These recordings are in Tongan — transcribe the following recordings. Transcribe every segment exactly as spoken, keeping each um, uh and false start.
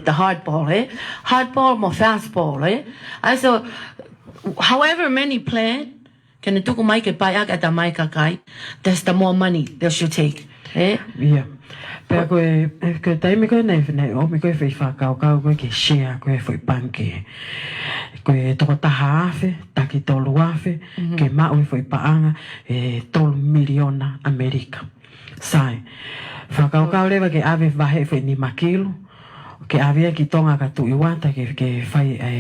the hard ball, eh? Hard ball mo fast ball, eh? ʻA ia, so, however many plan, ke ne tuku mai ke paʻi ʻaki ʻa e tamaiki kakai, that's the more money they should take, eh? Ia. Pea ko e, e, ko e taimi ko ē naʻe, naʻe ʻomi ko ē foʻi fakakaukau ko ē ke share ko ē foʻi pangikē. Ko e toko taha afe, taki tolu afe, Mhm. ke maʻu e foʻi paʻanga ʻe tolu miliona ʻAmelika. Sai. Fakakaukau leva ke ʻave vahe foʻi nima kilu, ke ʻave ia ki Tonga ka tuʻi uata ke, ke fai e,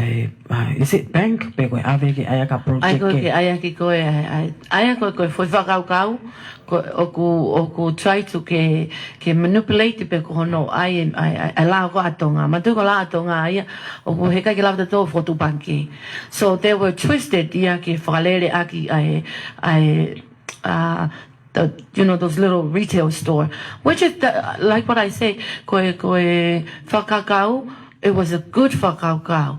e, a, is it bank? Pe ko e ʻave ke ʻai ʻaki ha ʻAi project ko ē ke ke ʻai ʻaki ko ē, ʻai, ʻai, ʻai ko ē, ko e foʻi fakakaukau, ko ʻoku, ʻoku try to ke, ke manipulate pe ko hono ʻai, ʻai, ʻai, ʻai lao ko ē ʻa Tonga. Manatuʻi ko e lao ʻa Tonga ia, ʻoku heʻikai ke lava tautolu fokotuʻu pangikē. So they were twisted ia ke fakalele ʻaki ʻa e, ʻa e, a, the, you know, those little retail store, which is the, like what I say, ko e, ko e fakakaukau, it was a good fakakaukau.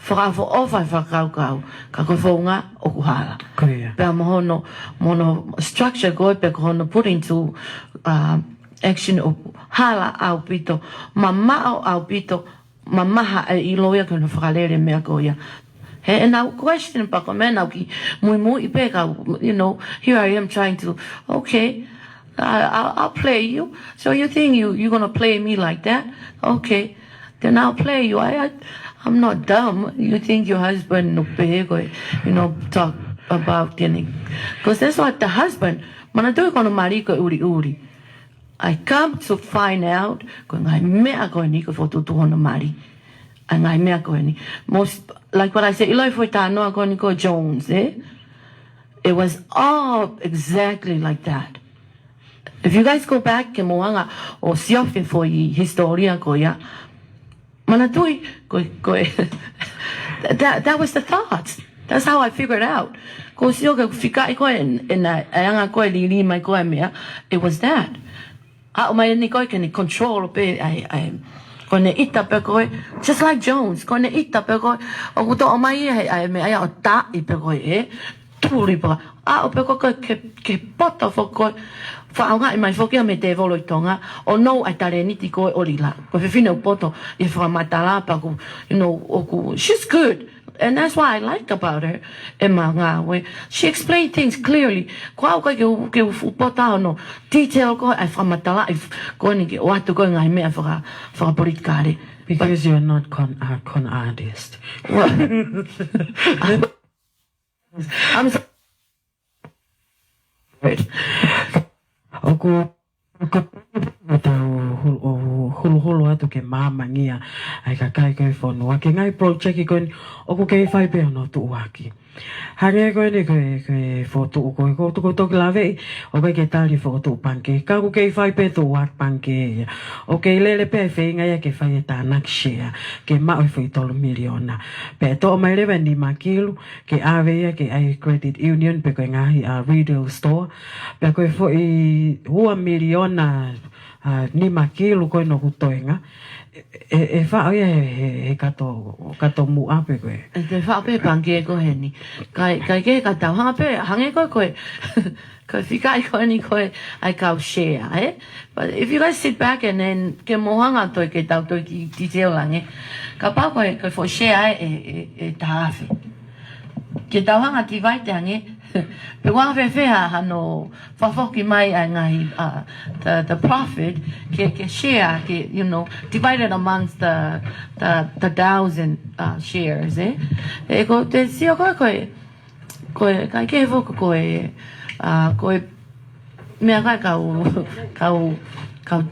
Fakaʻofoʻofa e fakakaukau, ka ko e founga ʻoku hala. Ko ia. Pea mo hono, mo hono structure ko ē, pe ko hono put into, uh, action ʻoku hala ʻaupito, mamaʻo ʻaupito, mamaha e ʻilo ia ke ne fakalele meʻa ko ia. He, and I question pa ko e meʻa naʻa ku muimui pē ka, you know, here I am trying to, okay, I, I'll, I'll play you. So you think you, you're gonna play me like that? Okay, then I'll play you. I, I, I'm not dumb. You think your husband no pē ko e, you know, talk about anything. Because that's what the husband, manatuʻi ko hono mali ko e ʻuliʻuli. I come to find out, ko e ngaahi meʻa ko eni ko e fokotuʻutuʻu hono mali. ʻA e ngaahi meʻa ko eni. Most, like what I said, ʻilo e foʻi talanoa ko eni ko Jones, eh? It was all exactly like that. If you guys go back, ke mou hanga ʻo siofi foʻi hisitōlia ko ia, manatuʻi, ko, ko, that, that was the thoughts. That's how I figured out. Ko e sio ke fikaʻi ko ē, ʻe na, ʻe anga ko ē lili mai ko ē meʻa, it was that. Aʻu mai eni ko ē ke ne control pē, ʻai, ʻai. Ko ʻene ʻita pē ko ē, just like Jones, ko ʻene ʻita pē ko ē, ʻoku toʻo mai ʻa e, ʻa e meʻa ia ʻo taʻi pē ko ē, ē, tuli pē. Aʻu pē ko ē ke, ke poto foki ko ē, fakaʻaongaʻi mai foki ia mei he tēvolo ʻi Tonga, ʻo nofo ai talēniti ko ē ʻo lila. Ko e fefine ʻoku poto ʻi he fakamatala pea ʻoku, you know, ʻoku, she's good. And that's what I like about her, ʻema ngāue. She explained things clearly. Ko au ʻikai ke u, ke u fuʻu poto hono detail ko ē ʻa e fakamatala ʻi f-, ko eni ke ʻoatu ko ē ngaahi meʻa faka-, fakapolitikale. But because you're not con-, a con artist. Well, I'm so-, ʻoku, ʻoku tau hulu, ʻo huluhulu atu ke māmangia ʻa e kakai ko ē ʻo e fonua ki he ngaahi project ko eni ʻoku kei fai pē hono tuʻuaki. Hangē ko eni ko e, ko e fokotuʻu ko ē, ko e tuku toki laveʻi, ʻoku ʻikai ke tali fokotuʻu pangikē, ka ʻoku kei fai pē tuʻuaki pangikē ia. ʻOku kei lele pē e feinga ia ke fai e tānaki share, ke maʻu e foʻi tolu miliona. Pea toʻo mai leva e nima kilu, ke ʻave ia ki he credit union pe ko e ngaahi, a, retail store. Pea ko e foʻi ua miliona, a, nima kilu ko ē ʻoku toenga. ʻE, ʻe, ʻe faʻo ia he, he, he kato, kato muʻa pe ko ē. ʻE te faʻo pē pangikē ko eni. Kae, kae kehe ka tau hanga pē, hangē ko ē ko e, ko e fikaʻi ko eni ko ē ʻa e kau share, eh? But if you guys sit back and then ke mou hanga ʻo toe ke tau toe kiʻi detail ange. Kapau ko e, ko e foʻi share ē, ʻe, ʻe, ʻe taha afe. Ke tau hanga ʻo divide ange. Pe ʻoku anga fēfē ha, hano fakafoki mai ʻa e ngaahi, uh, the, the profit, ke, ke share, ke, you know, divide it amongst the, the, the thousand, uh, shares, eh? ʻE ko e sio ko ē, ko e, ko e, kae kehe foki ko e, a, ko e meʻa ko ē kau, kau, kau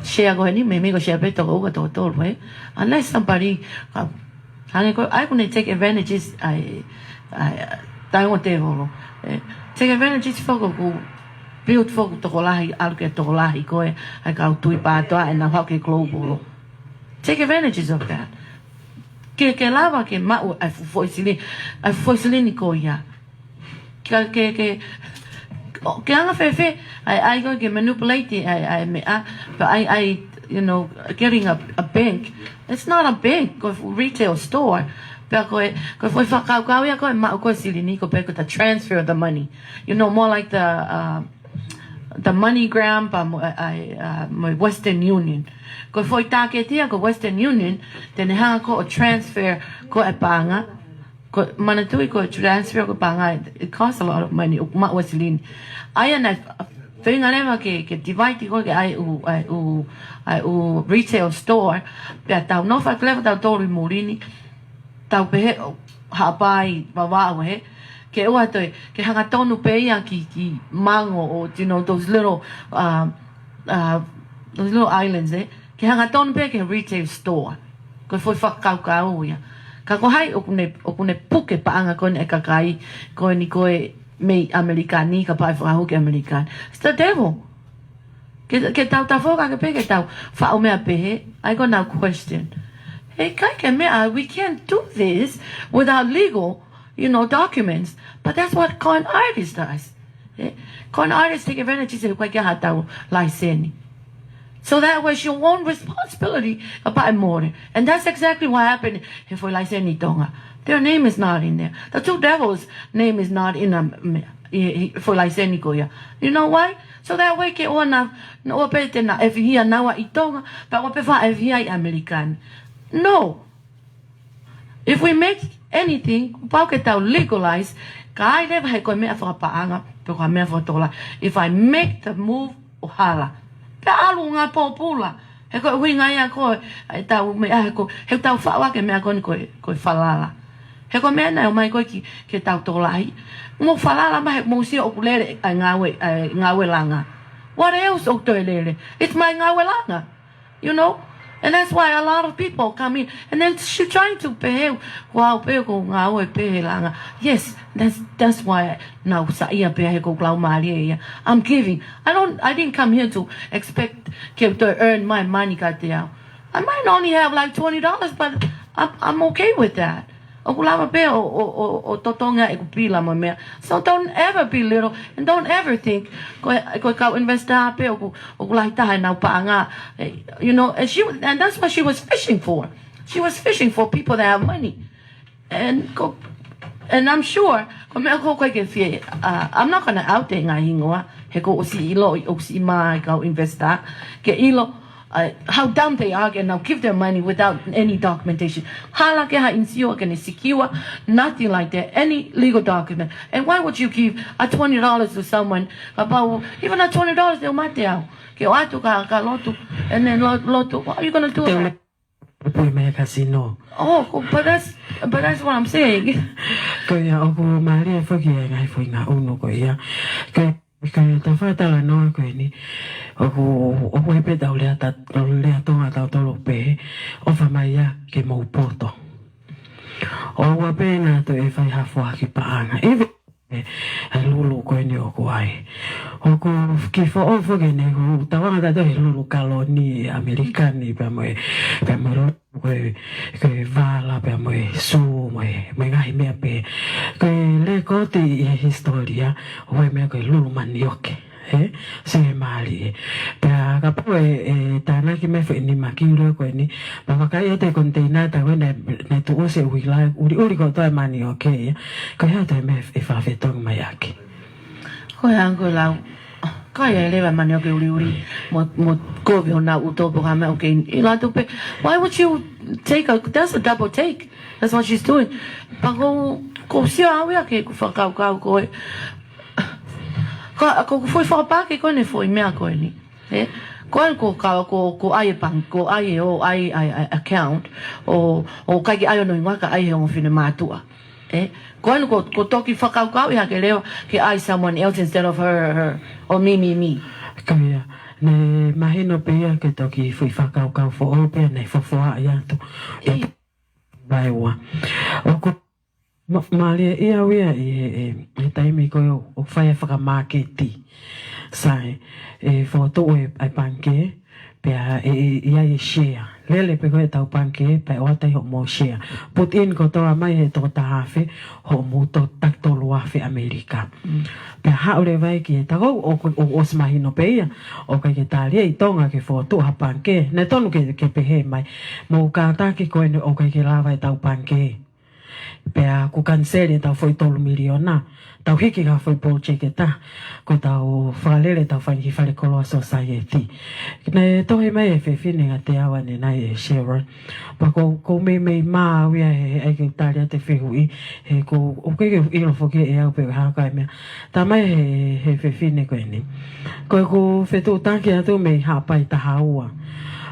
share ko eni, meimei ko e share pē toko ua, toko tolu, eh? Unless somebody, kau, hangē ko ē, ʻa ia ʻoku ne take advantages, ʻa e, ʻa e, taimi ʻo e tēvolo. Eh, take advantages foki ʻoku build foki tokolahi, ʻalu ki he tokolahi ko ē, ʻa e kau tui pātoa, ʻenau haʻu ki he global. Take advantages of that. Ke, ke lava ke maʻu ʻa e fuʻu foʻi silini, ʻa e fuʻu foʻi silini ko ia. Ke, ke, ke, ʻo, ke anga fēfē, ʻai, ʻai ko ē ke manipulate, ʻai, ʻai meʻa, but ʻai, ʻai, you know, getting a, a bank. It's not a bank, ko e fuʻu retail store. Pea ko e, ko e foʻi fakakaukau ia ko ē maʻu ko ē silini, ko e pē ko e transfer the money. You know, more like the, uh, the MoneyGram pea mo, ʻa, ʻa, ʻa, mo Western Union. Ko e foʻi tāketi ia ko Western Union, te ne hanga ko ē ʻo transfer ko ē paʻanga, ko, manatuʻi ko e transfer ko ē paʻanga, it costs a lot of money, ʻoku maʻu ʻa e silini. ʻA ia naʻe feinga leva ke, ke divide ko ē ke ʻai ʻū, ʻai ʻū, ʻai ʻū retail store, pea tau nofo atu leva tautolu ʻi muli ni, tau pehē ʻo haʻapai Vavaʻu he, ke ʻoua toe, ke hangatonu pē ia ki, ki Mango or, you know, those little, uh, uh, those little islands, ē? Ke hangatonu pē ki he retail store. Ko e foʻi fakakaukau ia. Ka ko hai ʻoku ne, ʻoku ne puke paʻanga ko eni ʻa e kakai ko eni ko ē mei ʻAmelika ni, kapau ʻe fakahū ki ʻAmelika ni. It's the devil. Ke, ke tau tafoki ake pē ke tau faʻu meʻa pehē, ʻa ia ko ʻenau question. He ʻikai ke meʻa, we can't do this without legal, you know, documents. But that's what con artist does. Eh? Con artist take advantage ʻo ʻikai ke ʻi ai haʻatau laiseni. So that was your own responsibility kapau ʻe mole. And that's exactly what happened he foʻi laiseni ʻi Tonga. Their name is not in there. The two devils' name is not in a, ʻi, ʻi, foʻi laiseni ko ia. You know why? So that way ke ʻoua naʻa, naʻa ʻoua pē te na ʻefihia naua ʻi Tonga, pea ʻoua pē faʻa ʻefihia ʻi ʻAmelika ni. No. If we make anything, kuo pau ke tau legalize, ka ʻai leva he ko e meʻa fakapaʻanga, pe ko e meʻa fakatokolahi. If I make the move, ʻo hala. Pea ʻalu ngā pōpula. He ko e ʻuhinga ia ko ē ʻetau meʻa he ko, he tau faʻu ake meʻa ko eni ko e, ko e falala. He ko e meʻa naʻe ʻomai ko ē ki, ki heʻetau tokolahi. Mou falala mai he mou sio ʻoku lele ʻa e ngāue, ʻa e ngāue langa. What else ʻoku toe lele? It's my ngāue langa. You know? And that's why a lot of people come in. And then she trying to pehē, kuo au pē ʻoku ou ngāue pē he langa. Yes, that's, that's why naʻá ku saiʻia pē he ʻoku ou lau mālie ia. I'm giving. I don't, I didn't come here to expect ke u toe earn my money kiate au. I might only have like twenty dollars, but I'm, I'm okay with that. ʻOku lava pē ʻo, ʻo, ʻo, ʻo totongi ʻeku pila mo e meʻa. So don't ever belittle and don't ever think ko e, ko e kau investor pē ʻoku, ʻoku lahi taha ʻenau paʻanga. Eh, you know, and she, and that's what she was fishing for. She was fishing for people that have money. And ko, and I'm sure, ko e meʻa ko ē ʻoku ʻikai ke fie, uh, I'm not gonna out e ngaahi hingoa, he kuo u ʻosi ʻilo, ʻosi ʻomai kau investor, ke ʻilo, uh, how dumb they are, and they'll give their money without any documentation. Hala ke ha insiua ke ne secure, nothing like that, any legal document. And why would you give a twenty dollars to someone, kapau, even a twenty dollars, they'll mate au. Ke ʻoatu ka, ka lotu, and then lo-, lotu, what are you gonna do about it? Pui mai kasino. Oh, ko, but that's, but that's what I'm saying. Ko ia, ʻoku mālie foki e ngaahi foʻi ngaʻunu ko ia. Ko, ko e tafatalanoa ko eni. ʻOku, ʻoku ʻi ai pē ʻetau lea ta-, lea Tonga tautolu pē. ʻOfa mai ia ke mou poto. ʻOua pē naʻa toe fai ha foaki paʻanga. Even ʻe, ʻe Lulu ko eni ʻoku ʻi ai. ʻOku kiʻi foʻou foki eni, ʻoku tauanga tautolu he Lulu kaloni ʻAmelika ni pea mo e, pea mo e Lulu ko e, ko e vala pea mo e sū mo e, mo e ngaahi meʻa pē. Ko e lekooti ʻi he hisitōlia, ʻoku ʻi ai meʻa ko e Lulu manioke. He, sio he mālie. Pea kapau ʻe, ʻe tānaki mai foʻi nima kilu ko eni, pea vakai atu e koniteina tā ko ē naʻe, naʻe tuʻusi e uila, ʻuliʻuli kotoa e manioke ia. Ko e hā ʻetau meʻa ʻe fakafetongi mai ʻaki? Ko e anga ko e lau. Ka ʻi ai leva manioke ʻuliʻuli, mo, mo kovi honau ʻuto pe ko e hā meʻa, okay, ʻilo atu pē. Why would you take a, that's a double take. That's what she's doing. Pea ko, ko u sio au ia ke u fakakaukau ko e, ko, ko e foʻi fakapākē ko eni e foʻi meʻa ko eni. Ē? Ko eni ko ka, ko, ko e ʻai e pang-, ko e ʻai e ō, ʻai, ʻai, ʻai account, ʻo, ʻo ʻikai ke ʻai hono hingoa ka ʻai he ongo finemātuʻa. Ē? Ko eni ko, ko e toki fakakaukauʻi hake leva ke ʻai someone else instead of her, her, or me, me, me. Ka ia, naʻe mahino pē ia ke toki foʻi fakakaukau foʻou pē ia naʻe fofoaʻi atu. ʻIo. Vaeua. ʻOku ma-, mālie ia au ia ʻi he, he, he taimi ko ē ʻoku fai ai e fakamāketi. Sai, ʻe fokotuʻu e, ʻa e pangikē, pea ʻe, ʻe, ʻe ʻi ai e share. Lele pē ko ē ʻetau pangikē, pea ʻoatu ai hoʻomou share. Put in kotoa mai he toko taha afe, hoʻomou to-, taki tolu afe ʻAmelika. Mm. Pea haʻu leva ia ki he taʻu, ʻo, ʻo, ʻosi mahino pē ia, ʻoku ʻikai ke tali ia ʻi Tonga ke fokotuʻu ha pangikē. Naʻe tonu ke, ke pehē mai, mou kātaki ko eni ʻoku ʻikai ke lava ʻetau pangikē. Pea kuo kaniseli ʻetau foʻi tolu miliona, tau hiki ha foʻi project ʻe taha, ko ʻetau fakalele ʻetau fanga kiʻi falekoloa society. Naʻe tohi mai ʻe he fefine ʻa Teaua ʻanenai, ʻe Sharon. Pea ʻoku ou, ʻoku ou meimei mā au ia he, he ʻai ke u tali atu e fehuʻi, he ʻoku ou, ʻoku ʻikai ke u ʻilo foki ʻe au pe ko e hā e meʻa. Talamai ʻe he, he fefine ko eni, ko ʻeku fetuʻutaki atu mei Haʻapai taha ua.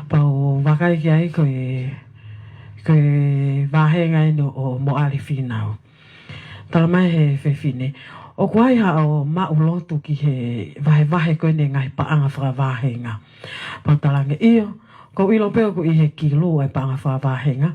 Pea u vakai ki ai ko e, ko e vāhenga eni ʻo Moʻale Fīnau. Talamai ʻe he fefine, ʻoku ʻi ai haʻo maʻu lotu ki he vahevahe ko eni e ngaahi paʻanga fakavāhenga? Pea u talaange, ʻio, ʻoku ou ʻilo pē ʻoku ʻi he kilu e paʻanga fakavāhenga,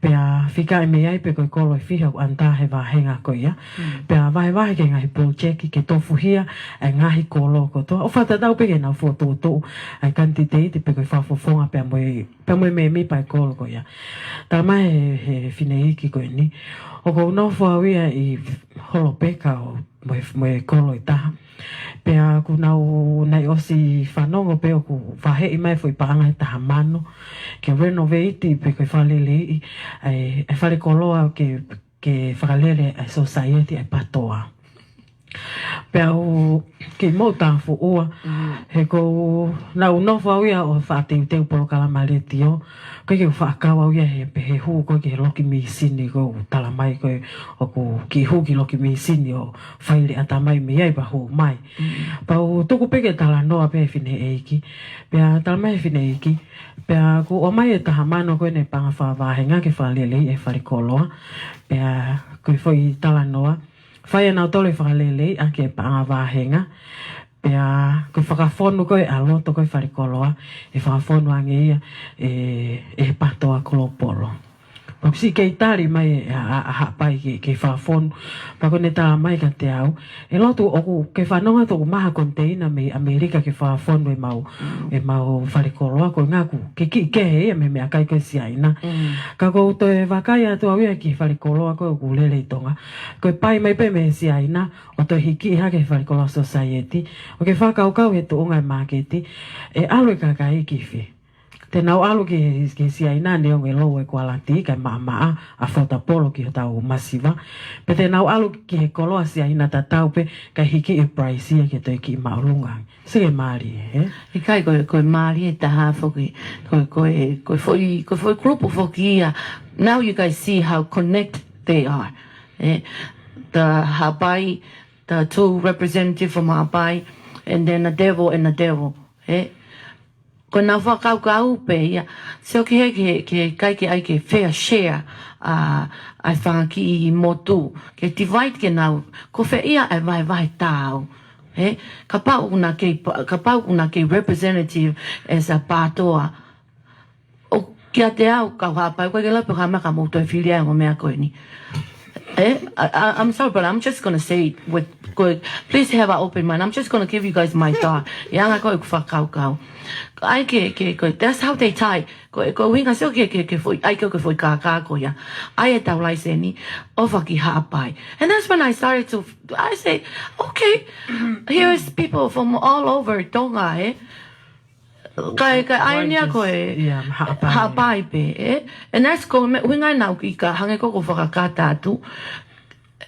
pea fikaʻi mei ai pe ko e kolo ʻe fiha ʻoku under he vāhenga ko ia. Mm. Pea vahevahe ki he ngaahi project ke tofuhia e ngaahi kolo kotoa. ʻO fakatatau pē ki heʻenau fokotuʻutuʻu e kanititeiti pe ko e fakafofonga pea mo e, pea mo e mēmipa e kolo ko ia. Talamai ʻe he, he fineʻeiki ko eni, ʻoku ou nofo au ia ʻi Holopeka ʻo mo e, mo e kolo ʻe taha. Pea ʻoku nau, naʻe ʻosi fanongo pē ʻoku vaheʻi mai e foʻi paʻanga ʻe taha mano ke renovate pe ko e fakaleleiʻi e, e falekoloa ke, ke fakalele e society ʻa e PATOA. Pea u kiʻi moʻutāfuʻua, mm, he ʻoku ou, naʻa ku nofo au ia ʻo fakateuteu polokalama letiō, ʻikai ke u faʻa kau au ia he, pe he hū ko ē ki he loki mīsini ʻoku talamai ko ē ʻoku kiʻi hū ki he loki mīsini ʻo fai e ʻatamai mei ai pea hū mai. Mm. Pea u tuku pē ke talanoa pē ʻe he fineʻeiki. Pea talamai ʻe he fineʻeiki, pea kuo ʻomai e taha mano ko eni e paʻanga fakavāhenga ke fakaleleiʻi e falekoloa. Pea ko e foʻi talanoa, fai ʻe nautolu e fakaleleiʻi ʻaki e paʻanga vāhenga. Pea ko e fakafonu ko ē ʻa loto ko ē falekoloa, ʻe fakafonu ange ia ʻe, ʻe he PATOA Global. Pea kuo ʻosi kei tali mai ʻa, ʻa, ʻa Haʻapai ke, ke fakafonu. Pea ko ʻene talamai kiate au, ʻe lotu ʻoku ke fanongo atu ʻoku maha koniteina mei ʻAmelika ke fakafonu ʻemau, mm, ʻemau falekoloa, ko e ʻuhinga ʻoku ke kiʻi kehe ia mei he meʻakai ko ē Siaina. Mm. Ka ʻoku ou toe vakai atu au ia ki he falekoloa ko ē ʻoku lele ʻi Tonga. Ko e pai mai pē mei Siaina, ʻo toe hiki hake he falekoloa society, ʻo ke fakakaukau he tuʻunga e māketi, ʻe ʻalu e kakai ki fē? Te nau ʻalu ki, ki Siaina neongo e lou e kualiti kae maʻamaʻa, affordable ki hotau masiva. Pe te nau ʻalu ki he koloa Siaina tatau pē kae hiki e price ia ke toe kiʻi māʻolunga. Sio ki he mālie, ē? ʻIkai, ko e, ko e mālie taha foki, ko e, ko e, ko e foʻi, ko e foʻi kulupu foki ia. Now you guys see how connect they are. Eh, the Haʻapai, the two representative from Haʻapai, and then the devil and the devil. Eh, ko ʻenau fakakaukau pē ia. Sio ki he, ki he, ki he ʻikai ke ʻai ke fair share, ʻa, ʻa e fanga kiʻi motu. Ke divide ke nau, ko fē ia e vahevahe taau. Eh, kapau ʻoku na kei pa-, kapau ʻoku na kei representative as a PATOA. ʻO kiate au, kau Haʻapai, ʻoku ʻikai ke lau pe ko e hā e meʻa ka mou toe fili ai e ongo meʻa ko eni. Eh, I, I, I'm sorry, but I'm just gonna say it with, ko e, please have an open mind. I'm just gonna give you guys my thought. ʻI he anga ko ē ʻeku fakakaukau. ʻAi ke, ke, ko e, that's how they tie. Ko e, ko e ʻuhinga sio ki he, ki he, ki he foʻi, ʻai ke, ki he foʻi kākā ko ia. ʻAi ʻetau laiseni, ʻofa ki Haʻapai. And that's when I started to, I say, okay, here's people from all over Tonga, eh? Kae, kae ʻai eni ia ko e, yeah, Haʻapai. Haʻapai pē, eh? And that's ko e meʻa, ʻuhinga ʻenau kiʻi kā, hangē ko ʻeku fakakata atu.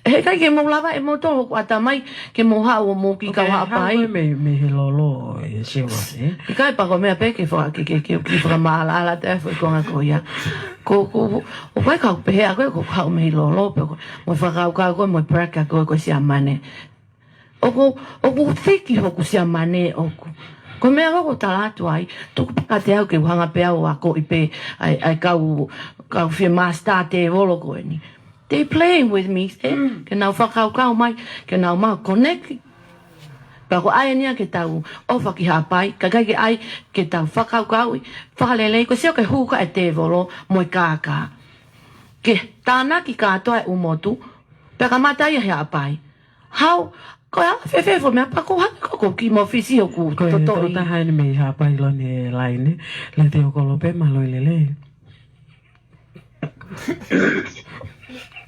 Heʻikai ke mou lava ʻe moutolu hoku ʻatamai ke mou haʻu ʻo mou kiʻi kau Haʻapai. Okay, haʻu koe mei, mei he lolo, eh, Sheila, eh? ʻIkai, pea ko e meʻa pē ke faka-, ke, ke, ke, ke fakamaʻalaʻala atu e foʻi konga ko ia. Ko, ko, ʻoku ʻikai ke u pehē ʻe au ko e haʻu mei he lolo, pe ko, mo e fakakaukau ko ē, mo e pressure ko ē, ko e Siamane. ʻOku, ʻoku fiki hoku Siamane ʻoku. Ko e meʻa ko ē ʻoku ou tala atu ai, tuku pē kiate au ke u hanga pē au ʻo akoʻi pē ʻa e, ʻa e kau, kau fie master tēvolo ko eni. They playing with me, eh? Mm. Ke nau fakakaukau mai, ke nau maʻu connect. Pea ko e ʻai eni ia ke tau ʻofa ki Haʻapai, kae ʻikai ke ʻai ke tau fakakaukauʻi, fakalelei, ko e sio ki he hū ko ē ʻa e tēvolo mo e kākā. Ke tānaki kātoa e ʻū motu, pea kamata ia he Haʻapai. Hau, ko e hā, fēfē e foʻi meʻa, pea ko e hā, ko, ko e kiʻi mōfisi ʻoku totoʻi. Ko e tokotaha eni mei Haʻapai Loni e laine, Letiō Kolope, mālō e lelei.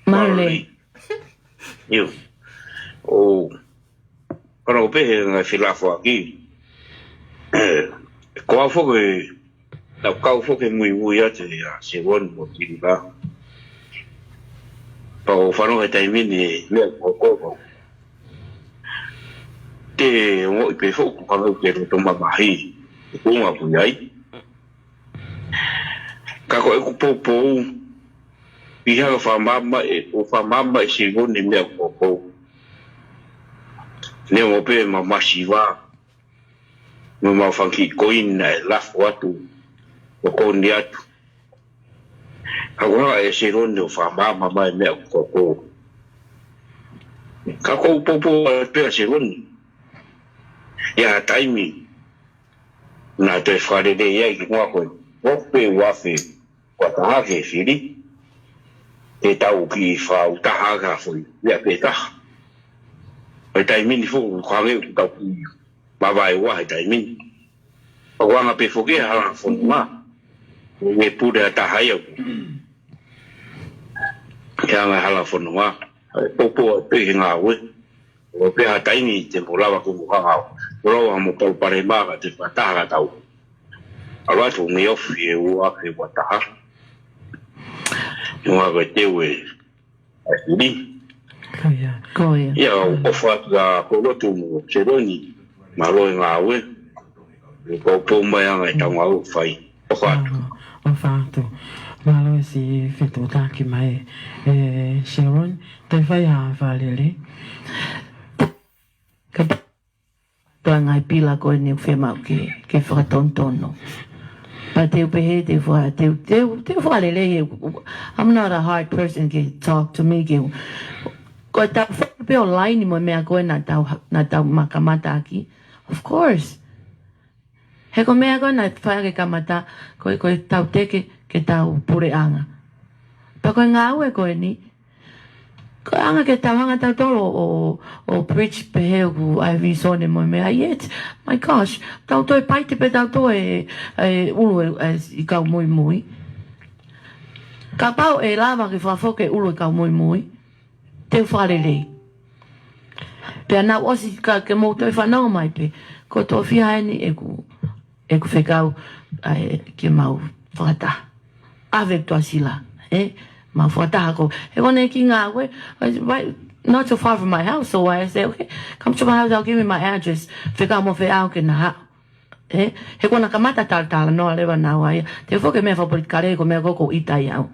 Mālō e lelei. ʻIo. ʻO, kona ko pē he ngaahi fila foaki. Ko au foki, naʻa ku kau foki muimui atu ia Sewoni mo Tinila. Pea ʻoku ou fanongo he taimi ni e meʻa ʻoku hoko. Te u ongoʻi pē foki ʻoku hangē ʻoku ke loto mamahi. Ko e ʻuhinga ʻoku ʻi ai. Ka ko ʻeku poupou, ʻi he hanga ʻo fakamaama ʻe, ʻo fakamaama ʻe Seione e meʻa ʻoku hoko. Neongo pē ʻema masiva, mo ʻema fanga kiʻi koini naʻe lafo atu, ʻo kooni atu. Ka ʻoku hanga ʻe Seione ʻo fakamaama mai e meʻa ʻoku hoko. Ka ʻoku ou poupou atu pē ʻa Seione. ʻI ha taimi, naʻa toe fakalelei ai ki muʻa ko e, ʻoku pē ua afe ua taha ke fili. Ke tau kiʻi fakaʻutaʻa ha foʻi meʻa pē taha. ʻI he taimi ni foki, ʻoku hangē ʻoku tau kiʻi mavaeua he taimi ni. ʻOku anga pē foki e hala fononga. ʻE pule ʻa taha ia ʻoku ke anga hala fononga. ʻE poupou atu pē he ngāue. ʻO pē ha taimi te mou lava ke mou hanga ʻo lava mo palopalema ka te fakataha ka tau. ʻAlu atu mei ofi e ua afe ua taha. ʻUhinga ko e teu e ʻa e fili. Ko ia. Ko ia. Ia, ʻofa atu kia Kolotu mo Seione. Mālō e ngāue. ʻE poupou mai anga e tau ngāue ʻoku fai. ʻOfa atu. Mālō, ʻofa atu. Mālō e siʻi fetuʻutaki mai, e Seione. Te u fai ha fakalelei. Ka toe ngaahi pila ko eni ʻoku fiemaʻu ke, ke fakatonutonu. Pea te u pehē, te u faka-, te u, te u, te u fakalelei he, I'm not a hard person ke talk to me ke, ko e tau foki pē ʻo laini mo e meʻa ko ē naʻa tau, naʻa tau kamata ʻaki. Of course. He ko e meʻa ko ē naʻe fai ke kamata, ko e, ko e tau teke, ke tau puleʻanga. Pea ko e ngāue ko eni, ko e anga ke tau hanga tautolu ʻo, ʻo preach pehē ʻoku ʻi ai e visone mo e meʻa. Yet, my gosh, tau toe paite pē tautolu e, e ʻulu e, e, ʻi kau muimui. Kapau ʻe lava ke fakafoki e ʻulu e kau muimui, te u fakalelei. Pea naʻa ʻosi ka ke mou toe fanongo mai pē, ko e tofiʻa eni ʻeku, ʻeku fekau, ʻa e ke mau fakataha. ʻAve tuʻasila, ē? Mau fakataha ko. He ko ʻene kiʻi ngāue, ʻa e, right, not so far from my house, so I say, "Okay, come to my house, I'll give you my address." Fekau mo feʻao ke na haʻu. Ē? He ko ʻena kamata talatalanoa leva naua ia. Te u foki he meʻa fakapolitikale, ko e meʻa ko ē ʻoku ʻita ai au.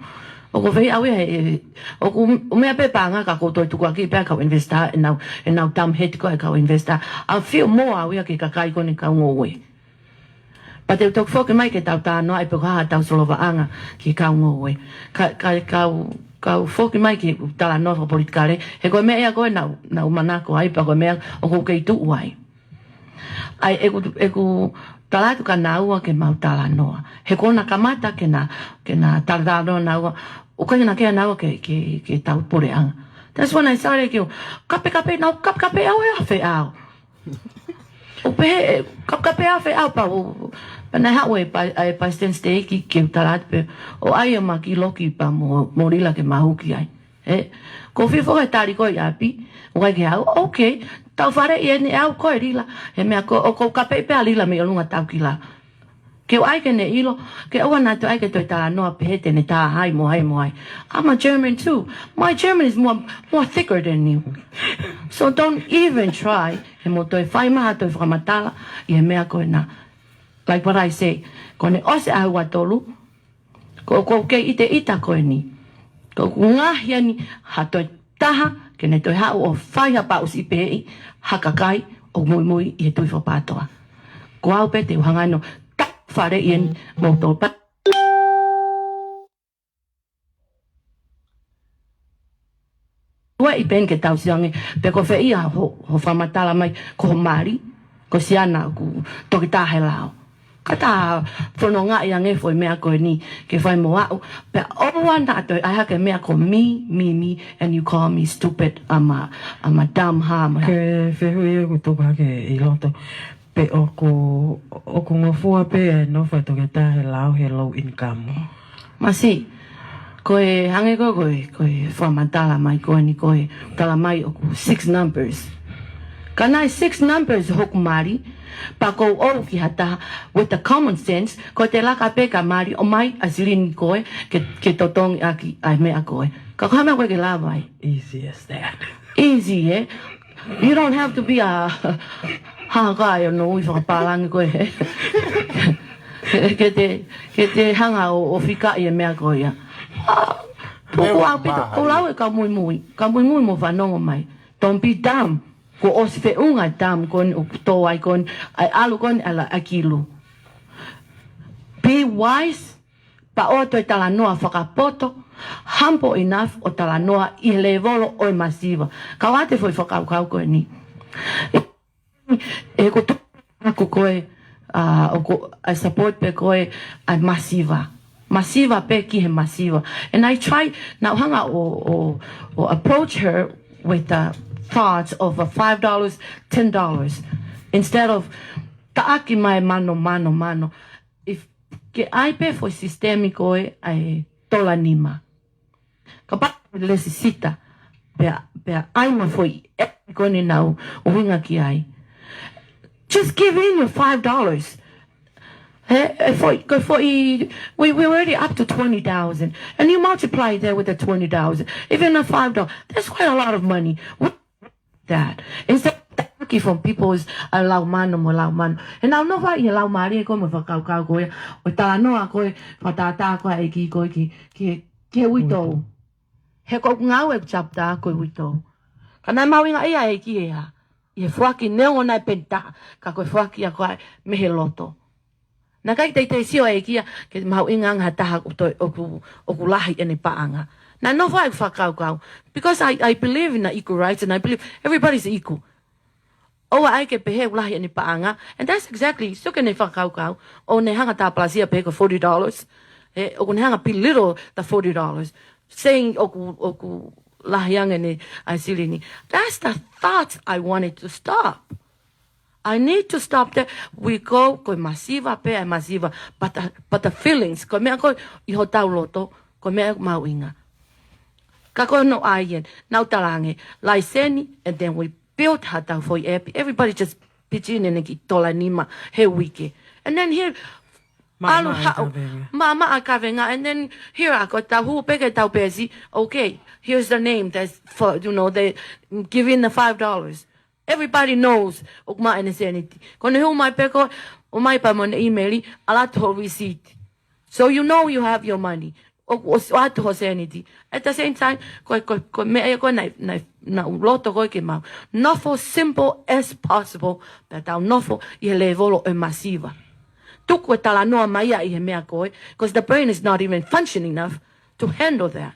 ʻOku ou fai au ia he, ʻoku ou meʻa pē paʻanga ka ʻoku ou toe tukuakiʻi pē ʻa e kau investor, ʻenau, ʻenau dumb head ko ē ʻa e kau investor. I feel more au ia ki he kakai ko eni kau ngoue. Pea te u toki foki mai ke tau talanoaʻi pe ko e hā haʻatau solovaʻanga ki he kau ngoue. Ka, ka, kau, kau foki mai ki he talanoa fakapolitikale, he ko e meʻa ia ko ē naʻa ku, naʻa ku manako ai, pea ko e meʻa ʻoku ou kei tuʻu ai. ʻA ia ʻeku, ʻeku tala atu kia naua ke mau talanoa. He ko ʻena kamata ke na, ke na talatalanoa naua, ʻoku ʻikai ke na kei naua ke, ke, ke tau puleʻanga. That's when I started ke u kapekape, naʻa ku kapekape au ia he feʻao. ʻO pehē, ʻe, kapekape au he feʻao pea u, pea naʻe haʻu e pa-, e palesiteni siteiki ke u tala atu pē, ʻo ʻai ʻema kiʻi loki pea mo, mo Lila ke mau hū ki ai. Ē, ko e fifo he tali ko ē ʻi ʻapi, ʻoku ʻikai ke haʻu, okay, tau faleʻi eni ʻe au koe Lila, he meʻa ko, ʻoku ou kapeʻi pē ʻa Lila mei ʻolunga tau kila. Ke u ʻai ke ne ʻilo, ke ʻoua naʻa toe ʻai ke toe talanoa pehē te ne tā hai mo hai mo hai. I'm a German too. My German is more, more thicker than you. So don't even try. He mou toe fai mai ha toe fakamatala ʻi he meʻa ko ena. Like what I say, ko ʻene ʻosi ʻaho ua tolu, ko, ko e kei ʻiteʻita ko eni. Ko e ngaahi eni ha toe taha, ke ne toe haʻu ʻo fai ha paʻusi pē ʻi ha kakai ʻoku muimui ʻi he tui fakapātoa. Ko au pē te u hanga ʻo tau faleʻi eni mo tau pa-, ua i peni ke tau sio ange, pe ko fē ia ho, ho fakamatala mai, ko ho mali, ko siana ʻoku toki tā he lao. Ka ta fonongaʻi ange foʻi meʻa ko eni, ke fai mo aʻu, pea ʻoua naʻa toe ʻai hake meʻa ko me, me, me, and you call me stupid, I'm a, I'm a dumb, ha, ma. Ko e fehuʻi ʻoku tuku hake ʻi loto. Pe ʻoku, ʻoku ngofua pē e nofo e toketā he lao he low income. Masiʻi, ko e hangē ko e, ko e, ko e fakamatala mai ko eni ko e tala mai ʻoku six numbers. Ka naʻe six numbers hoku mali, pea kou ʻoʻou ki ha taha, with the common sense, ko te laka pē ka mali, ʻomai ʻa e silini ko ē, ke, ke totongi ʻaki ʻa e meʻa ko ē. Ka ko e hā e meʻa ko ē ke lava ai? Easy as that. Easy, eh? You don't have to be a, ha, ka ʻi hono ui fakapālangi ko ē. Ke te, ke te hanga ʻo, ʻo fikaʻi e meʻa ko ia. Ah, tuku ʻaupito, ko lau e kau muimui, kau muimui mo fanongo mai. Don't be dumb. Kuo ʻosi feʻunga e tamu ko eni ʻoku tō ai ko eni, ʻa e ʻalu ko eni ʻa e laʻakilu. Be wise, pea ʻoua toe talanoa fakapoto, humble enough ʻo talanoa ʻi he lēvolo ʻo e masiva. Kau ʻoatu e foʻi fakakaukau ko eni. ʻE ko tu aku ko ē, uh, ʻoku, I support pē ko ē ʻa e masiva. Masiva pē ki he masiva. And I try, naʻá ku hanga ʻo, ʻo, ʻo approach her with the thoughts of a five dollars, ten dollars. Instead of taʻaki mai mano, mano, mano. If ke ʻai pē foʻi sisitemi ko ē ʻa e tola nima. Kapau ʻe lēsisita, pea, pea ʻai mai foʻi ʻe ko eni naʻá ku ʻuhinga ki ai. Just give in your five dollars. He, he foʻi, ko e foʻi, we, we're already up to twenty thousand. And you multiply that with the twenty thousand. Even a five dollars, that's quite a lot of money. What that? Instead of taking from people's, uh, lau mano mo lau mano. He naʻá ku nofo ʻi he laumālie ko ē mo e fakakaukau ko ē, ʻo talanoa ko ē, fakatātā ko ē ʻa e ʻEiki ko ē ki, ki, ki he uitou. He ko ʻeku ngāue ʻeku chapter ko e uitou. Ka naʻe mahuʻinga ia ʻa e ʻEiki ia. ʻI he foaki neongo naʻe peni taha, ka ko e foaki ia ko ē mei he loto. Naʻe ʻikai teitei sio ʻa e ʻEiki ia ke mahuʻinga ange ha taha ʻoku toe, ʻoku, ʻoku lahi ʻene paʻanga. Naʻe nofo ai ʻeku fakakaukau. Because I, I believe in the equal rights and I believe everybody's equal. ʻOua ʻai ke pehē ʻoku lahi ʻene paʻanga. And that's exactly, sio ki heʻene fakakaukau. ʻOku ne hanga tāpalasia pē ko e forty dollars. Eh, ʻoku ne hanga belittle the forty dollars. Saying ʻoku, ʻoku lahi ange ʻene ʻa e silini. That's the thoughts I wanted to stop. I need to stop that. We go, ko e masiva pē ʻa e masiva, but the, but the feelings, ko e meʻa ko ē ʻi hotau loto, ko e meʻa mahuʻinga. Ka ko hono ʻai eni, naʻá ku talaange, laiseni, and then we build hotau foʻi ʻepi. Everybody just pitch in ʻene kiʻi tola nima he uike. And then here, ʻalu haʻu, maʻamaʻa e kavenga. Maʻamaʻa e kavenga, and then here I go, tau hū pē ki heʻetau peesi. Okay, here's the name that's for, you know, they give in the five dollars. Everybody knows ʻoku maʻu ʻene sēniti. Ko ʻene hū mai pē ko ē, ʻomai pē mo ʻene email, ʻalu atu ho receipt. So you know you have your money. ʻOku, ʻosi ʻoatu ho sēniti. At the same time, ko e, ko e, ko e meʻa ia ko ē naʻe, naʻe, naʻá ku loto ko ē ke mau nofo simple as possible, pea tau nofo ʻi he lēvolo ʻo e masiva. Tuku e talanoa mai ia ʻi he meʻa ko ē, 'cause the brain is not even functioning enough to handle that.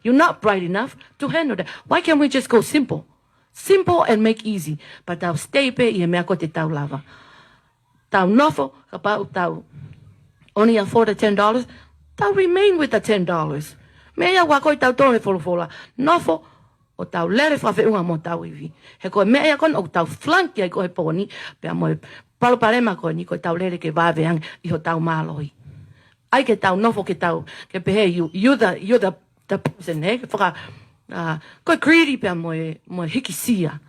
You're not bright enough to handle that. Why can't we just go simple? Simple and make easy. Pea tau stay pē ʻi he meʻa ko ē te tau lava. Tau nofo, kapau tau only afford the ten dollars, tau remain with the ten dollars. Meʻa ia ʻoku akoʻi kitautolu ʻe he folofola. Nofo, ʻo tau lele fakafeʻunga mo hotau ivi. He ko e meʻa ia ko ē ʻoku tau flunk ai ko ē he pō ni, pea mo e palopalema ko eni ko ʻetau lele ke vave ange ʻi hotau mālohi. ʻAi ke tau nofo ke tau, ke pehē you, you the, you the, the person, eh? Ke faka, ah, ko e greedy pea mo e, mo e hikisia.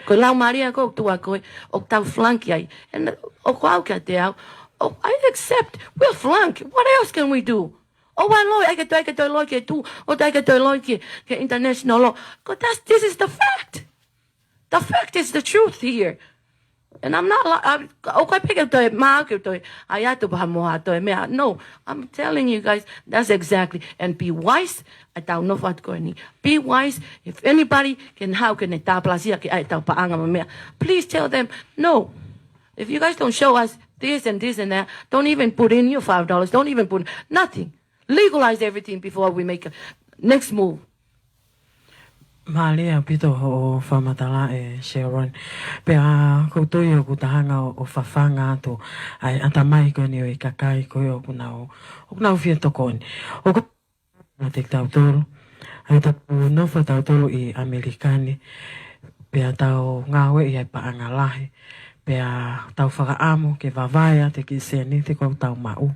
Ko e laumālie ko ē ʻoku tuʻu ko ē, ʻoku tau flunk ai. And ʻoku ou kiate au, oh, I accept, we're flunk. What else can we do? ʻOua ʻe loi, ʻai ke toe, ʻai ke toe loi ki he tuʻi, ʻoua ʻe toe, ʻai ke toe loi ki he, ki he international law. 'Cause that's, this is the fact. The fact is the truth here. And I'm not, li-, I'm, ʻoku ʻikai pē ke toe, ma ke toe, ʻai atu pē ha mo ha toe meʻa. No, I'm telling you guys, that's exactly. And be wise, ʻetau nofo atu ko eni. Be wise, if anybody can, how can they tāpalasia ke ʻai ʻetau paʻanga mo e meʻa, please tell them, no. If you guys don't show us this and this and that, don't even put in your five dollars, don't even put nothing. Legalize everything before we make a next move. Mālie ʻaupito hoʻo fakamatala, ʻe Sharon. Pea ʻoku ou tui ʻoku ta hanga ʻo, ʻo fafanga atu ʻa e ʻatamai ko eni ʻo e kakai ko ē ʻoku nau, ʻoku nau fie tokoni. ʻOku ʻiate kitautolu, ʻa ʻetau nofo ʻatautolu ʻi ʻAmelika ni, pea tau ngāueʻi ʻa e paʻanga lahi, pea tau fakaʻamu ke vaevae ʻa e kiʻi sēniti ko ē ʻoku tau maʻu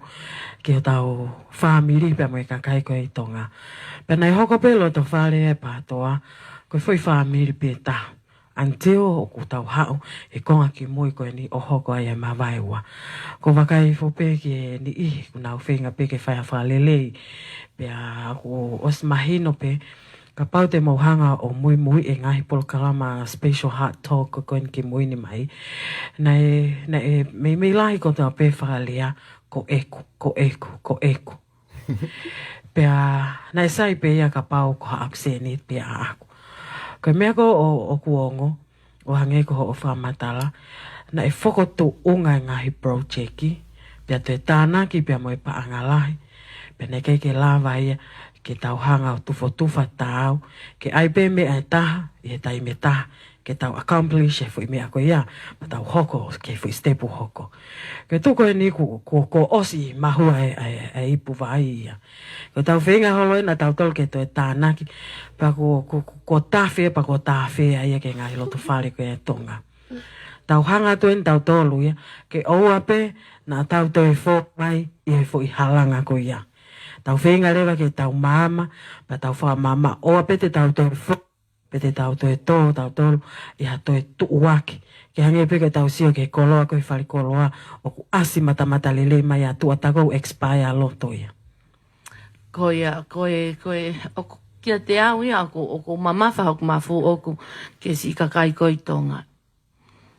ki hotau fāmili pea mo e kakai ko ē ʻi Tonga. Pea naʻe hoko pē loto fale ʻa e PATOA ko e foʻi fāmili pē taha. until ʻoku tau haʻu he konga kimui ko eni ʻo hoko ai e mavaeua. ʻOku ou vakai hifo pē ki he niʻihi ʻoku nau feinga pē ke fai ha fakalelei. Pea ʻoku ʻosi mahino pē, kapau te mou hanga ʻo muimui e ngaahi polokalama special heart talk ko eni kimui ni mai, naʻe, naʻe meimei lahi kotoa pē fakalea, ko ʻeku, ko ʻeku, ko ʻeku. Pea naʻe sai pē ia kapau ko haʻaku sēniti pē ʻaʻaku. Ko e meʻa ko ē ʻo, ʻoku ongo, ʻo hangē ko hoʻo fakamatala, naʻe fokotuʻunga e ngaahi project, pea toe tānaki pea mo e paʻanga lahi, pea naʻe ʻikai ke lava ia ke tau hanga ʻo tufotufa taau, ke ʻai pē meʻa ʻe taha ʻi he taimi ʻe taha, ke tau accomplish e foʻi meʻa ko ia, pea tau hoko ki he foʻi step ʻoku hoko. Ko e tuʻu ko eni kuo, kuo, kuo ʻosi mahua e, e, e ipu vai ia. Ko ʻetau feinga holo ena ʻa tautolu ke toe tānaki, pea kuo, kuo, kuo, kuo tafe, pea kuo tafe ai ia ki he ngaahi loto fale ko ia ʻi Tonga. Tau hanga atu eni ʻa tautolu ia, ke ʻoua pē naʻa tau toe fou mai ʻi he foʻi halanga ko ia. Tau feinga leva ke tau maama, pea tau fakamaama, ʻoua pē te tau toe fou, pe te tau toe tō ʻa tautolu ʻi ha toe tuʻuaki. Ke hangē pē ko ʻetau sio ki he koloa ko ē ʻi falekoloa, ʻoku ʻasi matamatalelei mai ʻa tuʻa, tā ʻoku expire loto ia. Ko ia, ko e, ko e, ʻoku kiate au ia, ʻoku, ʻoku mamafa hoku mafu ʻoku ke siʻi kakai ko ē ʻi Tonga.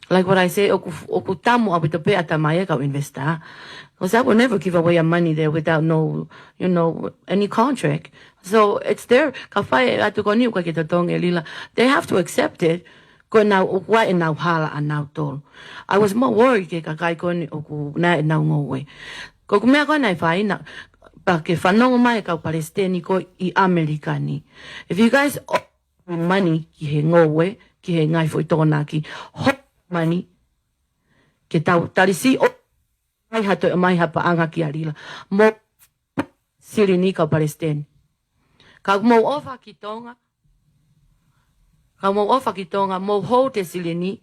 Like what I say, ʻoku, ʻoku tamu ʻaupito pē ʻatamai e kau investor. Because I will never give away a money there without no, you know, any contract. So it's there. Ka fai atu ko eni ʻoku ʻikai ke totongi e lila, they have to accept it. Ko ʻenau, ʻoku ʻi ai ʻenau hala ʻanautolu. I was more worried ki he kakai ko eni ʻoku nau ʻi ai ʻenau ngoue. Ko ʻeku meʻa ko ē naʻe fai na, pea ke fanongo mai e kau palesiteni ko ē ʻi ʻAmelika ni. If you guys owe money ki he ngoue, ki he ngaahi foʻi Tokonaki, ʻoku ʻi ai e money ke tau tali siʻi ʻo mai ha toe mai ha paʻanga kia lila. Mou silini kau palesiteni. Ka mou ʻofa ki Tonga, ka mou ʻofa ki Tonga, mou hold e silini,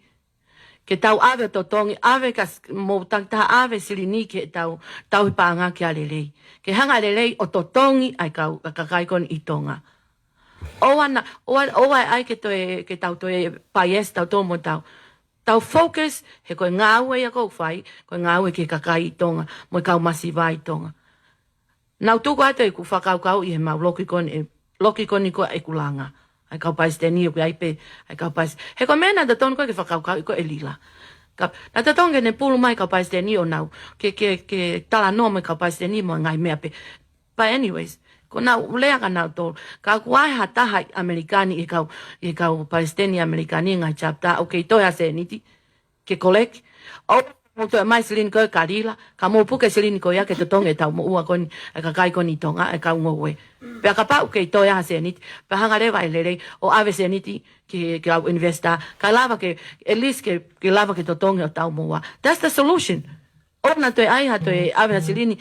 ke tau ʻave totongi, ʻave ka s-, mou takitaha ʻave silini ke tau, tauhi paʻanga ke ʻā lelei. Ke hanga lelei ʻo totongi ʻa e kau, ʻa e kakai ko eni ʻi Tonga. ʻOua naʻa, ʻoua, ʻoua ʻe ʻai ke toe, ke tau toe bias tautolu mo tau. Tau focus, he ko e ngāue ia ʻoku ou fai, ko e ngāue ki he kakai ʻi Tonga, mo e kau masiva ʻi Tonga. Naʻá ku tuku atu ʻeku fakakaukau ʻi heʻemau loki ko eni, loki ko eni ko ē ʻeku langa. ʻA e kau palesiteni ʻoku ʻi ai pē, ʻa e kau palesiteni. He ko e meʻa naʻe totonu ko ē ke fakakaukauʻi ko ē ʻe lila. Ka, naʻe totonu ke ne pulu mai e kau palesiteni ʻo nau, ke, ke, ke talanoa mo e kau palesiteni mo e ngaahi meʻa pē. But anyways, ko ʻenau lea kia nautolu. Ka ʻoku ʻi ai ha taha ʻi ʻAmelika ni ʻi he kau, ʻi he kau palesiteni ʻAmelika ni ngaahi chapter, ʻoku kei toe ha sēniti ke collect. ʻOua mou toe mai silini ko ē kia lila, ka mou puke silini ko ia ke totongi e taumuʻa ko eni, e kakai ko eni ʻi Tonga, e kau ngoue. Pea kapau ʻoku kei toe ha sēniti, pea hanga leva ʻe lelei ʻo ʻave sēniti ki, ki he kau investor, kae lava ke, at least ke, ke lava ke totongi ʻo taumuʻa. That's the solution. ʻOua naʻa toe ʻai ha toe ʻave ha silini.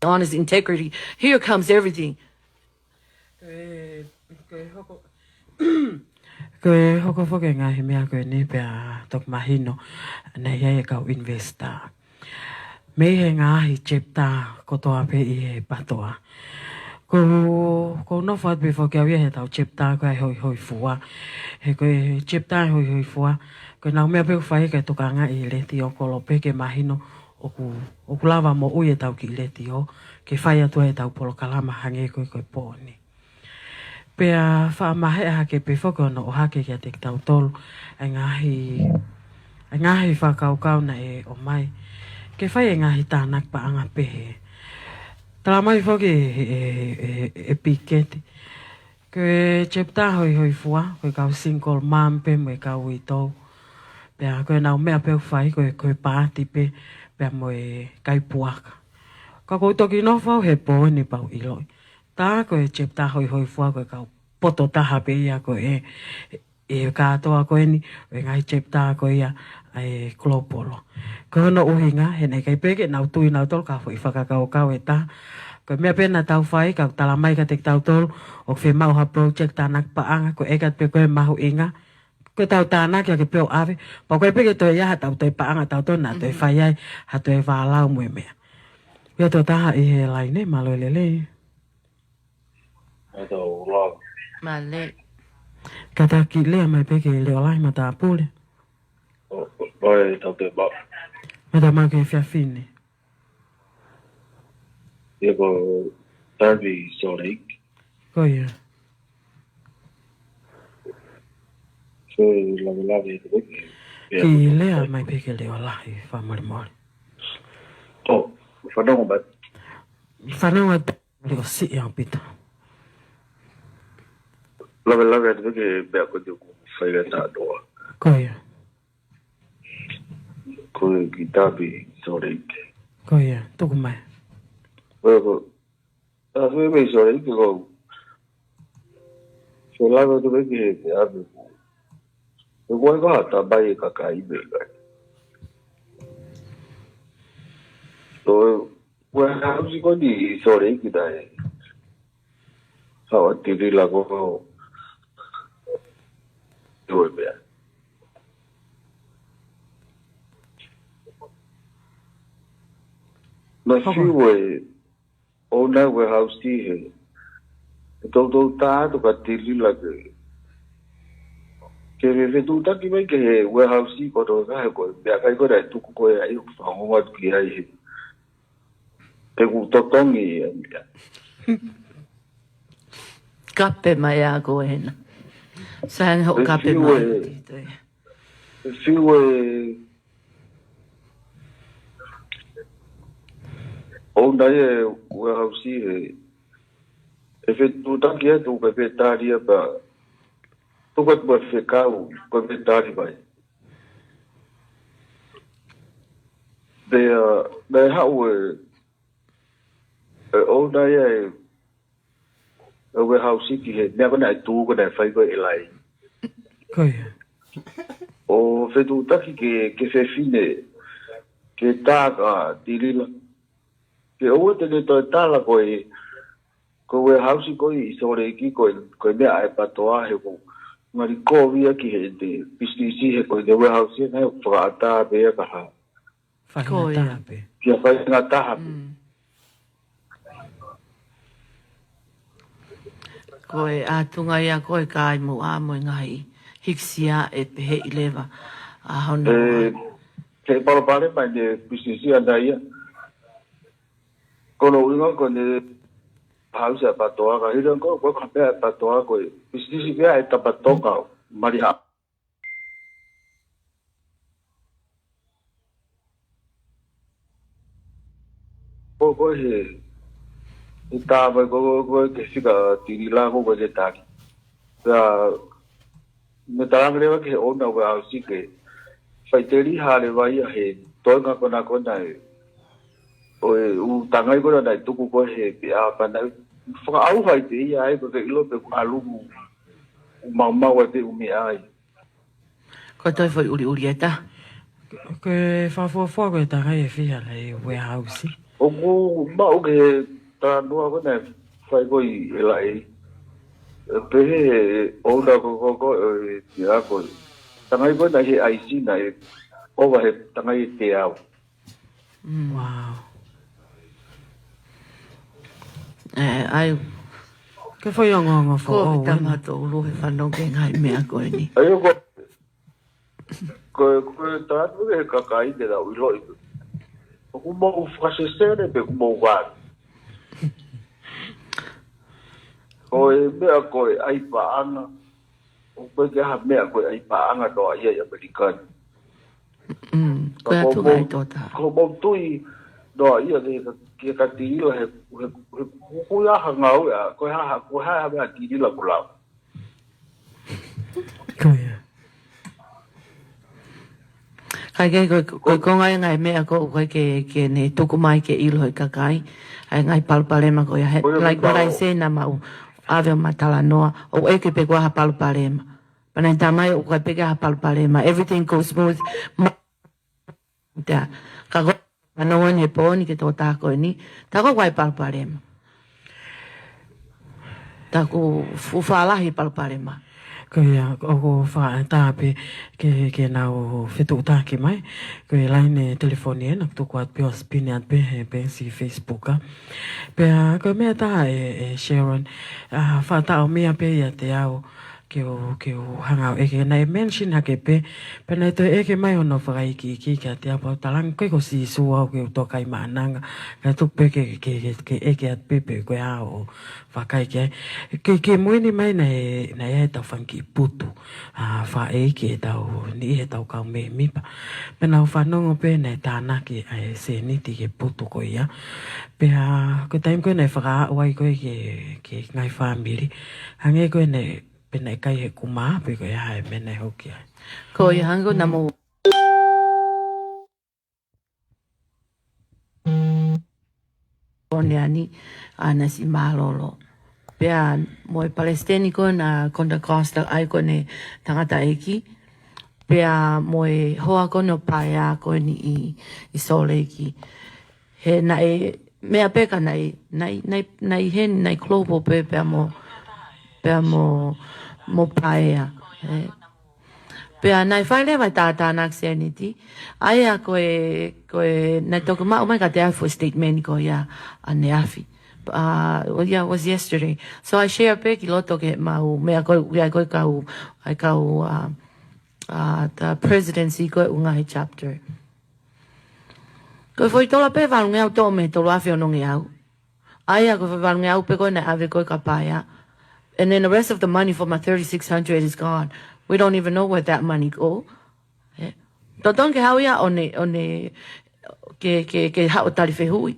Honest integrity. Here comes everything. Ko e, ko e hoko, ko e hoko foki e ngaahi meʻa ko eni pea toki mahino naʻe ʻi ai e kau investor mei he ngaahi chapter kotoa pē ʻi he PATOA. ʻOku ou, ʻoku ou nofo atu pē foki au ia he ʻetau chapter ko ē ʻa e Hoihoifua. He ko e chapter ʻa e Hoihoifua, ko ʻenau meʻa pē ʻoku fai ke tokangaʻi e letiō kolope ke mahino ʻoku, ʻoku lava moʻui ʻetau kiʻi letiō, ke fai atu ai ʻetau polokalama hangē ko ē ko e pō ni. Pea faʻa maheʻa hake pē foki hono ʻohake kiate kitautolu ʻa e ngaahi, ʻa e ngaahi fakakaukau naʻe ʻomai ke fai e ngaahi tānaki paʻanga pehē. Talamai foki ʻe, ʻe, ʻe, ʻe Piketi, ko e chapter Hoihoifua, ko e kau single mom pē mo e kau uitou. Pea ko ʻenau meʻa pē ʻoku fai, ko e, ko e paati pē, pea mo e kai puaka. Ka ʻoku ou toki nofo au he pō ni pea u ʻiloʻi, tā ko e chapter Hoihoifua ko e kau poto taha pē ia ko ē, ʻi he kātoa ko eni ʻo e ngaahi chapter ko ia ʻa e global. Ko hono ʻuhinga, he naʻe ʻikai pē ke nau tui nautolu ki ha foʻi fakakaukau ʻe taha. Ko e meʻa pē naʻa tau fai, kau talamai kiate kitautolu ʻoku fiemaʻu ha project tānaki paʻanga, ko e ʻai atu pē ko e mahuʻinga, ko ʻetau tānaki ʻaki pē ʻo ʻave, pea ko e pē ke toe ʻi ai haʻatau toe paʻanga ʻatautolu naʻa toe fai ai ha toe vālau mo e meʻa. ʻIo, tō taha ʻi he laine, mālō e lelei. Mālō. Kātaki lea mai pē ki he Leolahi Matāpule. ʻOi, tau te ba. Mata ma ke fiafine. Ia ko Darby Salt Lake. Ko ia. Ko e lavelave atu ki he. Ke lea mai pē ki he Leolahi, fakamolemole. ʻO, fanongo mai. Fanongo atu. Leo siʻi ʻaupito. Lavelave atu pē ki he meʻa ko ē te u fai ʻa e talanoa. Ko ia. Ko e ki Darby Salt Lake. Ko ia, tuku mai. Ko ia ko, a, ko e mei Salt Lake ko. Ko e lave atu pē ki he, ki he ʻapi ko. Ko e ko e ko ha tamai e kakai meʻa kai. Ko e, ko e warehouse ko eni ʻi Salt Lake naʻe. Haʻu ʻa Tilila ko. Ko e meʻa. Naʻe fiu e ʻouna e warehouse he. He toutou tā atu kia Tilila ke. Ke fefetuʻutaki mai ki he warehouse ko e toka he ko e meʻa kai ko ē naʻe tuku ko ē ai ʻo fanongo atu ki ai he. Te u totongi ia. Kape mai ā ko ena. Sai ange hoʻo kape mai. Fiu e. ʻOuna e warehouse he. ʻE fetuʻutaki atu ko e pē tali ʻa pā. Tuku atu pē fekau, ko e pē tali mai. Pea, naʻe haʻu e, e ʻouna e, e warehouse ki he, meʻa ko ē naʻe tuku ko ē naʻe fai ko ē ʻe Lai. Ko ia. ʻO fetuʻutaki ki he, ki he fefine, ki he tā kia Tilila. Ke ʻoua te ne toe tala ko e, ko e warehouse ko ē ʻi Salt Lake ko e, ko e meʻa ʻa e PTOA he ko. Ngali ko ia ki he te, business he ko e te warehouse naʻe fakaʻatā pē ia ka ha. Ko ia. Faingataha pē. Kia faingataha pē. Mm. Ko e ʻatunga ia ko e kai mo ʻa mo e ngaahi hikisia ʻe pehē ʻi leva. ʻA hono. E, ke palopalema ʻi he business ʻana ia. Ko hono ʻuhinga ko ʻene warehouse ʻa e PTOA ka hili ange ko, ko e ka pea ʻa e PTOA ko e business pea ʻe tapa toka mali ha. Ko, ko e he, he tā mai ko, ko, ko e ke fika Tilila ko, ko e ke taki. Pea, me tā langa leva ki he ʻouna warehouse ke. Faʻiteliha leva ia he, toenga ko ena ko ena e. ʻO e, ʻū tangai ko ena naʻe tuku ko ē he, pea pā naʻe. Fakaʻauha ʻi te ia ai ko e ke ʻilo pē ko e ʻalu. ʻU maumau ai pē ʻū meʻa ai. Ko e toe foʻi ʻuliʻuli ʻe taha. Ko e fakafuofua ko e tangai ʻe fiha la e warehouse. ʻOku maʻu ke talanoa ko ena fai ko ē ʻe Laʻi. ʻE pehē he ʻouna ko, ko, ko, e, ia ko e. Tangai ko ena he ʻaisi naʻe ʻova he tangai ʻe teau. Mm. Wow. E, ai. Ke fai ongoongo fo. Ko e tama to ulu he fanongo ki he ngaahi meʻa ko eni. Ai, ko, ko, ko e tatu he kakai te lau ʻiloʻi. ʻOku mou fakasesele pe ʻoku mou vale. Ko e meʻa ko e ʻai paʻanga. ʻOku ʻikai ke ha meʻa ko e ʻai paʻanga noa ia ʻi ʻAmelika ni. Mm, ko e ʻatunga ʻi tō tā. Ko mou tui noa ia ke, ke ka Tilila he, he, he, ko e hā ha ngāue ʻa, ko e hā, ko e hā ha meʻa Tilila ko lau. Ko ia. Kai ke, ko, ko, ko ngaahi, ngaahi meʻa ko, ko ke, ke ne tuku mai ke ʻilo he kakai. ʻAi ngaahi palopalema ko ia he, like what I say na mau. ʻAve ʻo ma talanoa, ʻoku ʻeke pe ko e hā ha palopalema. Pea naʻe tā mai ʻoku ʻikai pē ke ha palopalema. Everything goes smooth. Ma-, tā. Ka ko, ano wan he pō ni ke tō tā ko eni. Tā ko e palopalema. Tā ko e fuʻu fālahi palopalema. Ko ia, ʻoku ou fakaʻatā pē ke, ke nau fetuʻutaki mai. Ko e laine telefoni ē naʻa ku tuku atu pē ʻo spin atu pē he peesi Facebook, ā. Pea ko e meʻa ʻe taha ē, ē Sharon, ʻa, fakaʻatā ʻomi pē ʻiate au ke u, ke u hanga ʻo ʻeke, naʻe mention hake pē, pea naʻe toe ʻeke mai hono fakaikiiki kiate au pea u talaange ko e ko Sīsū au ke u toka ʻi maʻananga. Kae tuku pē ke, ke, ke, ke ʻeke atu pē pe ko e hā hoʻo vakai ki ai. Ke, ke muini mai naʻe, naʻe ʻi ai ʻetau fanga kiʻi putu, ʻa, fakaʻeiki ʻetau niʻihi ʻetau kau mēmipa. Pea naʻa ku fanongo pē naʻe tānaki ʻa e sēniti ki he putu ko ia. Pea ko e taimi ko ē naʻe fakaaʻu ai ko ē ki he, ki he ngaahi fāmili, hangē ko ē naʻe, pe naʻe kai he kumā, pe ko e hā e meʻa naʻe hoko ai. Ko ia hangē ko e naʻa mou ʻo ne ani ʻa Nasi Mālōlō. Pea mo e palesiteni ko ē naʻa Contra Costa ai ko ē ne tangataʻeiki. Pea mo e hoa ko ē ʻo Paea ko eni ʻi, ʻi Sōleki. He naʻe, meʻa pē ka naʻe, naʻe, naʻe, naʻe he, naʻe global pē pea mo, pea mo, mo Paea. Ē. Pea naʻe fai leva e tātānaki sēniti. ʻA ia ko e, ko e, naʻe toki maʻu mai kiate au foʻi statement ko ia ʻaneafi. Uh, well, yeah, it was yesterday. So I share pē ki loto ke mau, meʻa ko, ia ko e kau, ʻa e kau, uh, uh, the presidency ko ē ʻo e ngaahi chapter. Ko e foʻi tola pē valungeau toʻo mei he tolu afe onongeau. ʻA ia ko e foʻi valungeau pē ko ē naʻe ʻave ko ē kia Paea. And then the rest of the money for my thirty-six hundred is gone. We don't even know where that money go. Ē. Totonu ke haʻu ia ʻo ne, ʻo ne, ke, ke, ke haʻu ʻo tali fehuʻi.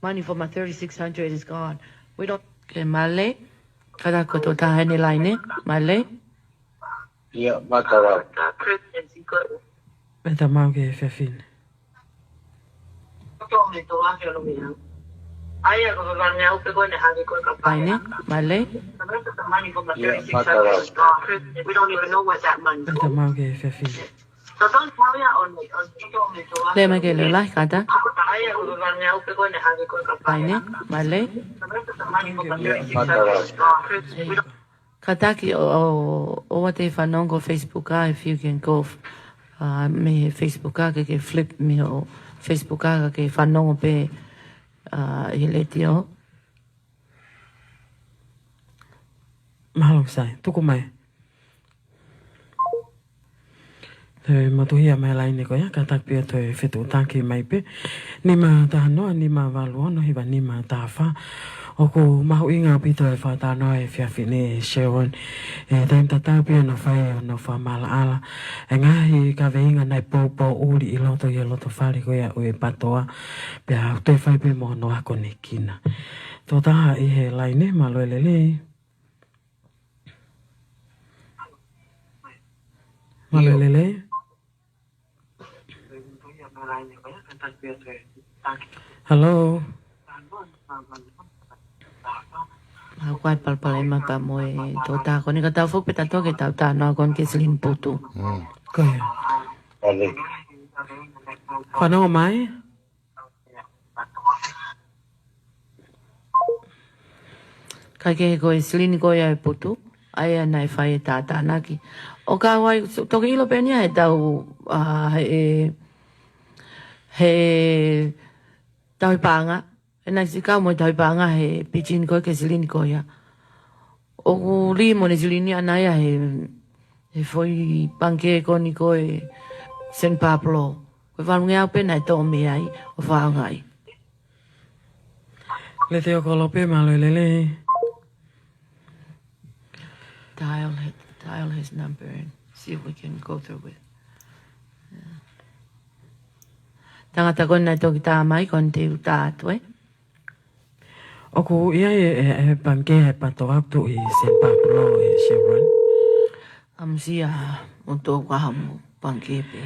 Money for my thirty-six hundred is gone. We don't. Ke male. Kātaki ko e tokotaha ʻi he laine. Male. Ia, mātā. Meta mau ke fefine. Laine, male. Ia, mātā. Meta mau ke fefine. Lea mai ke leʻo lahi, kātaki. Laine, male. Ia, mātā. Kātaki ʻo, ʻo, ʻoua te fanongo Facebook ā, if you can go, uh, mei he Facebook ā, ke, ke flip mei hoʻo Facebook ā, ke fanongo pē, uh, ʻi he letiō. Mahalo sai, tuku mai. Toe motuhia mai laine ko ia, kātaki pē ʻo toe fetuʻutaki mai pē. Nima taha noa, nima valu ono, hiva nima taha fā. ʻOku mahuʻinga ʻaupito e fakatalanoa he efiafi ni ʻe Sharon. ʻI he taimi tatau pē ʻoku ne fai hono fakamaʻalaʻala e ngaahi kaveinga naʻe poupou ʻuli ʻi loto ʻi he loto fale ko ia ʻo e PTOA. Pea toe fai pē mo hono akonekina. Tokotaha ʻi he laine, mālō e lelei. Mālō e lelei. Hello. Haʻu ko ē palopalema pea mo e tokotaha ko eni, ka tau foki pē tautolu ke tau talanoa ko eni ki he silini putu. Mm. Ko ia. Fanongo mai. Kae kehe ko e silini ko ia e putu, ʻa ia naʻe fai e tātānaki. ʻOku ou, toki ʻilo pē eni ia heʻetau, ʻa, he, he tauhi paʻanga, he naʻe siʻi kau mo e tauhi paʻanga he pitching ko ē ki he silini ko ia. ʻOku lī mo ʻene silini ʻaʻana ia he, he foʻi pangikē ko eni ko e San Pablo. Ko e valungeau pē naʻe toʻo mei ai ʻo fakaʻaongaʻi. Letiō Kolope, mālō e lelei. Dial, dial his number and see if we can go through with. Yeah. Tangata ko eni naʻe toki tā mai, ko eni te u tā atu, ē? ʻOku ʻi ai e, e, e pangikē ʻa e PTOA ʻoku tuʻu ʻi San Pablo, ē Sharon? ʻAmusia, ʻoku tō kahamu pangikē pē.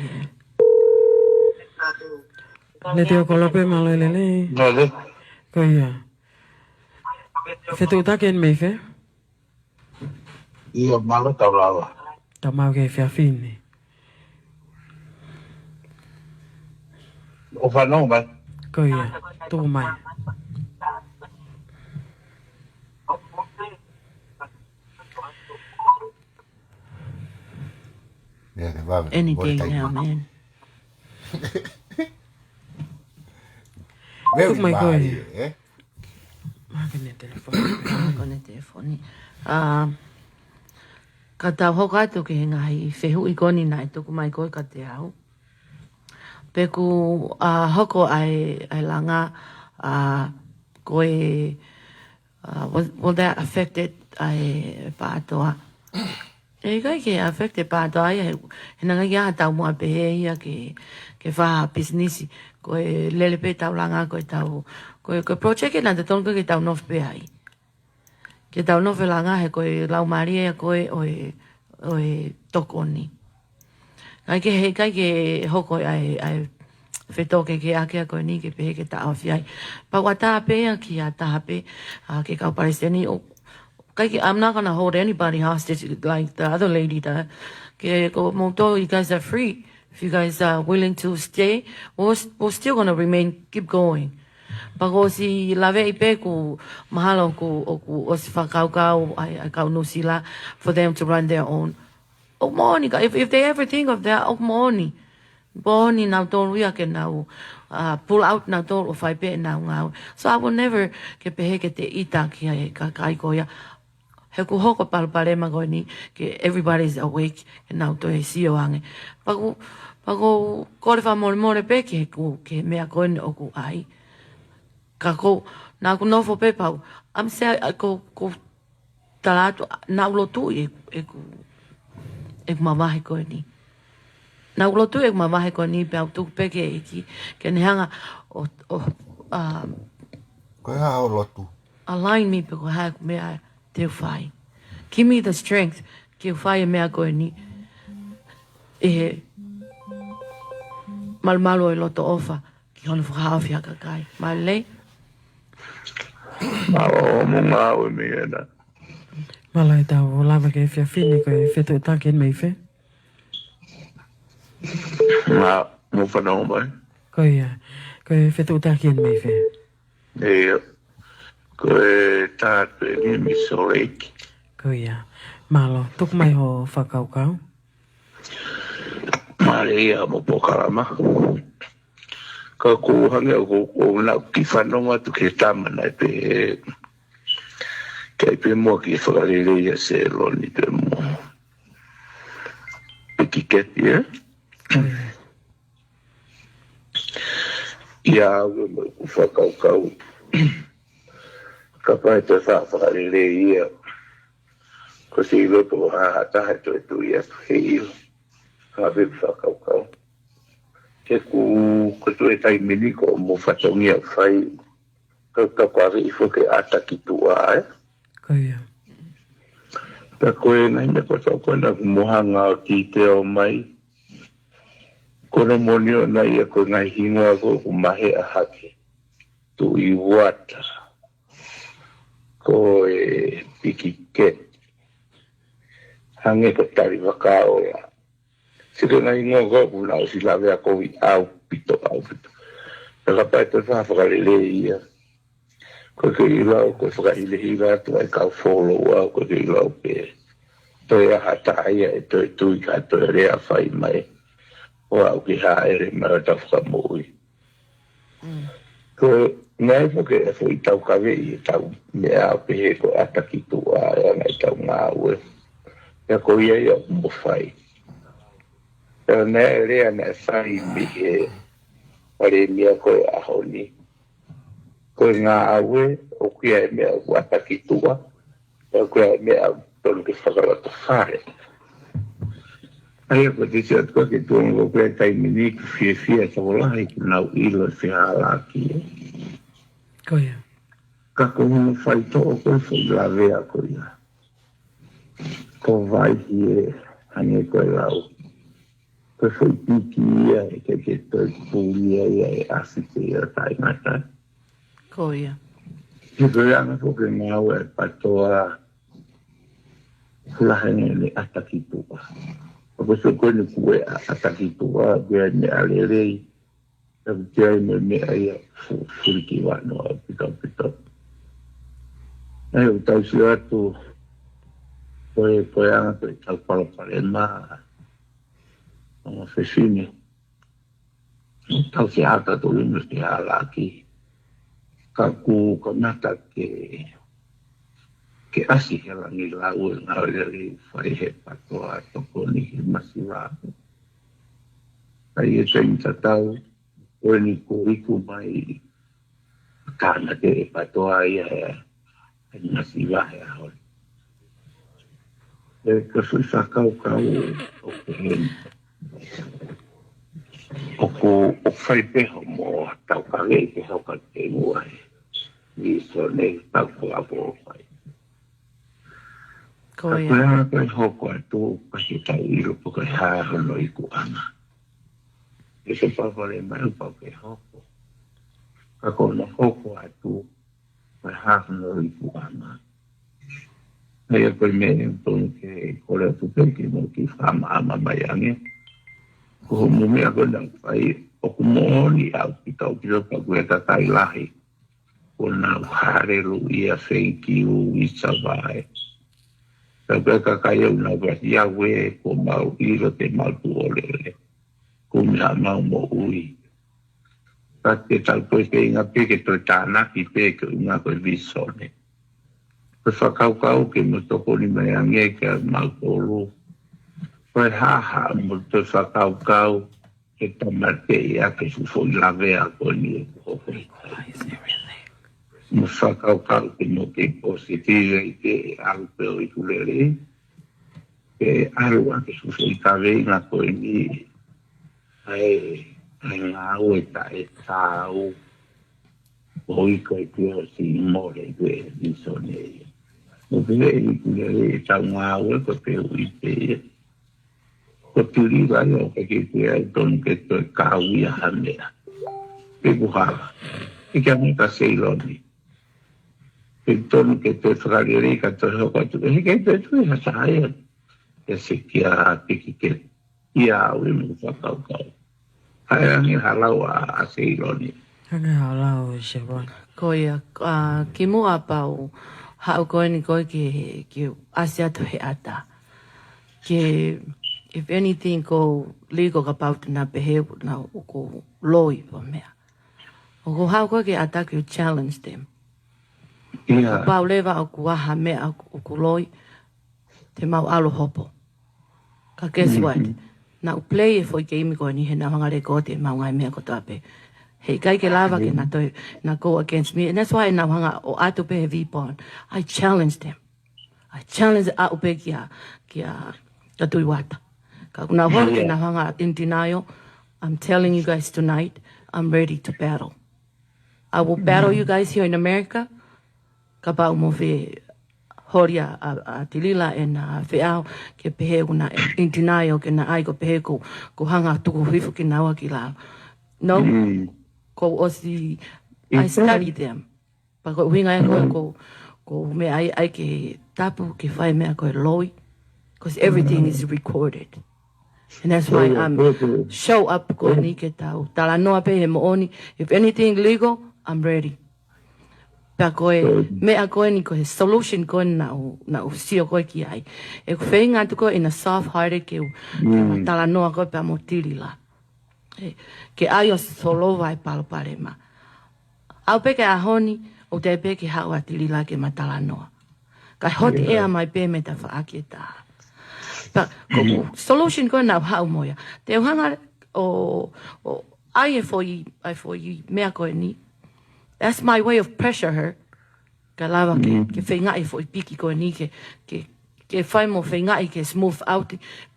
Letiō Kolope, mālō e lelei. Mālō. Ko ia. Fetuʻutaki eni mei fē? Ia, mālō, tau lava. Tau maʻu ki he efiafi ni. ʻO fanongo mai. Ko ia, tuku mai. Any day now, man. Tuku mai koe. Mālie, ē? Mālie e telefoni. Mālie e telefoni. Ā, ka tau hoko atu ki he ngaahi fehuʻi ko eni naʻe tuku mai ko ē kiate au. Pe ʻoku, ā, hoko ʻa e, ʻa e langa, ā, ko e, ā, will, will that affected ʻa e PATOA? ʻE ʻikai ke affected PATOA ia he, he naʻe ʻikai ke ʻi ai ha taumuʻa pehē ia ke, ke fai ha pisinisi. Ko e lele pē ʻetau langa, ko ʻetau, ko e, ko e project ē naʻe totonu ke tau nofo pē ai. Ke tau nofo he langa he ko e laumālie ia ko ē ʻo e, ʻo e tokoni. ʻIkai ke, he ʻikai ke hoko ʻa e, ʻa e fetōkekeʻaki ko eni ke pehē ke taʻofi ai. Pau ʻa taha pē ia ki ha taha pē, ā, ki he kau palesiteni ʻo, ʻikai ke, I'm not gonna hold anybody hostage like the other lady did. Ke ko moutolu, you guys are free. If you guys are willing to stay, we're, we're still gonna remain, keep going. Pea ʻoku ou ʻosi laveʻi pē ʻoku mahalo ʻoku, ʻoku ʻosi fakakaukau ʻa e, ʻa e kau Nuʻusila for them to run their own. ʻOku moʻoni ka, if, if they ever think of that, ʻoku moʻoni. Moʻoni nautolu ia ke nau, uh, pull out nautolu ʻo fai pē ʻenau ngāue. So I will never ke pehē ke te ʻita ki he kakai ko ia. He ʻoku hoko palopalema ko eni ke everybody is awake, ke nau toe sio ange. Pea ʻoku, pea ʻoku ou kole fakamolemole pē ki he ʻoku, ki he meʻa ko eni ʻoku ʻai. Ka ko, naʻa ku nofo pē pau. I'm sad, ʻa, ko, ko tala atu, naʻa ku lotu ʻi he, ʻeku, ʻeku mavahe ko eni. Naʻa ku lotu ʻi heʻeku mavahe ko eni pea u tuku pē ki he ʻEiki, ke ne hanga ʻo, ʻo, um, Ko e hā hoʻo lotu? Align me pe ko e hā ʻeku meʻa te u fai. Give me the strength ke u fai e meʻa ko eni ʻi he malumalu ʻo e loto ʻofa ki hono fakahaofi ha kakai. Mālie. Mālō mo ngāue mai ena. Mālō e tau lava ki he efiafi ni, ko e fetuʻutaki eni mei fē? Ngā, mo fanongo mai. Ko ia, ko e fetuʻutaki eni mei fē? Ia, ko e taha eni mei Salt Lake. Ko ia, mālō, tuku mai hoʻo fakakaukau. Mālō ia mo e polokalama. Ka ʻoku hangē ʻoku, ʻoku ou kiʻi fanongo atu ki he tama naʻe pehē, ke ʻai pē muʻa ke fakalelei ʻa Seloni pē muʻa. Piki Keti, ē? Ia, ʻoku ou fakakaukau. Kapau ʻe toe fa-, fakalelei ia. Ko e sio pe ko e hā ha taha ʻe toe tui atu he ʻilo. Ka ʻoku ou fakakaukau. He ʻoku, ko e toe taimi ni ʻoku mou fatongia fai. Ka, ka ʻoku ʻave ʻi he foʻi ʻata ki tuʻa, ē? Ko ia. Pea ko e ngaahi meʻa kotoa ko ena ʻoku mou hanga ʻo kiʻi teo mai. Ko hono moʻoni ʻona ia ko e ngaahi hingoa ko ē ʻoku maheʻa hake. Tuʻi Uata. Ko e Piki Keti. Hangē ko Talivakaola. Sio ki he ngaahi hingoa ko ē ʻoku nau ʻosi lavea kovi ʻaupito, ʻaupito. Pea kapau ʻe toe fa-, fakalelei ia. Ko e kei lau, ko e fakahilahila atu ʻa e kau follower, ko e kei lau pē. Toe ʻi ai ha taha ia ʻe toe tui ka toe lea fai mai. ʻO aʻu ki he hāʻele mai ʻo ʻetau fakamoʻui. Mm. Ko e, naʻe foki e foʻi taukaveʻi ʻetau meʻa ʻo pehē ko e ʻata ki tuʻa ʻa e anga ʻetau ngāue. Pea ko ia ia ʻoku mou fai. Pea naʻe lea naʻe fai mei he palēmia ko e ʻaho ni. Ko e ngāue ʻoku ʻi ai e meʻa ʻoku ʻata ki tuʻa. Pea ko e meʻa ʻoku tonu ke fakalotofale. ʻA ia ko e te sio atu ko ē ki tuʻa ko e taimi ni ʻoku fiefia e tokolahi ʻoku nau ʻilo e fehālaaki ē. Ko ia. Ka ko hono faitoʻo ko e foʻi lavea ko ia. Ko e vaihi ē, hangē ko e lau. Ko e foʻi piki ia, ʻe ʻikai ke toe puli ia ʻe ʻasi pē ia taʻengata. Ko ia. He ko e anga foki e ngāue ʻa e PATOA, ʻoku lahi ange ʻene ʻata ki tuʻa. Ka ko e sio ko eni ʻoku ʻi ai e ʻata ki tuʻa, ʻoku ʻi ai e meʻa lelei, ʻoku ʻi ai mo e meʻa ia fu-, fulikiva noa ʻaupito, ʻaupito. ʻA ia ʻoku tau sio atu, ko e, ko e anga ko ē ʻetau palopalema, ongo fefine. Tau se ata tolu me ke alaki. Ka kuo kamata ke, ke ʻasi he langi lau e ngāue lelei ʻoku fai he PATOA tokoni ki he masiva. Ka ʻi he taimi tatau, ko eni kuo iku mai, ka na ke e PATOA ia he, he masiva he ʻaho ni. ʻE, ko e foʻi fakakaukau ʻoku pehē ni. ʻOku, ʻoku fai pē hoʻomo taukaveʻi ke hoko atu ki muʻa he vīsone tau ko apo fai. Ko ia. Ka ko e hā ko e hoko atu, ka ke tau ʻilo pe ko e hā hono ikuʻanga. ʻE se pau fale mai pau ke hoko. Ka ko hono hoko atu, ko e hā hono ikuʻanga. ʻA ia ko e meʻa ʻoku tonu ke kole atu pē ke mou kiʻi fakamaama mai ange. Ko hoʻomo meʻa ko ena ʻoku fai, ʻoku moʻoni ʻaupito, ʻaupito pea ko e kakai lahi. Ko nau haleluia, thank you, it's a vibe. Pea ko e kakai ʻoku nau vati au ē, ko mau ʻilo te mau tuʻu ʻo lele. Ko mea mau moʻui. Ka te tau toe feinga pē ke toe tānaki pē ke ʻuhinga ko e vīsone. Ko e fakakaukau ke mo tokoni mai ange kia mautolu. Ko e hā haʻamo toe fakakaukau ke tāmateʻi ʻaki e fuʻu foʻi lavea ko eni ʻoku hoko. Mo fakakaukau ke mo ke positive ʻi he ʻalu pē ʻo iku lelei. Ke ʻalu ʻaki e fuʻu foʻi kaveinga ko eni, ʻa e, ʻa e ngāue taʻetaau, ʻo ʻikai ke ʻosi mole ke vīsone ia. Mo pehē ʻi he ʻiku lelei ʻetau ngāue ko e pehē ʻi he, ko e tuli vai ʻo ka ke ke ʻai tonu ke toe kau ia ha meʻa. Pe ko e hā. ʻIkai ke ʻai ka seiloni. Pe tonu ke toe fakalelei ka toe hoko atu. ʻE he ke toe tui ha taha ia. ʻE se kia piki ke ia au i mo fakakaukau. Hae ange ha lau ʻa, ʻa seiloni. Hanga halau se vana. Ko ia, ʻa, kimuʻa pau, haʻu ko eni ko e ke, ke ʻasi atu he ʻata. Ke, if anything, ko legal ka pau te na pehē, na ʻoku loi pe meʻa. ʻOku haʻu ko e ke ʻata ke challenge them. Ia. Pau leva ʻoku ʻi ai ha meʻa ʻoku, ʻoku loi, te mau ʻalu hopo. Ka guess what? Naʻa ku play e foʻi keimi ko eni he naʻa ku hanga leko te mau ngaahi meʻa kotoa pē. Heʻikai ke lava ke na toe, na go against me. And that's why naʻa ku hanga ʻo ʻatu pē he V bond. I challenge them. I challenge ʻaʻu pē kia, kia, kia Tuʻi Vata. Ka ʻoku naʻa ku hanga ke naʻa ku hanga in denial. I'm telling you guys tonight, I'm ready to battle. I will battle you guys here in America. Kapau mo fe holi a, a, a Tilila ʻena feʻao ke pehē ʻoku na in denial ke na ʻai ko pehē ko, ko hanga tuku hifo ke na ua ki lao. No, ko ʻosi, I study them. Pea ko e ʻuhinga ia ko, ko, ko meʻa ai, ʻai ke tapu ke fai meʻa ko e loi. 'Cause everything is recorded. And that's why I'm show up ko eni ke tau talanoa pē he moʻoni. If anything legal, I'm ready. Pea ko e meʻa ko eni ko e solution ko eni naʻa ku, naʻa ku sio ko ē ki ai. ʻE ku feinga atu ko ē in a soft hearted ke u, ke ma talanoa ko ē pea mo Tilila. ʻE, ke ʻai ʻo solova e palopalema. ʻAu pē ke ʻaho ni, ʻoku teʻeki pē ke haʻu ʻa Tilila ke ma talanoa. Kae hot air mai pē mei tafaʻaki ʻe taha. Pea, ko e solution ko ē naʻa ku haʻu mo ia. Te u hanga ʻo, ʻo ʻai e foʻi, ʻai foʻi meʻa ko eni. That's my way of pressure her. Ka lava ke, ke feingaʻi e foʻi piki ko eni ke, ke, ke fai mo feingaʻi ke smooth out.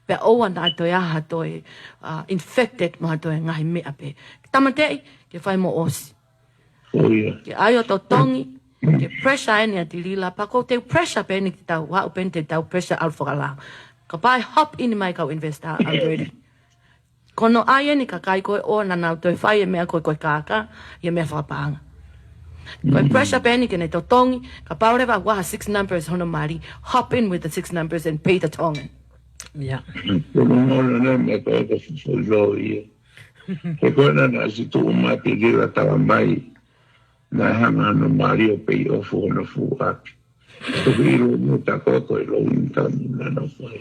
Pea ʻoua naʻa toe ʻi ai ha toe, uh, infected mo ha toe ngaahi meʻa pē. Tāmateʻi, ke fai mo ʻosi. Ke ʻai ʻo totongi, ke pressure eni ʻa Tilila. Pea ko e te pressure pē eni te tau, haʻu pē eni te tau pressure ʻalu fakalao. Kapau ʻe hop in mai kau investor, I'm ready. Ko hono ʻai eni kakai ko ē ʻoua naʻa nau toe fai e meʻa ko ē ko e kākā, ʻi he meʻa fakapaʻanga. Ko e pressure pē eni ke ne totongi, kapau leva ʻoku ʻi ai ha six numbers hono mali, hop in with the six numbers and pay the Tongan. Yeah. Ko hono mono nā meʻa ko ē ko e fuʻu loi ia. He ko ena naʻe ʻosi tuʻu mai Tilila tala mai, naʻe hanga hono mali ʻo pay off hono fuʻu ʻapi. Ko e ʻilo mo ta ko ko e loan ka na na fai.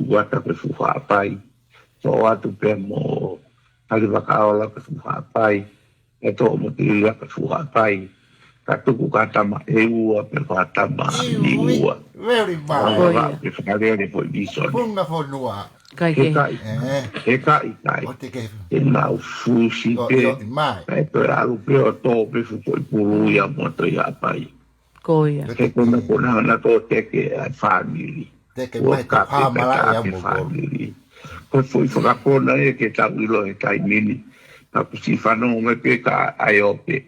Uata ko e fuʻu Haʻapai. Toʻo atu pē mo Kalivakaola ko e fuʻu Haʻapai. ʻE toʻo mo Tililia ko e fuʻu Haʻapai. Ka tuku ka tama ʻe ua pe ko ha tama ʻe ua. Very bad. Ko ia. Pe fakalele foʻi visone. Funga fonua. Kai ke. He kaʻi. He kaʻi kai. He nau fusi pē. Kai toe alu pē ʻo tō pē fuʻu foʻi pulu ia mo Tohi Haʻapai. Ko ia. He kona kona na tō teke ʻa e fāmili. Teke mai ka pāmala ia mo fāmili. Ko e foʻi fakakona ia ke tau ʻilo he taimi ni. Ka kusi fanongo mai pē ka ai o pē.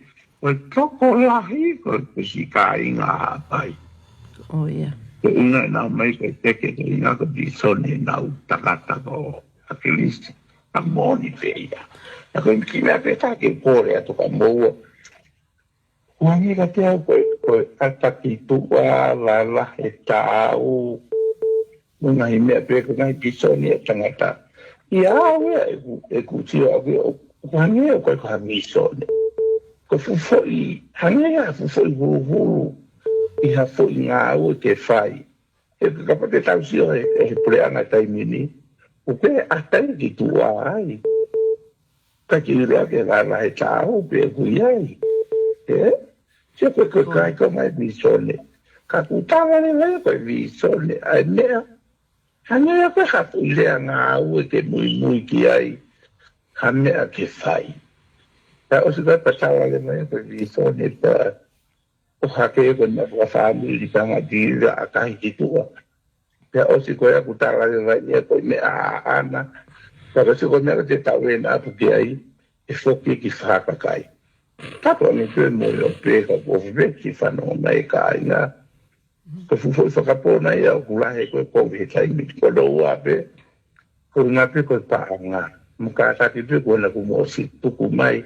Ko e tokolahi, ko e kusi kāinga Haʻapai. Ko ia. Ko e ʻuhinga ʻenau mai ko e teke, ko e ʻuhinga ko e visone ʻenau takataka ʻo ʻAkilisi. Ka moʻoni pē ia. Ko e kiʻi meʻa pē ka ke kole atu ka moua. Ko e ʻuhinga kiate au ko e, ko e ʻata ki tuʻa, lalahi e taau. Mo e ngaahi meʻa pē ko e ngaahi visone ʻa e tangata. ʻIa au ia ʻeku, ʻeku sio au ia ʻo, ʻoku hangē ia ko e ko ha visone. Ko e fuʻu foʻi, hangē ia ha fuʻu foʻi huluhulu. ʻI ha foʻi ngāue ke fai. He kapau te tau sio he, he puleʻanga taimi ni. ʻOku ke ʻata ia ki tuʻa ai. Ka ke ʻilo ke lalahi e taau pē ʻoku ʻi ai. Ē? Sio ko e ko e kai ko e ngaahi visone. Ka kuo tala leva ia ko e visone ʻa e meʻa. Hangē ia ko e ha foʻi lea ngāue ke muimui ki ai. Ha meʻa ke fai. Ka ʻosi ko e pea tala leva ia ko e visone pea ʻo hake ko e meʻa fakafāmili tangata ʻa kahi ki tuʻa. Pea ʻosi ko ia kuo tala leva ia ko e meʻa ʻaʻana. Pea ʻosi ko e meʻa ko e te tau ena apu ki ai, ʻe foki ki fakakai. Tapu ange pē mo e ʻo pē ka ko e pē ki fanongo mai kāinga. Ko e fuʻu foʻi fakapō naʻe ʻi ai ʻoku lahi ko e kovi he taimi ko ē ʻoku ʻi ai pē. Ko e ngaahi pē ko e paʻanga. Mo kātaki pē ko ena kuo mou ʻosi tuku mai.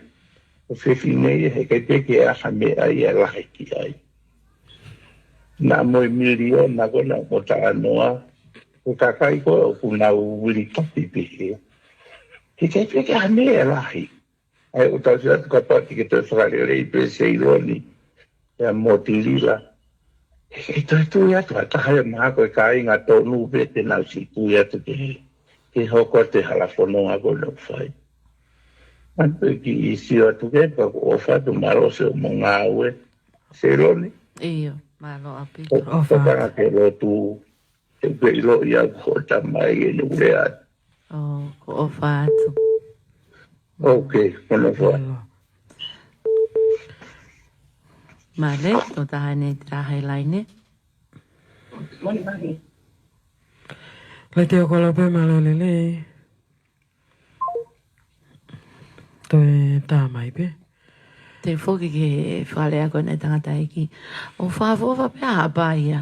Ko e fefine ia heʻikai pē ke ʻi ai ha meʻa ia ʻe lahi ki ai. Naʻa mo e miliona ko ena ʻoku talanoa. Ko e kakai ko ē ʻoku nau vili tapi pē he. Heʻikai pē ke ʻi ai ha meʻa ʻe lahi. ʻA ia ʻoku tau sio atu kapau te ke toe fakalelei pē Seiloni, ʻa ia mo Tilila. He ʻikai toe tui atu ha taha ia mahalo ko e kāinga tonu pē te nau siʻi tui atu ke, ke hoko atu e hala fononga ko ē ʻoku nau fai. Manatu pē kiʻi sio atu ke pea ʻoku ou ʻofa atu mālō siʻomo ngāue. Seiloni. ʻIo, mālō ʻaupito. ʻOfa atu. Tokanga ke lotu. He ʻoku ke ʻilo ia ko e tamai ʻene ʻulea. ʻOku ou ʻofa atu. Ok, wonderful. Mālō. Mālō, tō taha ʻene tira he laine. Leti o kolo pē mālō lelei. Toe tā mai pē. Te u foki ki he fakalea ko ena ʻa e tangataʻeiki. ʻOku fakaʻofoʻofa pē ʻa Haʻapai ia.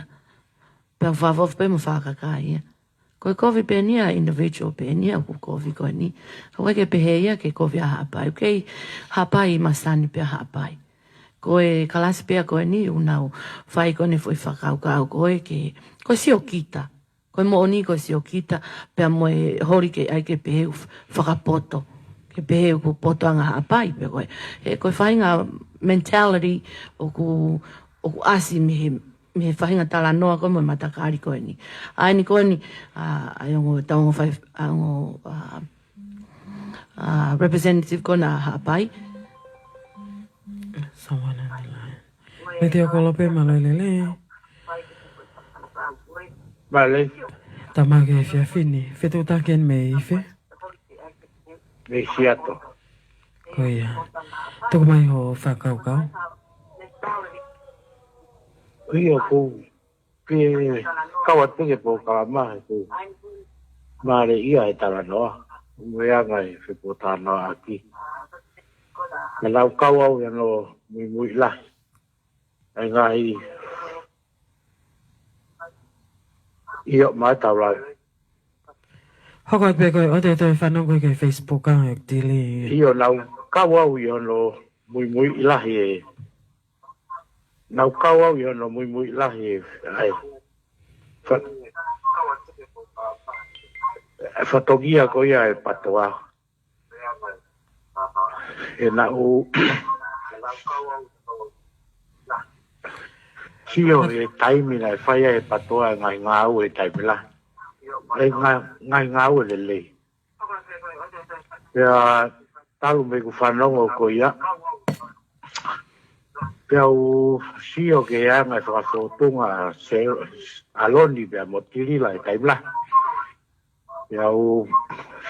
Pea fakaʻofoʻofa pē mo Fakakai ia. Ko e kovi pē eni ʻa e individual pē eni ʻoku kovi ko eni. ʻOku ʻikai ke pehē ia ke kovi ʻa Haʻapai. ʻOku kei Haʻapai masani pē ʻa Haʻapai. Ko e kalasi pē ko eni ʻoku nau fai ko eni foʻi fakakaukau ko ē ke, ko e siokita. Ko e moʻoni ko e siokita, pea mo e holi ke ʻai ke pehē ʻoku fakapoto. Ke pehē ʻoku poto ange ʻa Haʻapai pē ko ē. He ko e faʻahinga mentality ʻoku, ʻoku ʻasi mei he, mei he faʻahinga talanoa ko ē mo e matakali ko eni. ʻA eni ko eni, ʻa, ʻa e ongo, tau ongo fai, ʻa e ongo, ʻa, ʻa, representative ko ena ʻa Haʻapai. Someone on the line. Leti o kolo pē mālō lelei. Mālō. Tamake fia fini. Fetuʻutaki eni mei fē? Mei Seattle. Ko ia. Tuku mai hoʻo fakakaukau. ʻIo, ʻoku ou ke kau atu ke pōkalama he ʻoku mālie ia e talanoa. Mo e anga e fepōtalanoaʻaki. Naʻa nau kau au ʻi hono muimui lahi. ʻA e ngaahi ʻio mai tau lau. Hoko atu pē ko e ʻoua te toe fanongo ki he Facebook ʻa e tili. ʻIo, nau kau au ʻi hono muimui lahi e. Nau kau au ʻi hono muimui lahi e. ʻA e. Fa-, fatongia ko ia e PTOA. ʻE naʻu sio he taimi naʻe fai ai e PTOA e ngaahi ngāue he taimi lahi. E ngā-, ngaahi ngāue lelei. Pea talu mei heʻeku fanongo ko ia. Pea u sio ki he anga e fakafōtunga ʻa Se-, ʻa Loni pea mo Tilila he taimi lahi. Pea u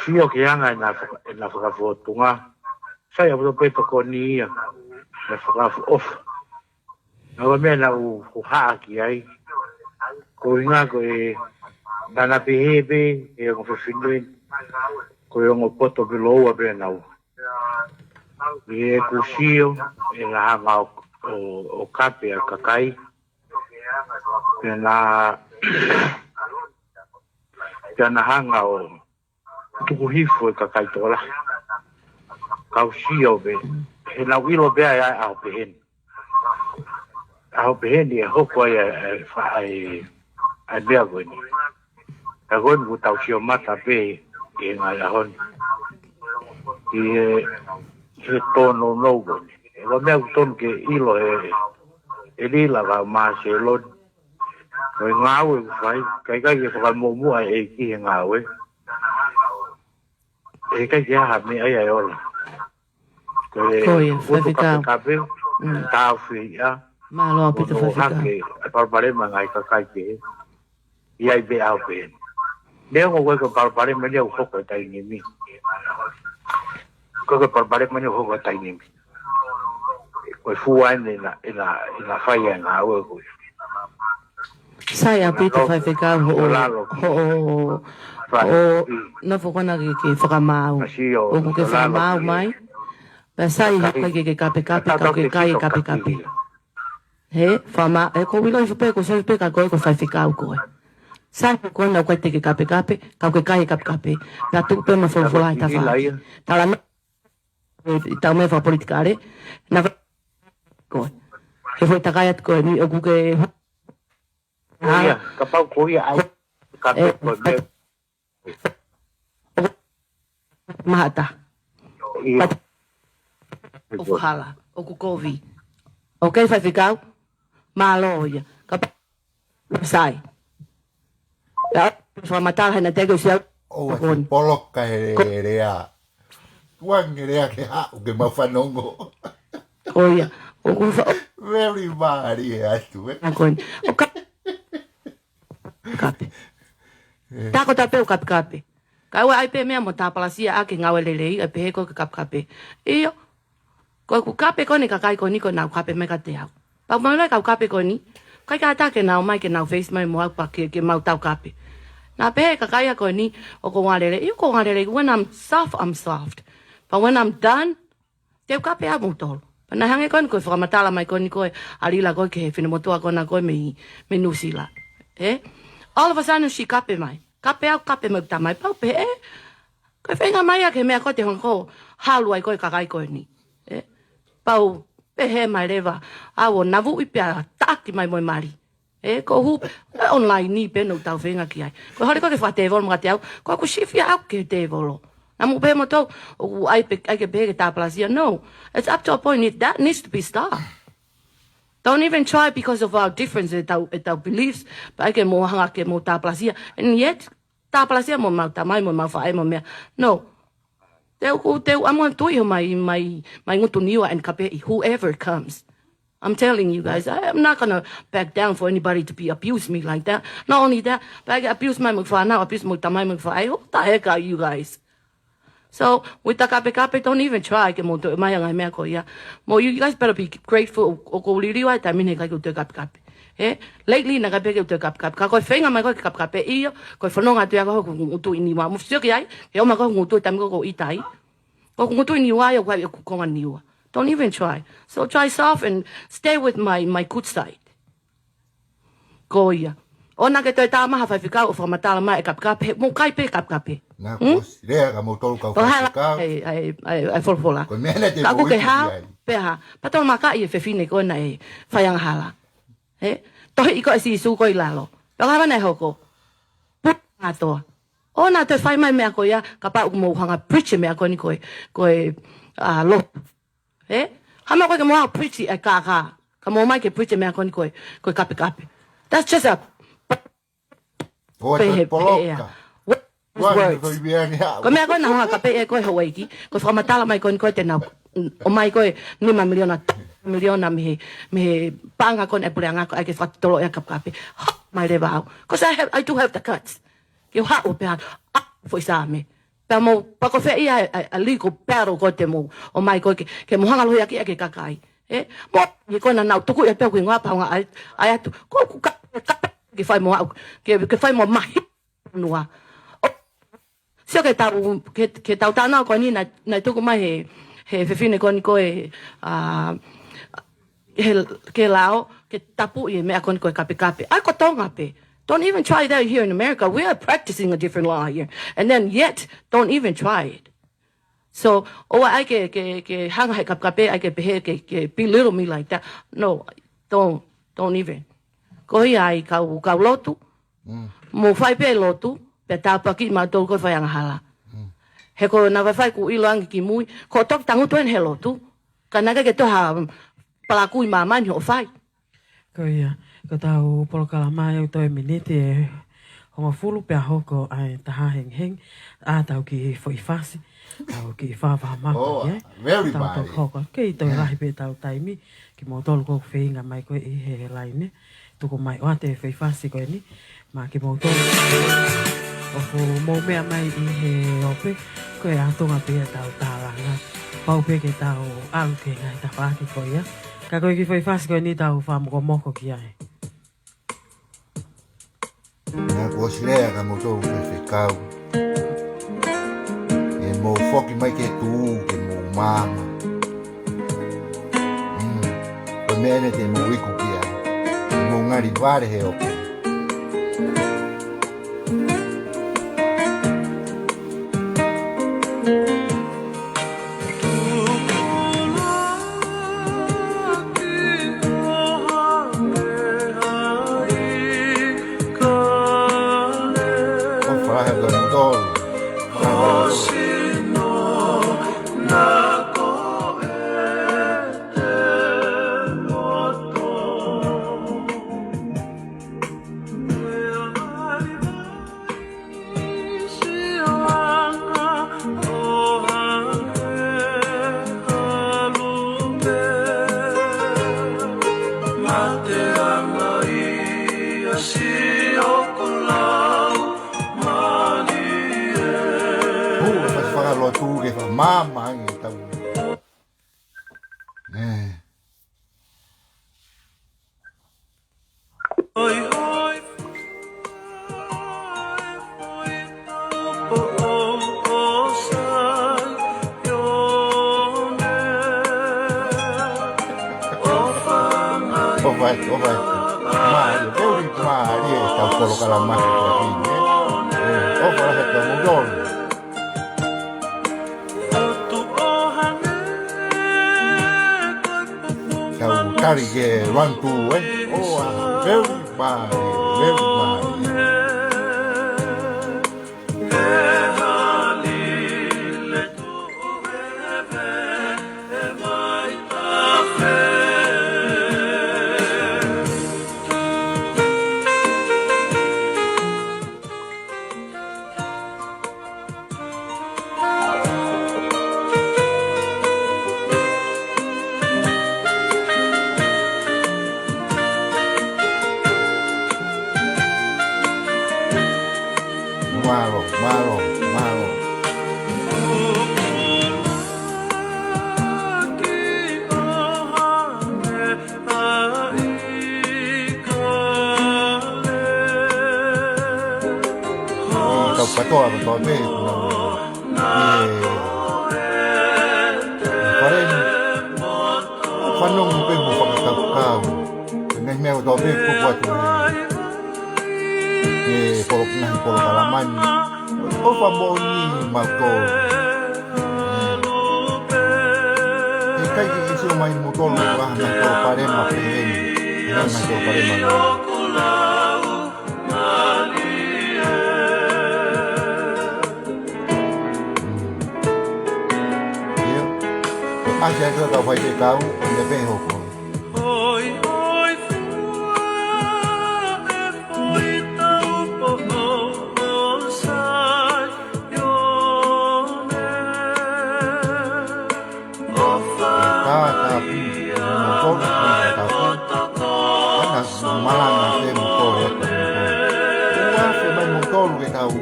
sio ki he anga ʻena faka-, ʻena fakafōtunga. Sai ʻaupito pē tokoni ia. ʻEna fakaʻofoʻofa. Naʻa ko e meʻa naʻa ku, ku hā ki ai. Ko e ʻuhinga ko e naʻa na pehē pē, ʻe ongo fefine. Ko e ongo poto pē lōua pē naua. ʻI heʻeku sio, ʻena hanga ʻo, ʻo, ʻo kape ʻa e kakai. Pea na, pea na hanga ʻo tuku hifo e kakai tokolahi. Kau sio pē, he naʻa ku ʻilo pē ʻa e ʻaho pehē ni. ʻAho pehē ni ʻe hoko ai ʻa e, ʻa e fa-, ʻa e, ʻa e meʻa ko eni. ʻA ko eni kuo tau sio mata pē ʻi he ngaahi ʻaho ni. ʻI he, he tōnounou ko eni. Ko e meʻa ʻoku tonu ke ʻilo he, he lila ka Māselo ni. Ko e ngāue ʻoku fai, ʻikai ke fakamuʻomuʻa e ʻEiki he ngāue. ʻE ʻikai ke ʻi ai ha meʻa ia ʻe ola. Ko e Ko ia, utu faifekau. Kapekape, Mm. tāufi ia. Mālō ʻaupito Ono faifekau. Hake, e palopalema ngaahi kakai kehe. ʻI ai pē ʻaho pē. Neongo ko e palopalema ni ʻoku hoko he taimi ni. Ko e palopalema ni ʻoku hoko he taimi ni. Ko e fua ʻena, ʻena, ʻena fai ʻa e ngāue ko ia. Sai ʻaupito faifekau hoʻo, Lalo. Hoʻo, Fai. Hoʻo, nofo ko ena ke, ke fakamaau. Masio, ʻOku ke Lalo, fakamaau Masio. Mai. Pea sai Kakai. Hoko ke, ke kapekape, Atau kau ke ke kai sito kapekape. Kakai. He, fama, he ko Wilo i fupe, ko Sel pe ka koe, ko faifekau koe. Sai ko na ko te ke kapekape, ka ke kai kapekape. Na tuku pē mo folofola e tafa. Tala na, e, tau meʻa fakapolitikale. Na fa-, koe. He foʻi takai atu koe, ni ʻoku ke. Ia, kapau ko ia ai. Kape koe. Mahata. Ia. ʻOku hala, ʻoku kovi. Okay, faifekau. Mālō ia. Kapa-, sai. Ia, fakamatala hena teke usia. ʻOua te poloka he lea. Tuange lea ke haʻu ke mau fanongo. ʻO ia. ʻOku fa-, very mālie atu, ē? Ako ni. ʻO ka-, kape. Tako tape ʻo kapekape. Ka ua ai pē meʻa mo tāpalasia ʻa ke ngāue lelei, ʻa pehē ko ke kapekape. ʻIo. Ko ʻeku kape ko eni kakai ko eni ko nau kape mai ka te au. Pau mai lai kau kape ko eni. Kai ka ta ke nau mai ke nau face mai mo au pa ke, ke mau tau kape. Na pehē kakai ʻa ko eni ʻoku ngāue lelei. ʻIo ʻoku ngāue lelei. When I'm soft, I'm soft. But when I'm done, te u kape ʻa moutolu. Pea na hangē ko eni ko e fakamatala mai ko eni ko e ʻa Lila ko e ke he finemotuʻa ko ena ko e mei, mei Nuʻusila. Ē? All of a sudden she kape mai. Kape au, kape mai tamai pau pē, ē? Ko e feinga mai ʻa ke meʻa ko te hongko halu ai ko e kakai ko eni. Ē? Pau pehē mai leva. ʻA ʻo navuʻi pea taki mai mo e mali. Ē, ko hu, ē, online ni pē no tau feinga ki ai. Ko hale ko ke fakatēvolo mo ka te au, ko ʻeku sifia au ke tēvolo. Na mu pē mo tau, ʻoku ai pē, ai ke pē ke tāpalasia. No, it's up to a point. It, that needs to be stopped. Don't even try because of our difference e tau, e tau beliefs. Pea ai ke mo hanga ke mo tāpalasia. And yet, tāpalasia mo mau tamai mo mau faʻē mo meʻa. No. Te u, te u ʻamu ʻo tui ho mai, mai, mai ngutu niua and kapeʻi whoever comes. I'm telling you guys, I am not gonna back down for anybody to be abuse me like that. Not only that, but I get abused by my father now, abused by my, my father. What the heck are you guys? So, with the kape kape, don't even try ke mo toe mai ʻa e ngaahi meʻa ko ia. Mo, you guys better be grateful ʻoku ou liliu ai taimi ni ʻikai ke u toe kape kape. Ē, lately na kape ke u toe kape kape. Ka ko e feinga mai ko e kape kape ʻio, ko e fononga atu ia ko hoku ngutu ʻi niua. Mo sio ki ai, ke ʻomai ko hoku ngutu taimi ko ʻoku ʻitai. Ko hoku ngutu ʻi niua ia, ko e konga niua. Don't even try. So try soft and stay with my, my good side. Ko ia. ʻOua ke toe tā mai ha faifekau ʻo fakamatala mai e kape kape, he mo kai pē kape kape. Na, hmm? Ko si lea ka mo tolu kau faifekau. Ai, ai, ai, ai, folofola. Ko e meʻa na te ka ʻoku ke hao, pea ha. Pea tau maka i e fefine ko ena e fai angahala. He? Tohi ʻi ko e Sīsū ko ʻi lalo. Pea ka hava na e hoko. Puta atoa. ʻOua te fai mai meʻa ko ia, kapau ʻoku mou hanga preach e meʻa ko eni ko e, ko e, ʻa, lo. Ē? Hama ko e ke mo au preach e kākā. Ka mo mai ke preach e meʻa ko eni ko e, ko e kape kape. That's just a poloka. What is words? Ko e meʻa ko ena hanga kape e ko e Hawaiiki. Ko e fakamatala mai ko eni ko e te nau. ʻO mai ko e nima miliona, miliona mei he, mei he paʻanga ko ena e puleʻanga ko e ke fakatolo e kape kape. Ha, mai leva au. 'Cause I have, I do have the guts. Ke u haʻu pea, ʻa, foʻi same. Pea mo, pea ko fē ia, a, a legal battle ko te mo, ʻo mai ko ke, ke mo hanga lohi ʻaki, ʻaki kakai. Ē, mo, ʻi ko ena nau tuku ia pea ku ingoa pea hunga ai, ai atu. Ko, ku ka, ka, ke fai mo au, ke, ke fai mo mahi, nua. ʻO, sio ke tau, ke, ke tau tana ko eni na, na tuku mai he, he fefine ko eni ko e, ʻa, he, ke lao, ke tapu ʻi he meʻa ko eni ko e kape kape. Ai ko Tonga pē. Don't even try that here in America. We are practicing a different law here. And then yet, don't even try it. So, ʻoua ʻai ke, ke, ke hanga he kape kape, ʻai ke pehē, ke, ke belittle me like that. No, don't, don't even. Ko ia ai kau, kau lotu. Mm. Mo fai pē lotu, pea tāpuaki mautolu ko e fai angahala. Mm. He ko na fai fai ku ʻilo ange ki mui, ko toki tangutu eni he lotu. Ka naʻe ʻikai ke toe ha palakū ʻi māmani hoʻo fai. Ko ia, ko tau polokalama ia ʻoku toe miniti ʻe hongofulu pea hoko ai taha hengihengi, ʻa tau kiʻi foʻi fasi, tau kiʻi fāfā mako, oh, ē? Very tau mālie. Tau hoko, kei toe lahi pē tau taimi, kimoutolu ʻoku feinga mai ko ē ʻi he laine, tuku mai ʻoatu e foʻi fasi ko eni, maʻa kimoutolu. ʻOku mou meʻa mai ʻi he ope, ko e ʻatunga pē ia tau tālanga. Pau pē ke tau ʻalu ki he ngaahi tafaʻaki ko ia. Ka ko e kiʻi foʻi fasi ko eni tau fakamokomoko ki ai. Na ko si lea ka mo tō faifekau. ʻE mou foki mai ke tū, ke mou maama. Mm. Ko e meʻa ena te mou iku ki ai. Ngali vale he ope. ʻOfa lahi atu kimoutolu. Hū, fai fakalotu ke fakamāmā ange tau. Eh. ʻOfa atu, ʻofa atu. Mālie, very mālie ʻetau polokalama ko eni, ē. Eh, ʻofa lahi atu kimoutolu. Tau tali ki he round two, ē. ʻOfa, very mālie, very mālie. Mālō, mālō, mālō. Tau kātoa, kātoa pē, ē, ē, pare ni. Fanongo pē mo fakakaukau. Ngaahi meʻa kotoa pē kuo ʻoatu ʻe he polo-, ngaahi polokalama ni. ʻOfa moʻoni mautolu. ʻE ʻikai ke sio mai moutolu ko ha ngaahi palopalema pehē ni. Ngaahi palopalema ni. ʻIo. ʻAsi atu ka fai te kau, ʻo ne pē hoko. Ka, ka, pi, mo tolu, mo tolu. Ana, malanga te mo tolu, e tolu. Ua, fe mai mo tolu ke tau.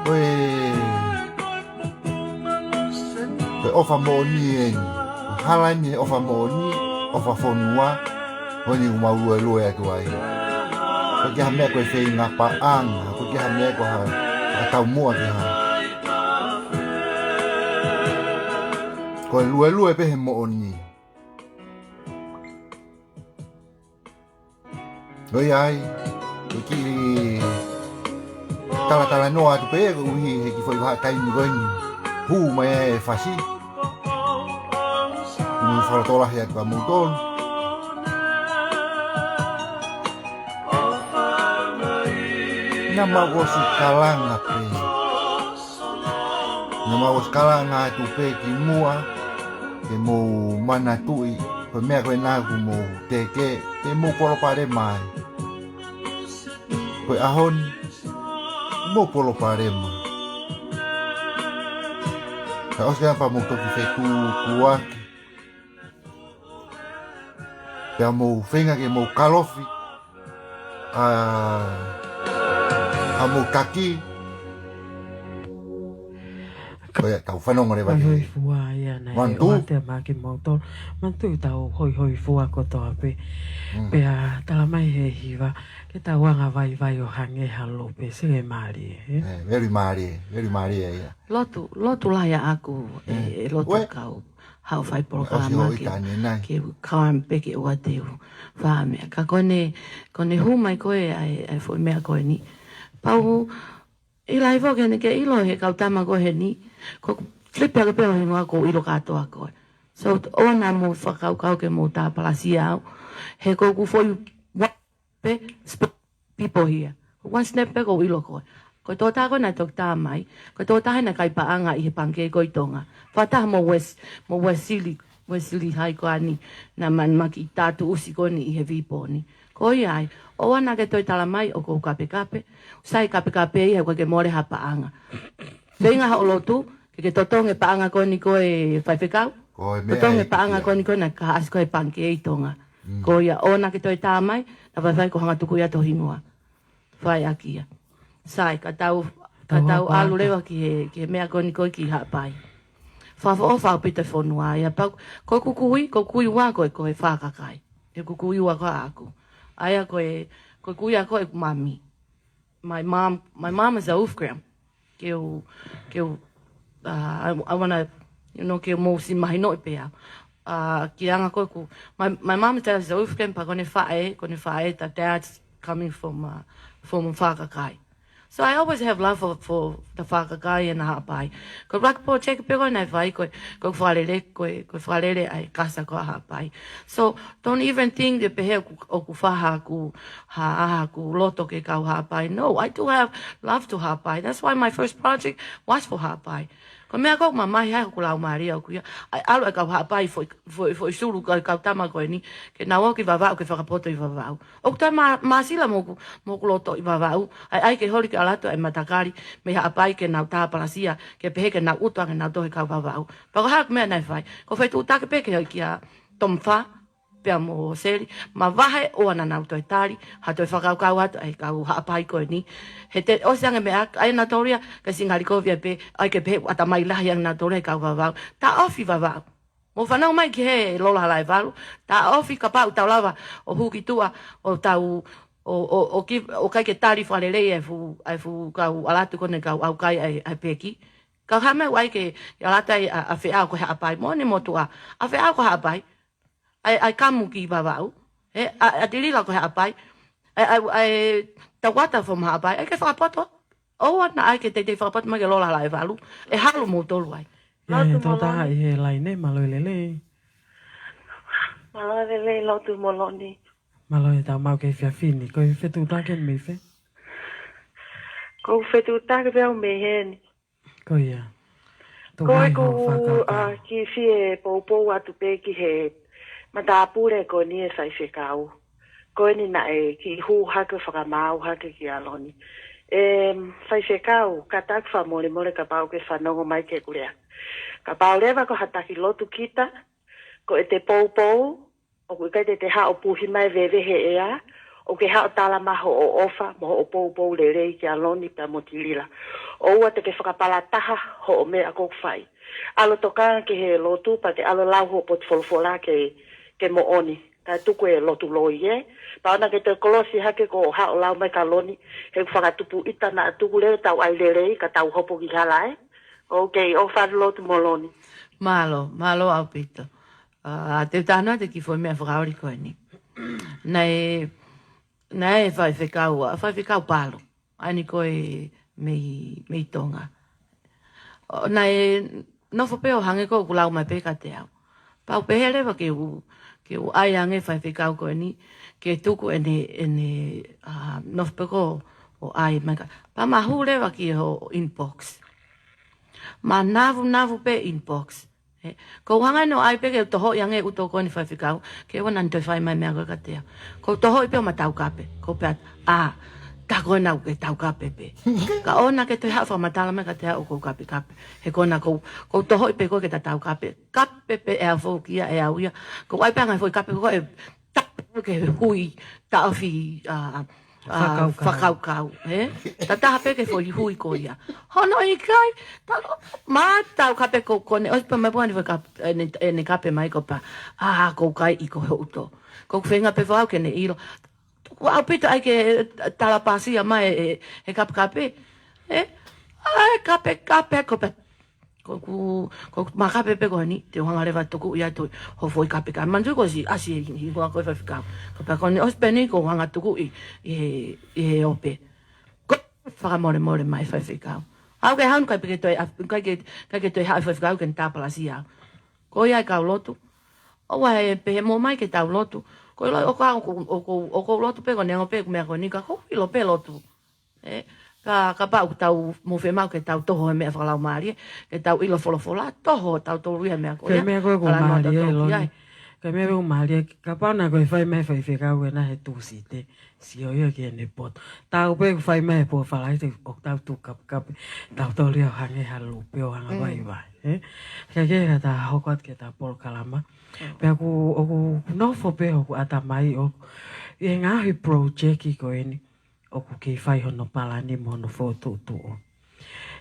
Ko e, ko e ʻofa moʻoni eni. Hala eni ʻofa moʻoni, ʻofa fonua, ʻo eni ʻoku mau luelue atu ai. ʻOku ʻikai ha meʻa ko e feinga paʻanga, ʻoku ʻikai ha meʻa ko ha, ha taumuʻa ki ha. Ko e luelue pē he moʻoni. ʻOi ai, ʻoku kiʻi talatalanoa atu pē, koeʻuhi he kiʻi foʻi vahaʻa taimi ko eni. Hū mai e fasi. Mo e fakalotolahi atu kia moutolu. Naʻa mau ʻosi kalanga pē. Naʻa mau ʻosi kalanga atu pē kimuʻa, ke mou manatuʻi, ko e meʻa ko ena ʻoku mou teke, ke mou palopalema ai. Ko e ʻaho ni, mou palopalema. Ka ʻosi ka pea mou toki fetukuaki. Pea mou feinga ke mou kalofi. ʻA, ʻa mou taki. Ko ia, tau fanongo leva ki he hoihoifua ia naʻe ʻoatu mai kiate kimoutolu. Manatuʻi tau hoihoifua kotoa pē. Mm. Pea tala mai he hiva, ke tau anga vaivai ʻo hangē ha lupe, sio ki he mālie, ē? Eh, very mālie, very mālie ia. Lotu, lotu lahi ʻaʻaku, ē, eh, ʻe lotu ʻoe kau. haʻu fai polokalama ke, ke calm pē ke ʻoua te u fai ha meʻa. Ka ko ʻene, ko ʻene hū mai ko ē ʻa e, ʻa e foʻi meʻa ko eni. Pau, ʻi lahi foki ʻene ke ʻilo he kau tama ko eni, ko e flip hake pē ʻo hingoa ʻoku ou ʻilo kātoa koe. So, ʻoua naʻa mou fakakaukau ke mou tāpalasia au. He ko ʻeku foʻi pē, sp-, people here. One step pē ʻoku ou ʻilo koe. Ko e tokotaha ko ē naʻe toki tā mai, ko e tokotaha naʻe kai paʻanga ʻi he pangikē ko ē ʻi Tonga. Fakataha mo Wes-, mo Uesili, Uesili hai ko eni, naʻa ma-, ma kiʻi tā tuʻusi ko eni ʻi he vīpō ni. Ko ia ai, ʻoua naʻa ke toe tala mai ʻoku ou kapekape, sai kapekape ia he ʻoku ʻikai ke mole ha paʻanga. Feinga haʻo lotu, ke ke totongi e paʻanga ko eni ko ē faifekau. Ko e meʻa totongi e paʻanga ko eni ko ē naʻe kaihaʻasi ko ē he pangikē ʻi Tonga. Mm. Ko ia ʻoua naʻa ke toe tā mai, naʻa faifai ko e hanga tuku ia ho hingoa. Fai ʻaki ia. Sai, ka tau, ka tau ʻalu leva ki he, ki he meʻa ko eni ko ē ki Haʻapai. Fakaʻofoʻofa ʻaupito e fonua ia pau, ko ʻeku kui, ko ʻeku kui ua ko ē ko e Fakakai. ʻEku kui ua ko ē ʻaʻaku. ʻA ia ko e, ko ʻeku kui ua ko ē ʻeku mami. My mom, my mom is a Ufgram. Ke u, ke u, uh, I, I wanna, you know, ke mou ʻosi mahinoʻi pē au. Uh, ki he anga ko ē ʻeku, my, my mom is a Ufgram, pea ko ʻene faʻē, ko ʻene faʻē, the dad's coming from, uh, from Fakakai. So I always have love for, for the Fakakai and Haʻapai. Ko e ʻuluaki project pē ko ē naʻe fai ko ē, ko ʻeku fakalele, ko e, ko e fakalele ʻa e kasa ko ē ʻa Haʻapai. So don't even think that pehē ʻoku, ʻoku fai haʻaku, ha, haʻaku loto ki he kau Haʻapai. No, I do have love to Haʻapai. That's why my first project was for Haʻapai. Ko e meʻa ko ē ʻoku mamahi ai hoku laumālie ʻoku ʻi ai, ʻa e ʻalu ʻa e kau Haʻapai foʻi, foʻi, foʻi sulu kau, kau tama ko eni, ke nau ō ki Vavaʻu, ke fakapoto ʻi Vavaʻu. ʻOku toe mā-, māsila mo hoku, mo hoku loto ʻi Vavaʻu, ʻa e ʻai ke holi ke ʻalu atu ʻa e matakali mei Haʻapai ke nau tāpalasia, ke pehē ke nau ʻutu ange ʻenau tohi kau Vavaʻu. Pea ko e hā ʻeku meʻa naʻe fai? Ko e fetuʻutaki pē ki he, kia Tomifa, pea mo Seli, mavahe ʻoua naʻa nau toe tali ha toe fakakaukau atu ʻa e kau Haʻapai ko eni. He te ʻosi ange meʻa, ʻa ia nautolu ia, ka singali kovia pē, ʻai ke pehē ʻoku ʻatamai lahi ange nautolu he kau Vavaʻu. Taʻofi Vavaʻu. Mou fanongo mai ki he Lola Halaevalu. Taʻofi, kapau ʻoku tau lava ʻo hū ki tuʻa ʻo tau, ʻo, ʻo, ʻo ki-, ʻo ʻikai ke tali fakalelei ʻa e fuʻu, ʻa e fuʻu kau ʻalu atu ko eni kau ʻaukai ʻa e, ʻa e peki. Ka ko e hā e meʻa ʻoku ʻai ke, ke ʻalu atu ai ʻa, ʻa Feʻao ko e Haʻapai, moʻoni mo tuʻa. ʻA Feʻao ko e Haʻapai. ʻAi, ʻai kamu ki Vavaʻu. Ē, ʻa, ʻa Tilila ko e Haʻapai. ʻAi, ʻai, ʻai Tauata from Haʻapai. ʻAi ke fakapoto. ʻOua naʻa ʻai ke teitei fakapoto mai ki he Lola Halaevalu. ʻE halu moutolu ai. Ē, Lotu tō taha Moloni. ʻI he laine, mālō e lelei. Mālō e lelei, Lotu Moloni. Mālō e tau maʻu ki he efiafi ni. Ko e fetuʻutaki mei fē? Ko e fetuʻutaki pē au mei heni. Ko ia. Ko e ku, a, kiʻi fie poupou atu pē ki he matāpule ko eni e faifekau. Ko eni naʻe kiʻi hū hake fakamaau hake kia Loni. Em, faifekau, kātaki fakamolemole kapau ʻoku ke fanongo mai ki heʻeku lea. Kapau leva ko ha taki lotu kita, ko ʻete poupou, ʻoku ʻikai te te haʻu ʻo puhi mai veve he ʻea, ʻoku ke haʻu ʻo tala mai hoʻo ʻofa, mo hoʻo poupou lelei kia Loni pea mo Tilila. ʻOua te ke fakapalataha hoʻo meʻa ʻoku ke fai. ʻAlu ʻo tokanga ki he lotu pea ke ʻalu ʻo lau hoʻo potu folofola ke, ke moʻoni. Kae tuku e lotu loi ē. Pea ʻoua naʻa ke toe kolosi hake ko hoʻo haʻu ʻo lau mai kia Loni, he ʻoku fakatupu ʻita naʻa tuku leva ʻetau ʻai lelei, ka tau hopo ki hala ē. Ok, ʻofa atu Lotu Moloni. Mālō, mālō ʻaupito. A, te u talanoa atu ki he foʻi meʻa fakaoli ko eni. Naʻe, naʻe faifekau, a, faifekau Palo. ʻA eni ko ē mei, mei Tonga. ʻO, naʻe nofo pē ʻo hangē ko ʻeku lau mai pē kiate au. Pea u pehē leva ke u, ke u ʻai ange faifekau ko eni, ke tuku ʻene, ʻene, a, nofo pē ko ē ʻo ʻai mai ka. Pea ma hū leva ki hoʻo inbox. Ma navunavu pē inbox. Ē, ʻoku ou hanga ʻeni ʻo ʻai pē ke u tohoʻi ange ʻuto ko eni faifekau, ke ʻoua naʻa ne toe fai mai meʻa ko ē kiate au. ʻOku ou tohoʻi pē ʻo ma taukape, ʻoku ou pehē atu, a, tā ko ena ʻoku ke taukape pē. Ka ʻoua naʻa ke toe haʻu ʻo fakamatala mai kiate au ʻoku ou kapekape. He ko ena ʻoku ou, ʻoku ou tohoʻi pē koe ke ta taukape. Kape pē ʻe au foki ia, ʻe au ia. ʻOku ou ʻai pē ʻa e ngaahi foʻi kape ko ē, tapu ke hui, taʻofi, a, a, fakakaukau. Fakakaukau, ē? Tataha pē ki he foʻi hui ko ia. Hono ʻikai, talo, ma taukape ko, ko ʻene ʻosi pē mai pē ʻene foʻi kap-, ʻene, ʻene kape mai ko pa. A, ʻoku ou kai ʻi ko hoʻo ʻuto. ʻOku ou feinga pē foki au ke ne ʻilo. Tuku ʻaupito ai ke tala pāsia mai e, e kapekape. Ē? ʻAi kapekape ko pa. ʻoku, ʻoku makape pē ko eni, te u hanga leva ʻo tukuʻi atu hoʻo foʻi kapekape. Manatuʻi kuo ʻosi ʻasi e hingoa ko e faifekau. Kapau ko eni ʻosi pē eni kuo u hanga ʻo tukuʻi ʻi he, ʻi he ope. Ko e fakamolemole mai faifekau. Haʻu ke haʻu, ʻikai pē ke toe, ʻikai ke, ʻikai ke toe haʻu e faifekau ke ne tāpalasia au. Ko ia e kau lotu. ʻOua ʻe pehē mo mai ke tau lotu. Ko e ʻilo ʻoku ou, ʻoku ou, ʻoku ou lotu pē ko e neongo pē ʻeku meʻa ko eni ka ʻoku ou ʻilo pē lotu. Ē, ka, kapau ʻoku tau mou fiemaʻu ke tau toho he meʻa fakalaumālie, ke tau ʻilo folofola, toho tautolu ia he meʻa ko ia. Ko e meʻa ko ē ʻoku mālie, Loni. Ko e meʻa ʻoku mālie, kapau naʻa ko e fai mai faifekau ena he Tūsite, sio ia ki heʻene poto. Tau pē ʻoku fai mai he pō Falaite, ʻoku tau tuʻu kapekape, tautolu ia ʻo hangē ha lupe ʻo hanga vaivai, ē? Ka ke ka ta hoko atu ki heʻeta polokalama. Pea ʻoku, ʻoku nofo pē hoku ʻatamai ʻoku, ʻi he ngaahi project ko eni, ʻoku kei fai hono palani mo hono fokotuʻutuʻu.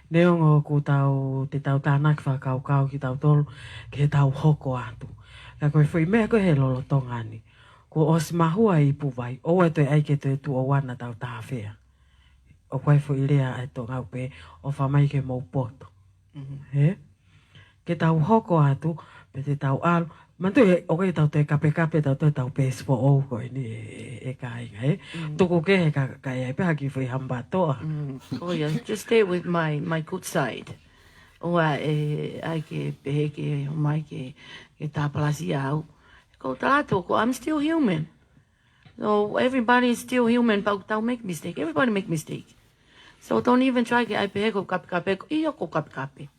Neongo ʻoku tau, te tau tānaki fakakaukau kitautolu, ke tau hoko atu. Ka ko e foʻi meʻa ko ē he lolotonga ni. Kuo ʻosi mahua e ipu vai, ʻoua ʻe toe ʻai ke toe tuʻu ʻo ʻoua naʻa tau tāfea. ʻOku ʻi ai e foʻi lea ʻa e Tonga ʻoku pehē, ʻofa mai ke mou poto. Ē? Ke tau hoko atu, pe te tau ʻalu. Manatuʻi, ʻoku ʻikai ke tau toe kapekape, tau toe tau peesi foʻou ko eni ē, ē, ē kāinga, ē. Tuku kehe ka, ka ʻi ai pē ha kiʻi foʻi hambatoa. Oh, yeah, just stay with my, my good side. ʻOua ʻe, ʻai ke pehē ke, ʻomai ke, ke tāpalasia au. Ko u tala atu, ko I'm still human. So everybody is still human, but they'll make mistake. Everybody make mistake. So don't even try ke ʻai pehē ko kapekape, ʻio ko kapekape.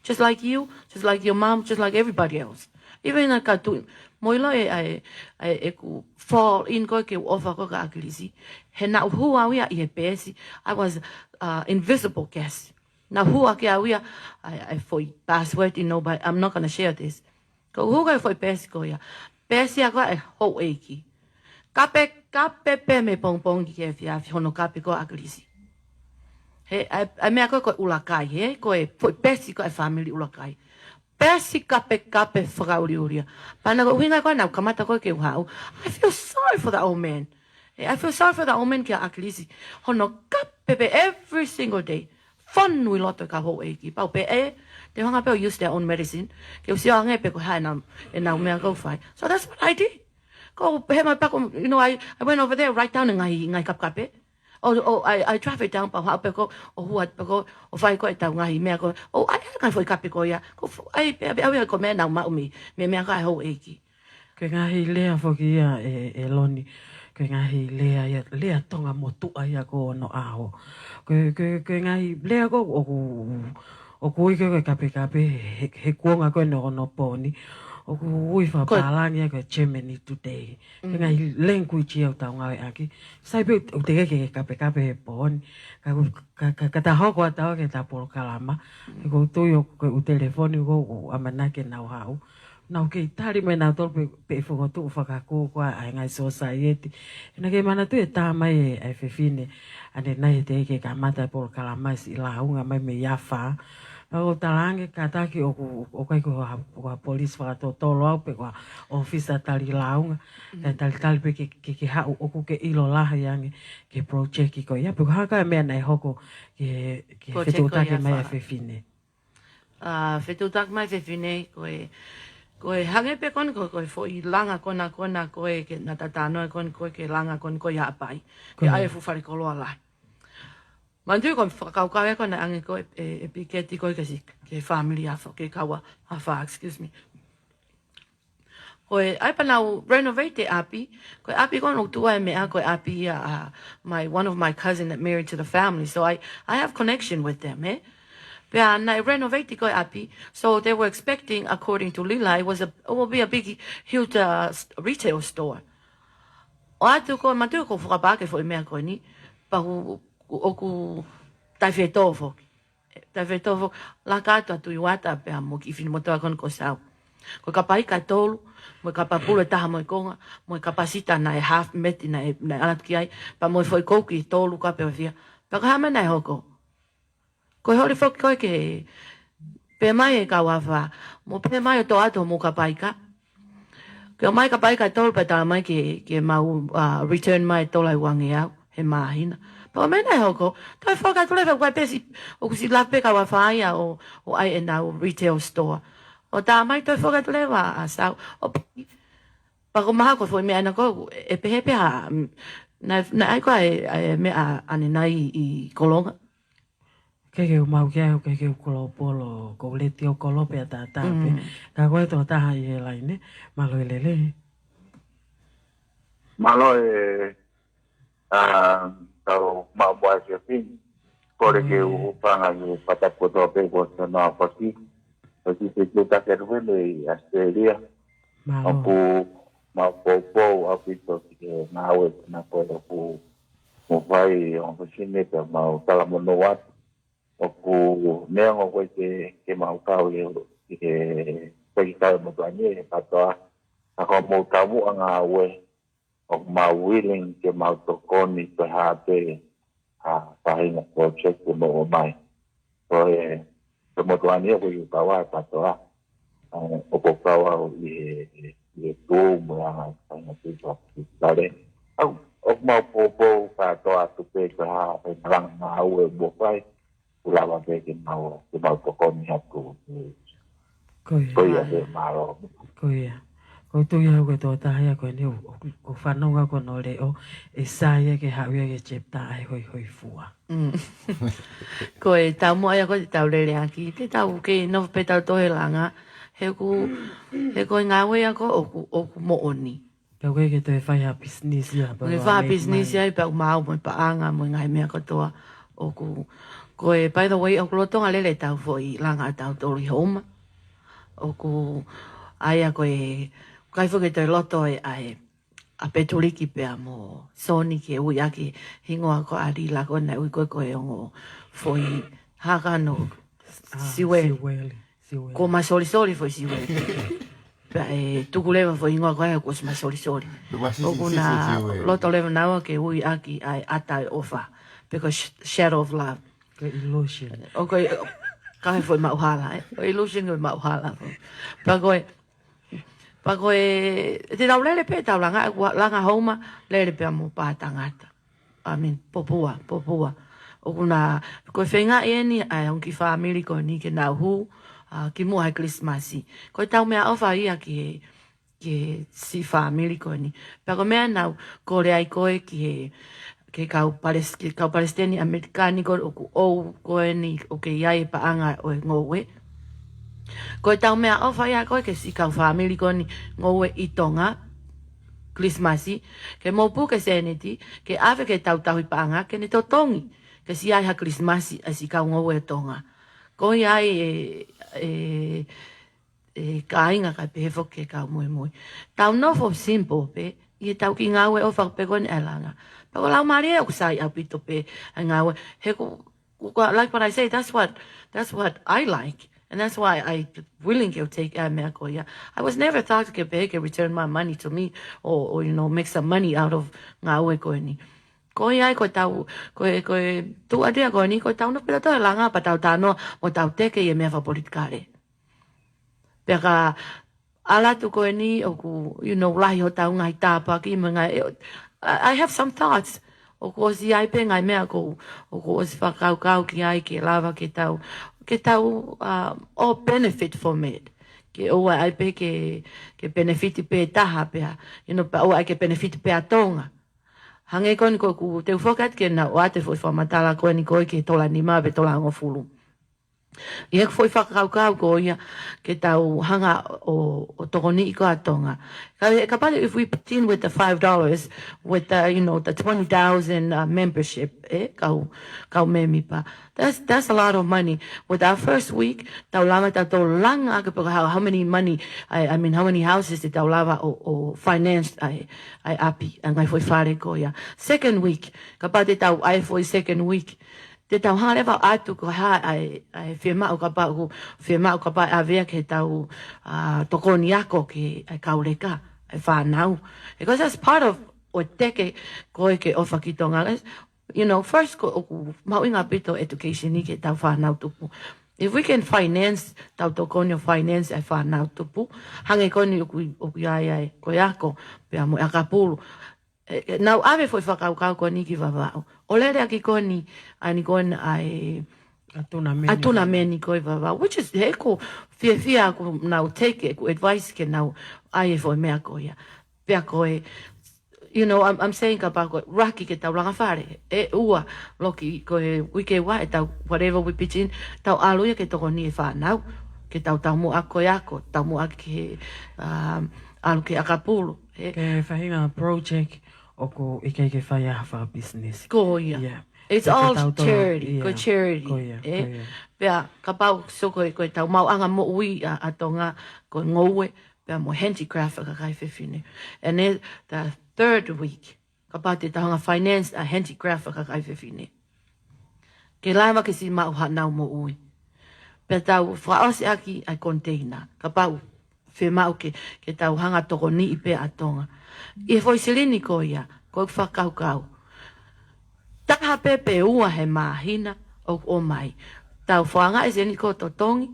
Just like you, just like your mom, just like everybody else. Even like I do, mo ʻilo e, ʻai, ʻai, ʻeku fall in ko ē ke u ʻofa ko ē kia ʻAkilisi. He naʻa ku hū au ia ʻi he peesi. I was, uh, invisible guest. Naʻa ku hū au ia, ʻai, ʻai foʻi password, you know, but I'm not gonna share this. Ko u hū au ki he foʻi peesi ko ia. Peesi ia ko ē ʻa e houʻeiki. Kapekape pē mei he pongipongi ki he efiafi hono kape ko ē ʻa ʻAkilisi. He, ʻai, ʻai meʻa ko ē ko e ʻuluaki, he, ko e foʻi peesi ko ē ʻa e family ʻuluaki. Peesi kapekape fakaʻuliʻulia. Pea naʻa ko e ʻuhinga ko ē naʻa ku kamata ko ē ke u haʻu. I feel sorry for the old man. He, I feel sorry for the old man kia ʻAkilisi. Hono kape pē every single day. Fonu ʻi loto e kau houʻeiki. Pau pē ē, te u hanga pē ʻo use their own medicine. Ke u sio ange pe ko e hā ʻenau, ʻenau meʻa ʻoku fai. So that's what I did. Ko u pehē mai pē ko, you know, I, I went over there, write down e ngaahi, ngaahi kapekape. ʻO, ʻo, I, I draft it down pea u haʻu pē ko, ʻo hū atu pē ko, ʻo fai ko ʻetau ngaahi meʻa ko, ʻo ʻai, ʻai ngaahi foʻi kape ko ia. Ko fu-, ʻai, pea, pea, pea, ko e meʻa naʻa ku maʻu mei, mei he meʻa ko ē ʻa e houʻeiki. Ko e ngaahi lea foki ia ē, ē Loni. Ko e ngaahi lea ia, lea Tonga motuʻa ia ko onoʻaho. Ko e, ko e, ko e ngaahi lea ko ē ʻoku, ʻoku ui ko ē ko e kapekape he, he, he kuonga ko eni ʻo hono pō ni. ʻOku ui fakapālangi ia ko e Germany today. Ko e ngaahi language ia ʻoku tau ngāueʻaki. Sai pē ʻoku teʻeki ke kapekape he pō ni. Ka, ka, ka, ka ta hoko atu au ki heʻeta polokalama. He ʻoku ou tui ʻoku, ko e ʻū telefoni ʻoku, ʻoku ʻamanaki ke nau haʻu. Naʻa ku kei tali mai nautolu pē, pē fokotuʻu fakakū ko ē ʻa e ngaahi society. Naʻa ke manatuʻi e tā mai e, ʻa e fefine. ʻAnenai he teʻeki ke kamata e polokalama siʻi lāunga mai mei he afā. Pea ʻoku ou talaange kātaki ʻoku, ʻoku ʻikai ko ha, ko ha polisi fakatotolo au pe ko ha ʻōfisa tali lāunga. Kae talitali pē ke, ke, ke haʻu ʻoku ke ʻilo lahi ange ki he project ko ia. Pe ko e hā e meʻa naʻe hoko ki he, ki he fetuʻutaki mai ʻa e fefine. ʻA, fetuʻutaki mai e fefine, ko e, ko e hangē pē ko ena, ko, ko e foʻi langa ko ena, ko ena, ko e, ke naʻa ta talanoa ko ena, ko e ke langa ko ena, ko e Haʻapai. Ko ia. Ke ʻai e fuʻu fale koloa lahi. Manatuʻi ko e fakakaukau ia ko ena ʻange ko e, e, e piketi ko e ke si, ki he family afā, ki he kau afā, excuse me. Ko e, ʻai pea nau renovate e ʻapi, ko e ʻapi ko ena ʻoku tuʻu ai e meʻa, ko e ʻapi ia ʻa, my, one of my cousin that married to the family, so I, I have connection with them, eh? Pea naʻe renovate ko ē e ʻapi, so they were expecting, according to Lila, it was a, it will be a big, huge, uh, s-, retail store. ʻOatu ko, manatuʻi ko e fakapā ki he foʻi meʻa ko eni, pea ʻoku, ʻoku taʻefetō foki. Taʻefetō foki, laka atu ʻa Tuʻiuata pea mo e kiʻi finemotuʻa ko ena ko Sau. Ko e kapa ika ʻe tolu, mo e kapa pulu ʻe taha mo e konga, mo e kapa sita naʻe half meti naʻe, naʻe ʻalu atu ki ai, pea mo e foʻi kouki ʻe tolu kape ʻo fiha. Pea ko e hā e meʻa naʻe hoko? Ko e holi foki ko ē ke pehē mai e kau afā, mou pehē mai ʻo toʻo atu hoʻomou kapa ika. Ke ʻomai kapa ika ʻe tolu pea tala mai ke, ke mau, uh, return mai e tola ʻe uangeau he māhina. Pea ko e meʻa naʻe hoko, toe foki atu leva, ʻoku ʻi ai pē siʻi, ʻoku siʻi lave pē kau afā ia ʻo, ʻo ʻai ʻenau retail store. ʻO tā mai toe foki atu leva ʻa Sau. ʻO pea ko e mahalo ko e foʻi meʻa ʻena ko ē, ʻe pehē pē ha, mm, naʻe, naʻe ʻai ko ē ʻa e, ʻa e meʻa ʻanenai ʻi Kolonga. Ke ke u mau ke au, ke ke u kolopolo, ko u leti o kolope a tātā pē. Mm. Ka ko e tokotaha ʻi he laine, mālō e lelei. Mālō e, ʻa, tau mau mua si a pini. Kole ke u hūfanga ʻi he pata kotoa pē ko e tana a paki. Paki te ke take ruene ʻi Australia. Mālō. ʻOku mau poupou ʻaupito ki he ngāue naʻa ko ē ʻoku mou fai ʻi ho ʻofisi ni pea mau talamonū atu. ʻOku neongo ko ē ke, ke mau kau ʻi he, ʻi he, ko e kau e motuʻa ni he PTOA. Ka ko hoʻomou taumuʻa ngāue, ʻoku mau willing ke mau tokoni pe ko e hā pē ha faʻahinga project ʻoku mou ʻomai. Ko e, ko e motuʻa ni ʻoku ʻikai kau ai e PTOA. ʻA, ʻoku kau au ʻi he, ʻi he tū mo e anga ʻo e faʻahinga tū ʻa e kale. ʻOku mau poupou kātoa atu pē pe ko e hā e malanga ngāue ʻoku mou fai. ʻOku lava pē ke mau, ke mau tokoni atu. Ko ia. Ko ia pē, mālō. Ko ia. Ko u tui au ko e tokotaha ia ko eni ʻoku, ʻoku fanongo ko hono leʻo, ʻe sai ia ke haʻu ia ki he chapter ʻa e hoihoifua. Mm. Ko e taumuʻa ia ko ē te tau lele ʻaki, te tau kei nofo pē tautolu he langa, he ʻoku, he ko e ngāue ia ko ē ʻoku, ʻoku moʻoni. Pea ʻoku ʻikai ke toe fai ha business ia, pea ʻoku ʻikai fai ha business ia, pea ʻoku maau mo e paʻanga, mo e ngaahi meʻa kotoa. ʻOku, ko e, by the way, ʻoku lolotonga lele ʻetau foʻi langa ʻatautolu ʻi Houma. ʻOku, ʻa ia ko e, ʻikai foki ke toe loto e, ʻa e, ʻa Petuliki pea mo Soni ke ui ʻaki e hingoa ko ē ʻa Lila ko ē naʻe ui ko ē ko e ongo foʻi haka no Siueli. Siueli. Siueli. Ko Masolisoli foʻi Siueli. Pea ʻe tuku leva foʻi hingoa ko ē ko Masolisoli. ʻOku na loto leva naua ke ui ʻaki ʻa e ʻata ʻo e ʻofa. Pe ko e sh-, shadow of love. Ko e illusion. ʻO ko e, ka he foʻi maʻuhala, ē. Ko e illusion ko e maʻuhala. Pea ko e, pea ko e, te tau lele pē tau langa, ʻoku langa Houma, lele pē mo pā tangata. I mean, popua, popua. ʻOku na, ko e feinga eni, ʻa e ongo kiʻi fāmili ko eni ke nau hū, ʻa, kimuʻa he Kilisimasi. Ko e tau meʻaʻofa ia ki he, ki he siʻi fāmili ko eni. Pea ko e meʻa naʻa ku kole ai ko ē ki he, ki he kau palis-, ki he kau palesiteni ʻAmelika ni ko ē ʻoku ʻou ko eni ʻoku kei ʻi ai e paʻanga ʻo e ngoue. Ko e tau meʻaʻofa ia ko ē ki he siʻi kau fāmili ko eni ngoue ʻi Tonga, Kilisimasi, ke mou puke sēniti, ke ʻave ke tau tauhi paʻanga, ke ne totongi, ke siʻi ʻi ai ha Kilisimasi ʻa e siʻi kau ngoue ʻo Tonga. Ko ia ai e, e, e kāinga kae pehē foki ki he kau muimui. Tau nofo simple pē, ʻi he tau kiʻi ngāue ʻofa pē ko eni ʻa e langa. Pea ko e laumālie ʻoku sai ʻaupito pē ʻa e ngāue. He ko, ko, ko, like what I say, that's what, that's what I like. And that's why I willing to take ʻa e meʻa ko ia. I was never thought ke pehē ke return my money to me or, or, you know, make some money out of ngāue ko eni. Ko ia ai ko e tau, ko e, ko e tuʻatua ko eni, ko e tau nofo pē tautolu he langa pea tau talanoa mo tau teke ʻi he meʻa fakapolitikale. Pea ka ʻalu atu ko eni ʻoku, you know, lahi hotau ngaahi tāpuaki mo e ngaahi, I, I have some thoughts. ʻOku ʻosi ʻi ai pē ngaahi meʻa ʻoku, ʻoku ʻosi fakakaukau ki ai ke lava ke tau, ke tau, uh, all benefit from it. Ke ʻoua ʻe ʻai pē ke, ke benefit pē taha pea, you know, pea ʻoua ʻe ʻai ke benefit pē ʻa Tonga. Hangē ko eni ko ʻeku, te u foki atu ke na ʻoatu e foʻi fakamatala ko eni ko ē ki he tola nima pe tola hongofulu. ʻI heʻeku foʻi fakakaukau ko ia ke tau hanga ʻo, ʻo tokoniʻi ko ē ʻa Tonga. Ka, kapau if we put in with the five dollars, with the, you know, the twenty thousand, uh, membership, ē, kau, kau mēmipa. That's, that's a lot of money. With our first week, tau lava tautolu langa ʻaki pe ko e how, how many money, I, I mean, how many houses te tau lava ʻo, ʻo finance ʻa e, ʻa e ʻapi, ʻa e ngaahi foʻi fale ko ia. Second week, kapau te tau ʻai e foʻi second week, te tau hanga leva ʻo ʻatu ko e hā ʻa e, ʻa e fiemaʻu kapau ʻoku, fiemaʻu kapau ʻe ʻave ia ke tau, uh, tokoni ako ki he, ʻa e kau leka, ʻa e fānau. Because that's part of ʻo e teke ko ē ke ʻofa ki Tonga. You know, first ko ē ʻoku mahuʻinga ʻaupito education ʻi he tau fānau tupu. If we can finance, tau tokoni ʻo finance ʻa e fānau tupu, hangē ko eni ʻoku, ʻoku ʻi ai ʻa e, ko e ako, pea mo e ʻakapulu. ʻE, ʻe, nau ʻave foʻi fakakaukau ko eni ki Vavaʻu. ʻO lele ʻaki ko eni, ʻa eni ko eni ʻa e, ʻa e tournament. ʻA e tournament ko ē ʻi Vavaʻu, which is, he ʻoku fiefia ʻoku nau take ʻeku advice ke nau ʻai e foʻi meʻa ko ia. Pea ko e, you know, I'm, I'm saying kapau ko e ʻuluaki ke tau langa fale, ʻe ua, loki ko e uike ua, ʻe tau, whatever we pitch in, tau ʻalu ia ke tokoni e fānau, ke tau taumuʻa ko e ako, taumuʻa ke, um, ʻalu ki ʻakapulu, ē. Ko e faʻahinga project ʻoku ʻikai ke fai ai ha fakapisinisi. Ko ia. Yeah. It's all charity, ko e charity, ē. Ko ia, ko ia. Pea kapau, so ko e, ko e tau maʻuʻanga moʻui ʻa, ʻa Tonga, ko e ngoue, pea mo e handicraft ʻa e kakai fefine. And then the third week, kapau te tau hanga finance ʻa e handicraft ʻa e kakai fefine, ke lava ke siʻi maʻu haʻanau moʻui. Pea tau fakaʻosi ʻaki ʻa e container, kapau fiemaʻu ke, ke tau hanga tokoniʻi pē ʻa Tonga. ʻI he foʻi silini ko ia, ko ʻeku fakakaukau, taha pē pe ua he māhina ʻoku ʻomai, tau fakaangaʻi e sēniti ko ē ʻo totongi,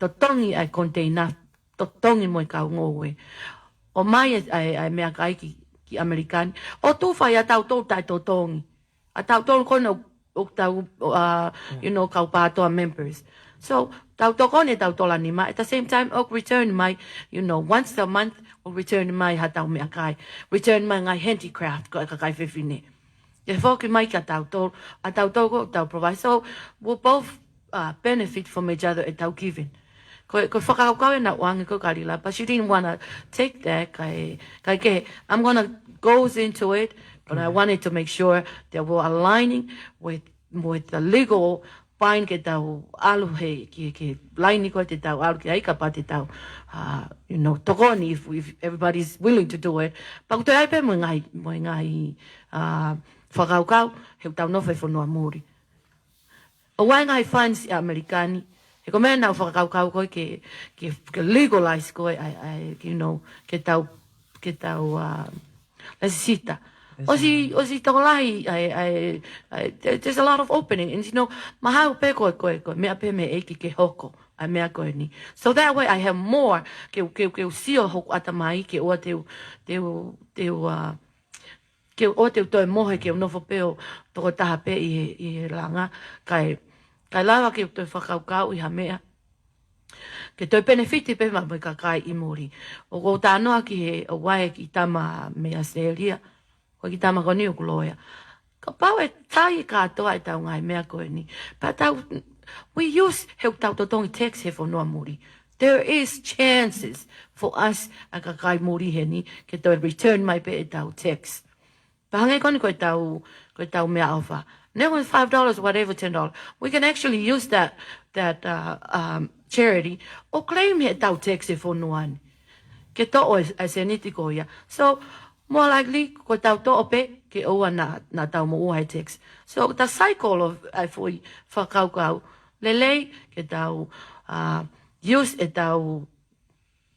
totongi ʻa e container, totongi mo e kau ngoue. ʻOmai e, ʻa e, ʻa e meʻakai ki, ki ʻAmelika ni. ʻO tufa ia ʻa tautolu taʻetotongi. ʻA tautolu ko ena ʻoku, ʻoku tau, uh, you know, kau PATOA members. So, tau tokoni ʻetau tola nima. At the same time, ʻoku return mai, you know, once a month, ʻoku return mai haʻatau meʻakai. Return mai ngaahi handicraft ko ē ʻa e kakai fefine. Ke foki mai kia tautolu, ʻa tautolu ko ē ʻoku tau provide. So, we'll both, uh, benefit from each other ʻetau giving. Ko e, ko e fakakaukau ena ʻoange ko ē ʻe Kalila, but she didn't wanna take that, kae, kae kehe, I'm gonna goes into it, but I wanted to make sure that we're aligning with, with the legal bind ke tau ʻalu he, ki, ki he laini ko ē te tau ʻalu ki ai, kapau te tau, uh, you know, tokoni if, if everybody's willing to do it. Pea ʻoku toe ʻi ai pē mo e ngaahi, mo e ngaahi, uh, fakakaukau, he ʻoku tau nofo he fonua muli. ʻOku ʻi ai e ngaahi funds ʻi ʻAmelika ni, he ko e meʻa naʻa nau fakakaukau ko ē ke, ke, ke legalize ko ē, ʻa e, ʻa e, you know, ke tau, ke tau, uh, lēsisita. ʻOsi, ʻosi tokolahi, ʻa e, ʻa e, ʻa e, there, there's a lot of opening. And, you know, mahalo pē ko e, ko e, ko e meʻa pē mei he ʻEiki ke hoko ʻa e meʻa ko eni. So that way I have more ke, ke, ke u sio hoku ʻatamai, ke ʻoua te u, te u, te u, uh, ke ʻoua te u toe mohe ke u nofo pē ʻo tokotaha pē ʻi he, ʻi he langa, kae, kae lava ke u toe fakakaukau ʻi ha meʻa ke toe benefit pē maʻa e kakai ʻi muli. ʻOku ou talanoa ki he, ʻoku ʻi ai e kiʻi tama mei ʻAositelēlia, ko e kiʻi tama ko eni ʻoku loea. Kapau ʻe tali kātoa ʻetau ngaahi meʻa ko eni, pea tau, we use, he ʻoku tau totongi tax he fonua muli. There is chances for us, ʻa e kakai muli heni, ke toe return mai pē ʻetau tax. Pea hangē ko eni ko ʻetau, ko ʻetau meʻaʻofa. Never five dollars, whatever, ten dollars. We can actually use that, that, uh, um, charity ʻo claim ʻetau tax he fonua ni. Ke toʻo e, e sēniti ko ia. So, more likely, ko ʻetau toʻo pē, ke ʻoua naʻa, naʻa tau moʻua he tax. So, the cycle of, ʻa e foʻi fakakaukau lelei, ke tau, uh, use ʻetau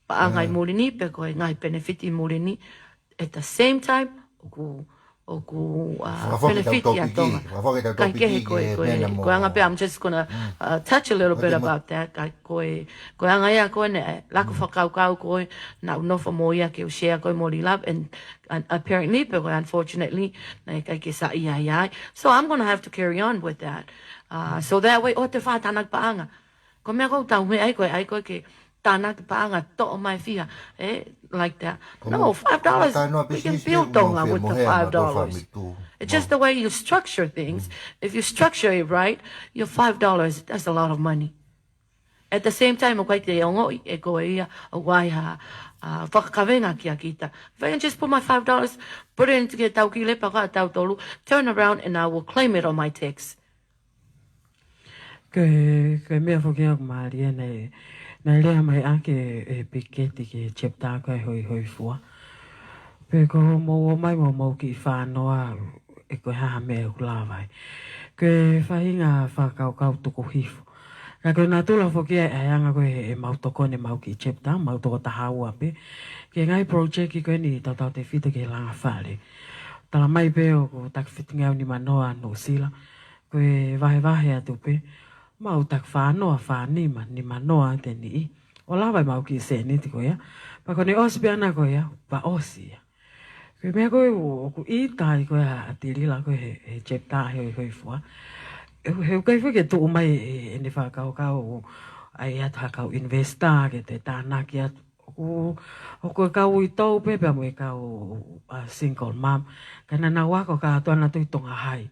paʻanga ʻi muli ni, pe ko e ngaahi benefit ʻi muli ni. At the same time, ʻoku, ʻoku, uh, benefit ʻa Tonga. Kae kehe ko e, ko e, ko e anga pē, I'm just gonna, uh, touch a little bit about that. Kae ko e, ko e anga ia ko eni, laku fakakaukau ko ē naʻa ku nofo mo ia ke u share ko ē mo Lilove, and, and apparently, pe ko e unfortunately, naʻe ʻikai ke saiʻia ai. So I'm gonna have to carry on with that. Uh, so that way, ʻoua te fakatānaki paʻanga. Ko e meʻa ko ē ʻoku tau meʻa ai ko ē, ʻai ko ē ke tānaki paʻanga, toʻo mai fiha, eh, like that. No, five dollars, we can build Tonga with the five dollars. It's just the way you structure things. If you structure it right, your five dollars, that's a lot of money. At the same time, ʻoku ʻikai te ongoʻi ʻe koe ia ʻoku ʻi ai ha, uh, fakakavenga kia kita. If I can just put my five dollars, put it into ke tau ki lepa ka tau tolu, turn around and I will claim it on my tax. Ko e, ko e meʻa foki ia ʻoku mālie naʻe, naʻe lea mai ʻaki e Piketi ki he chapter ko e hoihoifua. Pe ko hoʻomou ō mai mo hoʻomou kiʻi fānoa, ʻe ko e hā ha meʻa ʻoku lava ai. Ko e faʻahinga fakakaukau tuku hifo. Ka ko e natula foki ia ʻa e anga ko ē ʻemau tokoni ʻemau kiʻi chapter, mau toko taha ua pē. Ki he ngaahi project ko eni tautautefito ki he langa fale. Tala mai pē ʻoku taki fitungeau nima noa Nuʻusila. Ko e vahevahe atu pē, mau taki fā noa, fā nima, nima noa ʻa e niʻihi. ʻO lava ʻemau kiʻi sēniti ko ia. Pea ko ʻene ʻosi pē ʻana ko ia, pea ʻosi ia. Pea meʻa ko ē ʻoku ʻita ai ko ē ʻa Tilila ko ē he, he chapter he, he fua. He, he ʻoku ʻikai foki ke tuʻu mai e, ʻene fakakaukau ʻa e ʻatu ha kau investor ke te tānaki atu. ʻOku, ʻoku ʻi ai e kau uitou pē pea mo e kau ʻa single mom. Ka naʻa nau ako kātoa nautolu ʻi Tonga High.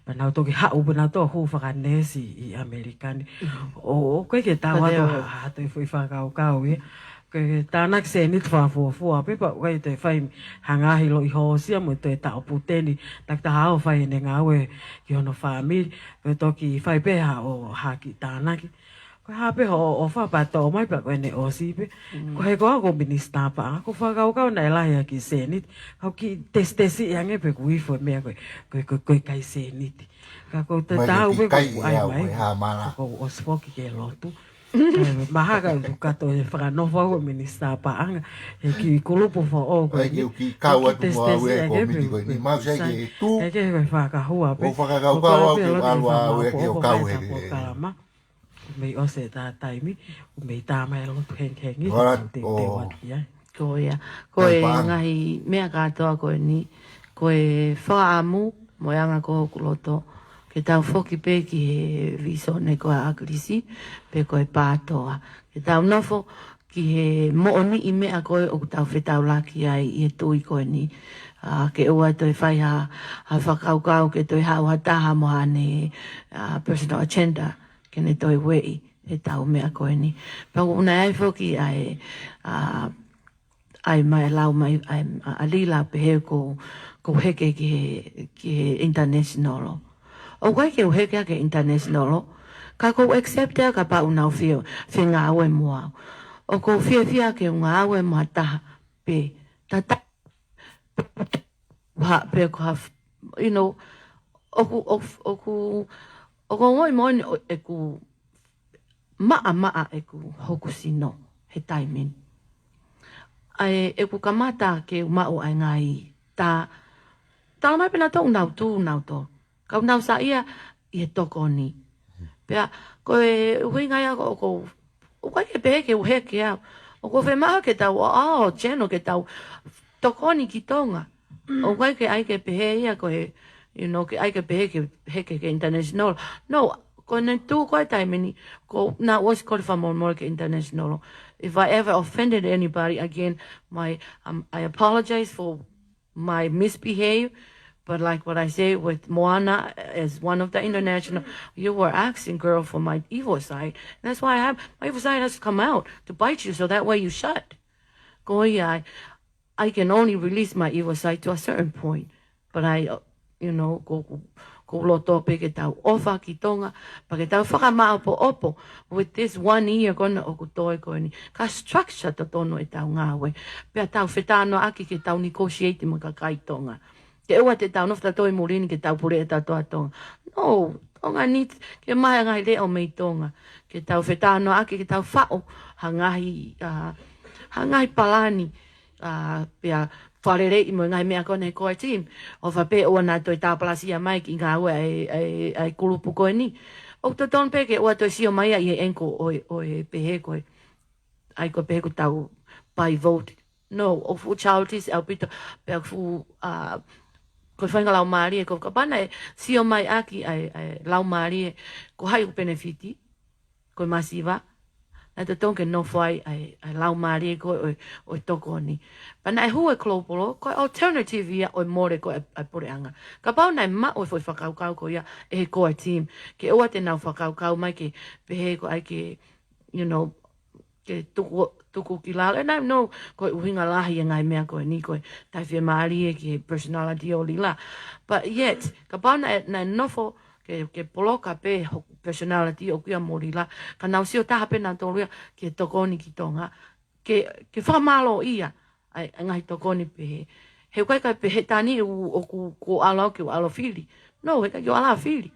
Pea nau toki haʻu pē nautolu ʻo hū fakaneesi ʻi ʻAmelika ni. ʻO, ʻoku ʻikai ke tau ʻatu ha, ha toe foʻi fakakaukau ia. Ke tānaki sēniti fakafuofua pē pea ʻoku ʻikai toe fai ha ngaahi loʻi hoosia mo e toe taʻo puteni. Takitaha ʻo fai ʻene ngāue ki hono fāmili. Ko e toki fai pē ha ʻo ha kiʻi tānaki. Ko e hā pē hoʻo ʻofa pea toʻo mai pea ko ʻene ʻosi pē. Ko he ko au ko Minisitā Paʻanga, ko e fakakaukau naʻe lahi ʻa e kiʻi sēniti. Ka u kiʻi tesitesi ange pē kuo ifo e meʻa ko e, ko e, ko e, ko e ʻikai sēniti. Ka ko e tatau pē ko e ʻai mai. Ka ko e ʻosi foki ke lotu. Mahalo ka u toe fakanofo au ko Minisitā Paʻanga. He kiʻi kulupu foʻou ko eni. Ke u kiʻi kau atu mo au e komiti ko eni. Mau sai ke tu. He ke ko e fakahua pē. Ko e fakakaukau au ke ʻalu au e ke o kau he. Mei ʻosi e tā taimi, mei tā mai lotu hengihengi, te te waki ai. Ko ia, ko e ngaahi meʻa kātoa ko eni, ko e fakaʻamu, mo e anga ko hoku loto, ke tau foki pē ki he visone ko ē ʻa ʻAkilisi, pe ko e PATOA. Ke tau nofo ki he moʻoniʻi meʻa ko ē ʻoku tau fetaulaki ai ʻi he tui ko eni. Ke ʻoua toe fai ha, ha fakakaukau ke toe haʻu ha taha mo haʻane personal agenda ke ne toe ueʻi ʻetau meʻa ko eni. Pea ʻoku ʻi ai foki ʻa e, ʻa e mai lau mai ʻa Lila pehē ko, ko heke ki he, ki he international. ʻOku ʻikai ke u heke ki he international. Ka ʻoku ou accept ʻa kapau ʻoku nau fie, fie ngāue mo au. ʻOku ou fiefia ke u ngāue mo ha taha pē. Tata ha, pe ko ha, you know, ʻoku, ʻoku, ʻoku, ʻoku ongoʻi moʻoni ʻeku maʻamaʻa ʻeku hoku sino he taimi ni. ʻA e, ʻeku kamata ke u maʻu ʻa e ngaahi tā, tala mai pē nautolu ʻoku nau tū nautolu. Ka ʻoku nau saiʻia ʻi he tokoni. Pea, ko e ʻuhinga ia ʻoku, ʻoku ʻikai ke pehē ke u heke au. ʻOku ou fiemaʻu ke tau, ʻo, ʻo, channel ke tau tokoni ki Tonga. ʻOku ʻikai ke ʻai ke pehē ia ko e, you know, ke ʻai ke pehē ke heke ki he international. No, ko ʻene tū ko ē taimi ni, ko naʻa ku ʻosi kole fakamolemole ki he international. If I ever offended anybody again, my, um, I apologize for my misbehave. But like what I say with Moana as one of the international, you were asking, girl, for my evil side. And that's why I have, my evil side has to come out to bite you, so that way you shut. Ko ia, I can only release my evil side to a certain point. But I, uh, you know, ko, ko, ko loto pē ke tau ʻofa ki Tonga, pea ke tau fakamaʻopoʻopo with this one year ko ena ʻoku toe ko eni. Ka structure totonu ʻetau ngāue. Pea tau fetānoaʻaki ke tau negotiate mo e kakai Tonga. Ke ʻoua te tau nofo tautolu ʻi muli ni ke tau puleʻi ʻetau toa Tonga. No, Tonga needs ke maʻu ha ngaahi leʻo mei Tonga. Ke tau fetānoaʻaki, ke tau faʻu ha ngaahi, uh, ha ngaahi palani, uh, pea fakaleleiʻi mo e ngaahi meʻa ko ena he core team. ʻOfa pē ʻoua naʻa toe tāpalasia mai ki he ngāue ʻa e, ʻa e, ʻa e kulupu ko eni. ʻOku totonu pē ke ʻoua toe sio mai ia ʻi he angle ʻo e, ʻo e pehē ko e ʻai ko e pehē ko ʻetau buy vote. No, ʻoku fuʻu childish ʻaupito, pea fuʻu, uh, ko e faʻahinga laumālie, ko e kapau naʻe sio mai ʻaki ʻa e, ʻa e laumālie, ko hai ʻoku penefiti, ko e masiva, naʻe totonu ke nofo ai ʻa e, ʻa e laumālie ko ē ʻo e, ʻo e tokoni. Pea naʻe hū e Global, ko e alternative ia ʻo e mole ko ē ʻa e, ʻa e puleʻanga. Kapau naʻe maʻu e foʻi fakakaukau ko ia ʻe he core team, ke ʻoua te nau fakakaukau mai ke pehē ko e ʻai ke, you know, ke tuku, tuku ki lalo. And I know, ko e ʻuhinga lahi e ngaahi meʻa ko eni ko e taʻefiemālie ki he personality ʻo Lila. But yet, kapau naʻe, naʻe nofo ke, ke poloka pē hoku personality ʻoʻoku ia mo Lila, ka nau sio taha pē nautolu ia ke tokoni ki Tonga, ke, ke fakamālōʻia ʻa e, ʻa e ngaahi tokoni pehē. He ʻoku ʻikai ke pehē tani ʻoku, ʻoku, ʻoku ou ʻalu au ke u ʻalu ʻo fili. No, he ʻikai ke u ʻalu ʻo fili.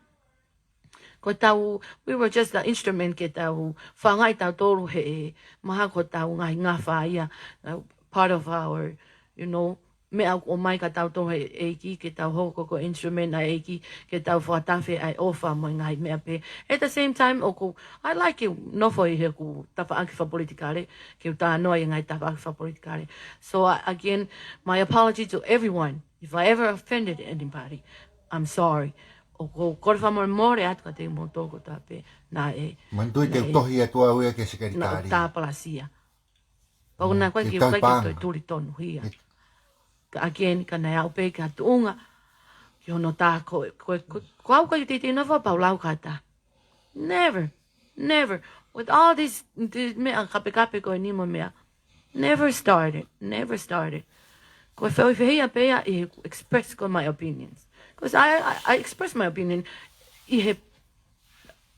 Ko ʻetau, we were just an instrument ke tau fakaʻaongaʻi tautolu he mahalo ko ʻetau ngaahi ngafa ia, uh, part of our, you know, meʻa ʻoku ʻomai kia tautolu he ʻEiki, ke tau hoko ko e instrument ʻa e ʻEiki, ke tau fakatafe ʻa e ʻofa mo e ngaahi meʻa pehē. At the same time, ʻoku, I like it, nofo ʻi heʻeku tafaʻaki fakapolitikale, ke u talanoa ʻi he ngaahi tafaʻaki fakapolitikale. So, uh, again, my apology to everyone. If I ever offended anybody, I'm sorry. ʻOku ou kole fakamolemole atu kiate kimoutolu kotoa pē naʻe, Manatuʻi te u naʻe, tohi atu au ia ki he naʻe sekelitali. Tāpalasia. Pau Mm, naʻe ʻikai ke ke u tohi kai ke paʻanga. Toe tuli tonu hia. Ke Ka again, ka naʻe aʻu pē ki ha tuʻunga, ki hono tā ko, ko, ko, ko au ʻikai te u teitei nofo pau lau kātaki. Never, never. With all this, this meʻa kapekape ko eni mo e meʻa. Never started, never started. Ko e feohi fehia pē ia ʻi he express ko my opinions. 'Cause I, I, I express my opinion ʻi he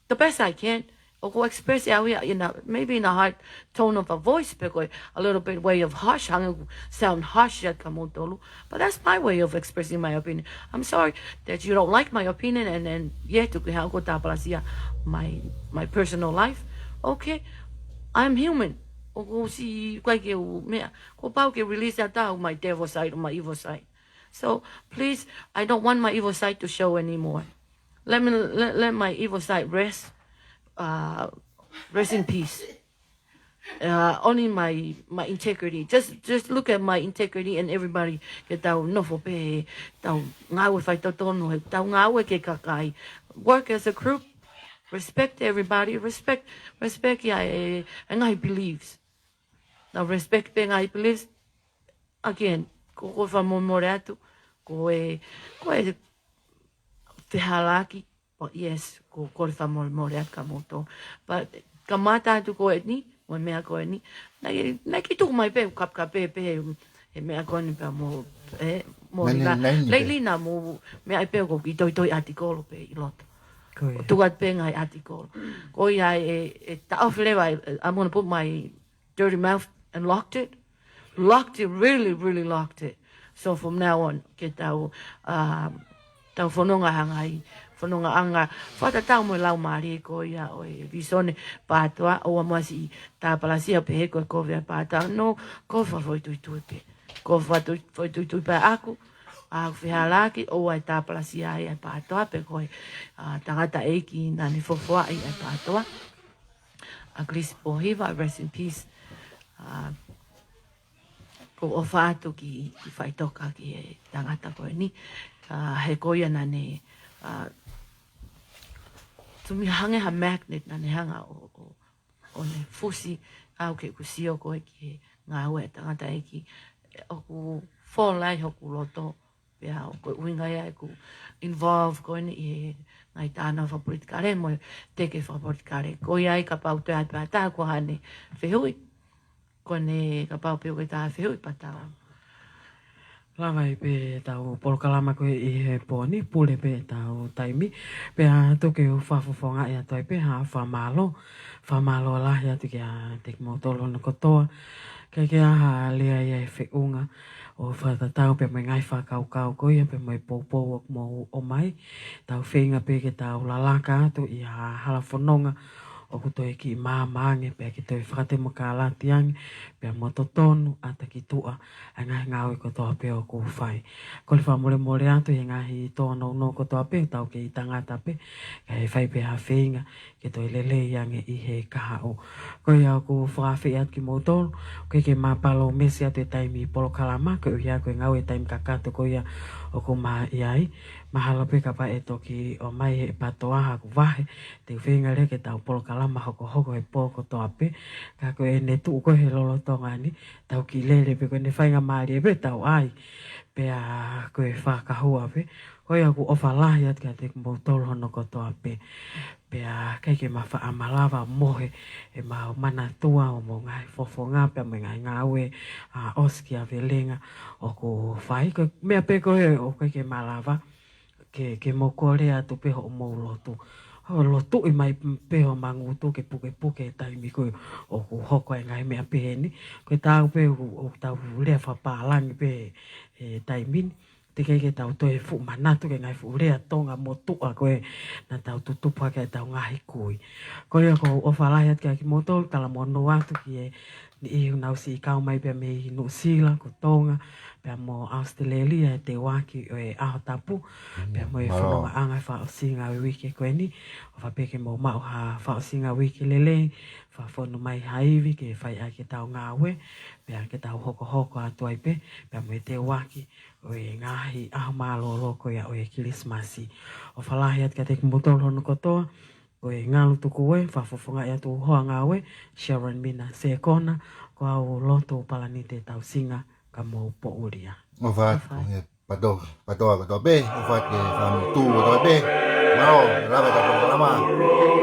the best I can. ʻOku ou express ʻe au ia in a, maybe in a hard tone of a voice, pe ko e a little bit way of harsh, hangē ʻoku sound harsh ia kia moutolu. But that's my way of expressing my opinion. I'm sorry that you don't like my opinion, and then yet ʻoku ke haʻu ʻo tāpalasia my, my personal life. Okay, I'm human. ʻOku ou ʻosi ʻikai ke u meʻa. Kuo pau ke release atu au my devil side or my evil side. So please, I don't want my evil side to show anymore. Let me, let, let my evil side rest. Uh, rest in peace. Uh, only my, my integrity. Just, just look at my integrity and everybody. Ke tau nofo pē, tau ngāue faitotonu, he tau ngāue ki he kakai. Work as a group. Respect everybody. Respect, respect ia e, e ngaahi beliefs. Tau respect pē ngaahi beliefs. Again, ko, ko e fakamolemole atu, ko e, ko e fehālaaki, but yes, ko, ko e fakamolemole atu kia moutolu. But kamata atu ko eni, mo e meʻa ko eni, naʻe, naʻe ʻikai tuku mai pē, kapekape pē, he meʻa ko eni pea mo, e, mo Mene ringa. Laini pē. Lately naʻa mo, meʻa ai pē ko e kiʻi toitoi ʻatikolo pē ʻi loto. Ko ia. ʻO tuku atu pē ngaahi ʻatikolo. Ko ia e, e taʻofi leva, e, I'm gonna put my dirty mouth and locked it. Locked it, really, really locked it. So from now on, ke tau, um, tau fononga hangē ha fonongaʻanga fakatatau mo e laumālie ko ia ʻo e visone PATOA, ʻoua muʻa siʻi tāpalasia pehē ko e kovi ʻa e PATOA. No, ko e fakafoʻituitui pē. Ko e fakafoʻi-, foʻituitui pē ʻaʻaku, ʻa e fehālaaki, ʻoua ʻe tāpalasia ai ʻa e PATOA, pe ko e, uh, tangataʻeiki naʻa ne fofoaʻi ʻa e PATOA. ʻA Kilisi Pōhiva, rest in peace. Uh, ʻoku ou ʻofa atu ki, ki Faʻitoka, ki he tangata ko eni. Uh, he ko ia naʻa ne, uh, tumi hangē ha magnet naʻa ne hanga ʻo, ʻo, ʻo ne fusi au ke u sio ko ē ki he ngāue ʻa e tangataʻeiki. ʻOku fall ai hoku loto, pea ko e ʻuhinga ia ʻeku involve ko eni ʻi he ngaahi tānaki fakapolitikale mo e teke fakapolitikale. Ko ia ai kapau toe ʻi ai pē ha taha kuo haʻane fehuʻi. Ko eni kapau pē ʻoku ʻi ai ha taha fehuʻi pea tau lava ai pē ʻetau polokalama ko ē ʻi he pō ni, pule pē ʻetau taimi. Pea tuku ke u fakafofongaʻi atu ai pē ha fakamālō, fakamālō lahi atu kiate kimoutolu hono kotoa. Kae kehe ha lea ia ʻe feʻunga ʻo fakatatau pea mo e ngaahi fakakaukau ko ia pea mo e poupou ʻoku mou ʻomai. Tau feinga pē ke tau lalaka atu ʻi ha hala fononga ʻoku toe kiʻi maama ange pea ke toe fakatemokalati ange pea mo totonu ʻata ki tuʻa ʻa e ngaahi ngāue kotoa pē ʻoku fai. Kole fakamolemole atu he ngaahi tōnounou kotoa pē, tau kei tangata pē, kae fai pē ha feinga ke toe lelei ange ʻi he kahaʻu. Ko ia ʻoku ou fakaafeʻi atu kimoutolu, ʻoku ʻikai ke ma palōmesi atu e taimi polokalama, koeʻuhi ko e ngāue taimi kakato ko ia ʻoku ma ʻi ai. Mahalo pē kapau ʻe toki ʻomai ʻe he PATOA haku vahe, te u feinga leva ke tau polokalama hokohoko he pō kotoa pē. Ka ko ʻene tuʻu ko ē he lolotonga ni, tau kiʻi lele pē ko ʻene faingamālie pē tau ʻai. Pea ko e fakahua pē, ko ia ʻoku ou ʻofa lahi atu kiate kimoutolu hono kotoa pē. Pea ʻikai ke ma faʻa malava mohe ʻemau manatua ʻo mo e ngaahi fofonga pea mo e ngaahi ngāue ʻa ʻosi kia Velenga ʻoku fai. Ko e meʻa pē ko ē ʻoku ʻikai ke malava ke, ke mou kole atu pē hoʻomou lotu. Hoʻo lotuʻi mai pē ho mangutu ke pukepuke he taimi ko ē ʻoku hoko ai e ngaahi meʻa pehē ni. Ko e tau pē ʻoku, ʻoku tau lea fakapālangi pē he taimi ni. Teʻeki ke tau toe fuʻu manatu ki he ngaahi fuʻu lea Tonga motuʻa ko ē naʻa tau tutupu hake ai ʻetau ngaahi kui. Ko ia ʻoku ou ʻofa lahi atu kiate kimoutolu, talamonū atu ki he niʻihi ʻoku nau siʻi kau mai pea mei Nuʻusila, ko Tonga, pea mo ʻAositelēlia he teuaki ʻo e ʻaho tapu, pea mo e fonongaʻanga fakaʻosinga ʻo e uike ko eni, ʻofa pē ke mou maʻu ha fakaʻosinga uike lelei, fakafonu mai ha ivi ke fai ai ke tau ngāue, pea ke tau hokohoko atu ai pē, pea mo e teuaki ʻo e ngaahi ʻaho mālōlō ko ia ʻo e Kilisimasi. ʻOfa lahi atu kiate kimoutolu hono kotoa, ko e ngalu tuku ē, fakafofongaʻi atu hoa ngāue, Sharon Mina Sekona, ko au Loto Palanite Tausinga, ka mou poʻulia. ʻOfa atu, ʻofa atu. Pato, pato, pato pē, ʻofa atu ke fakamutu, pato pē. Mālō, lava, lava.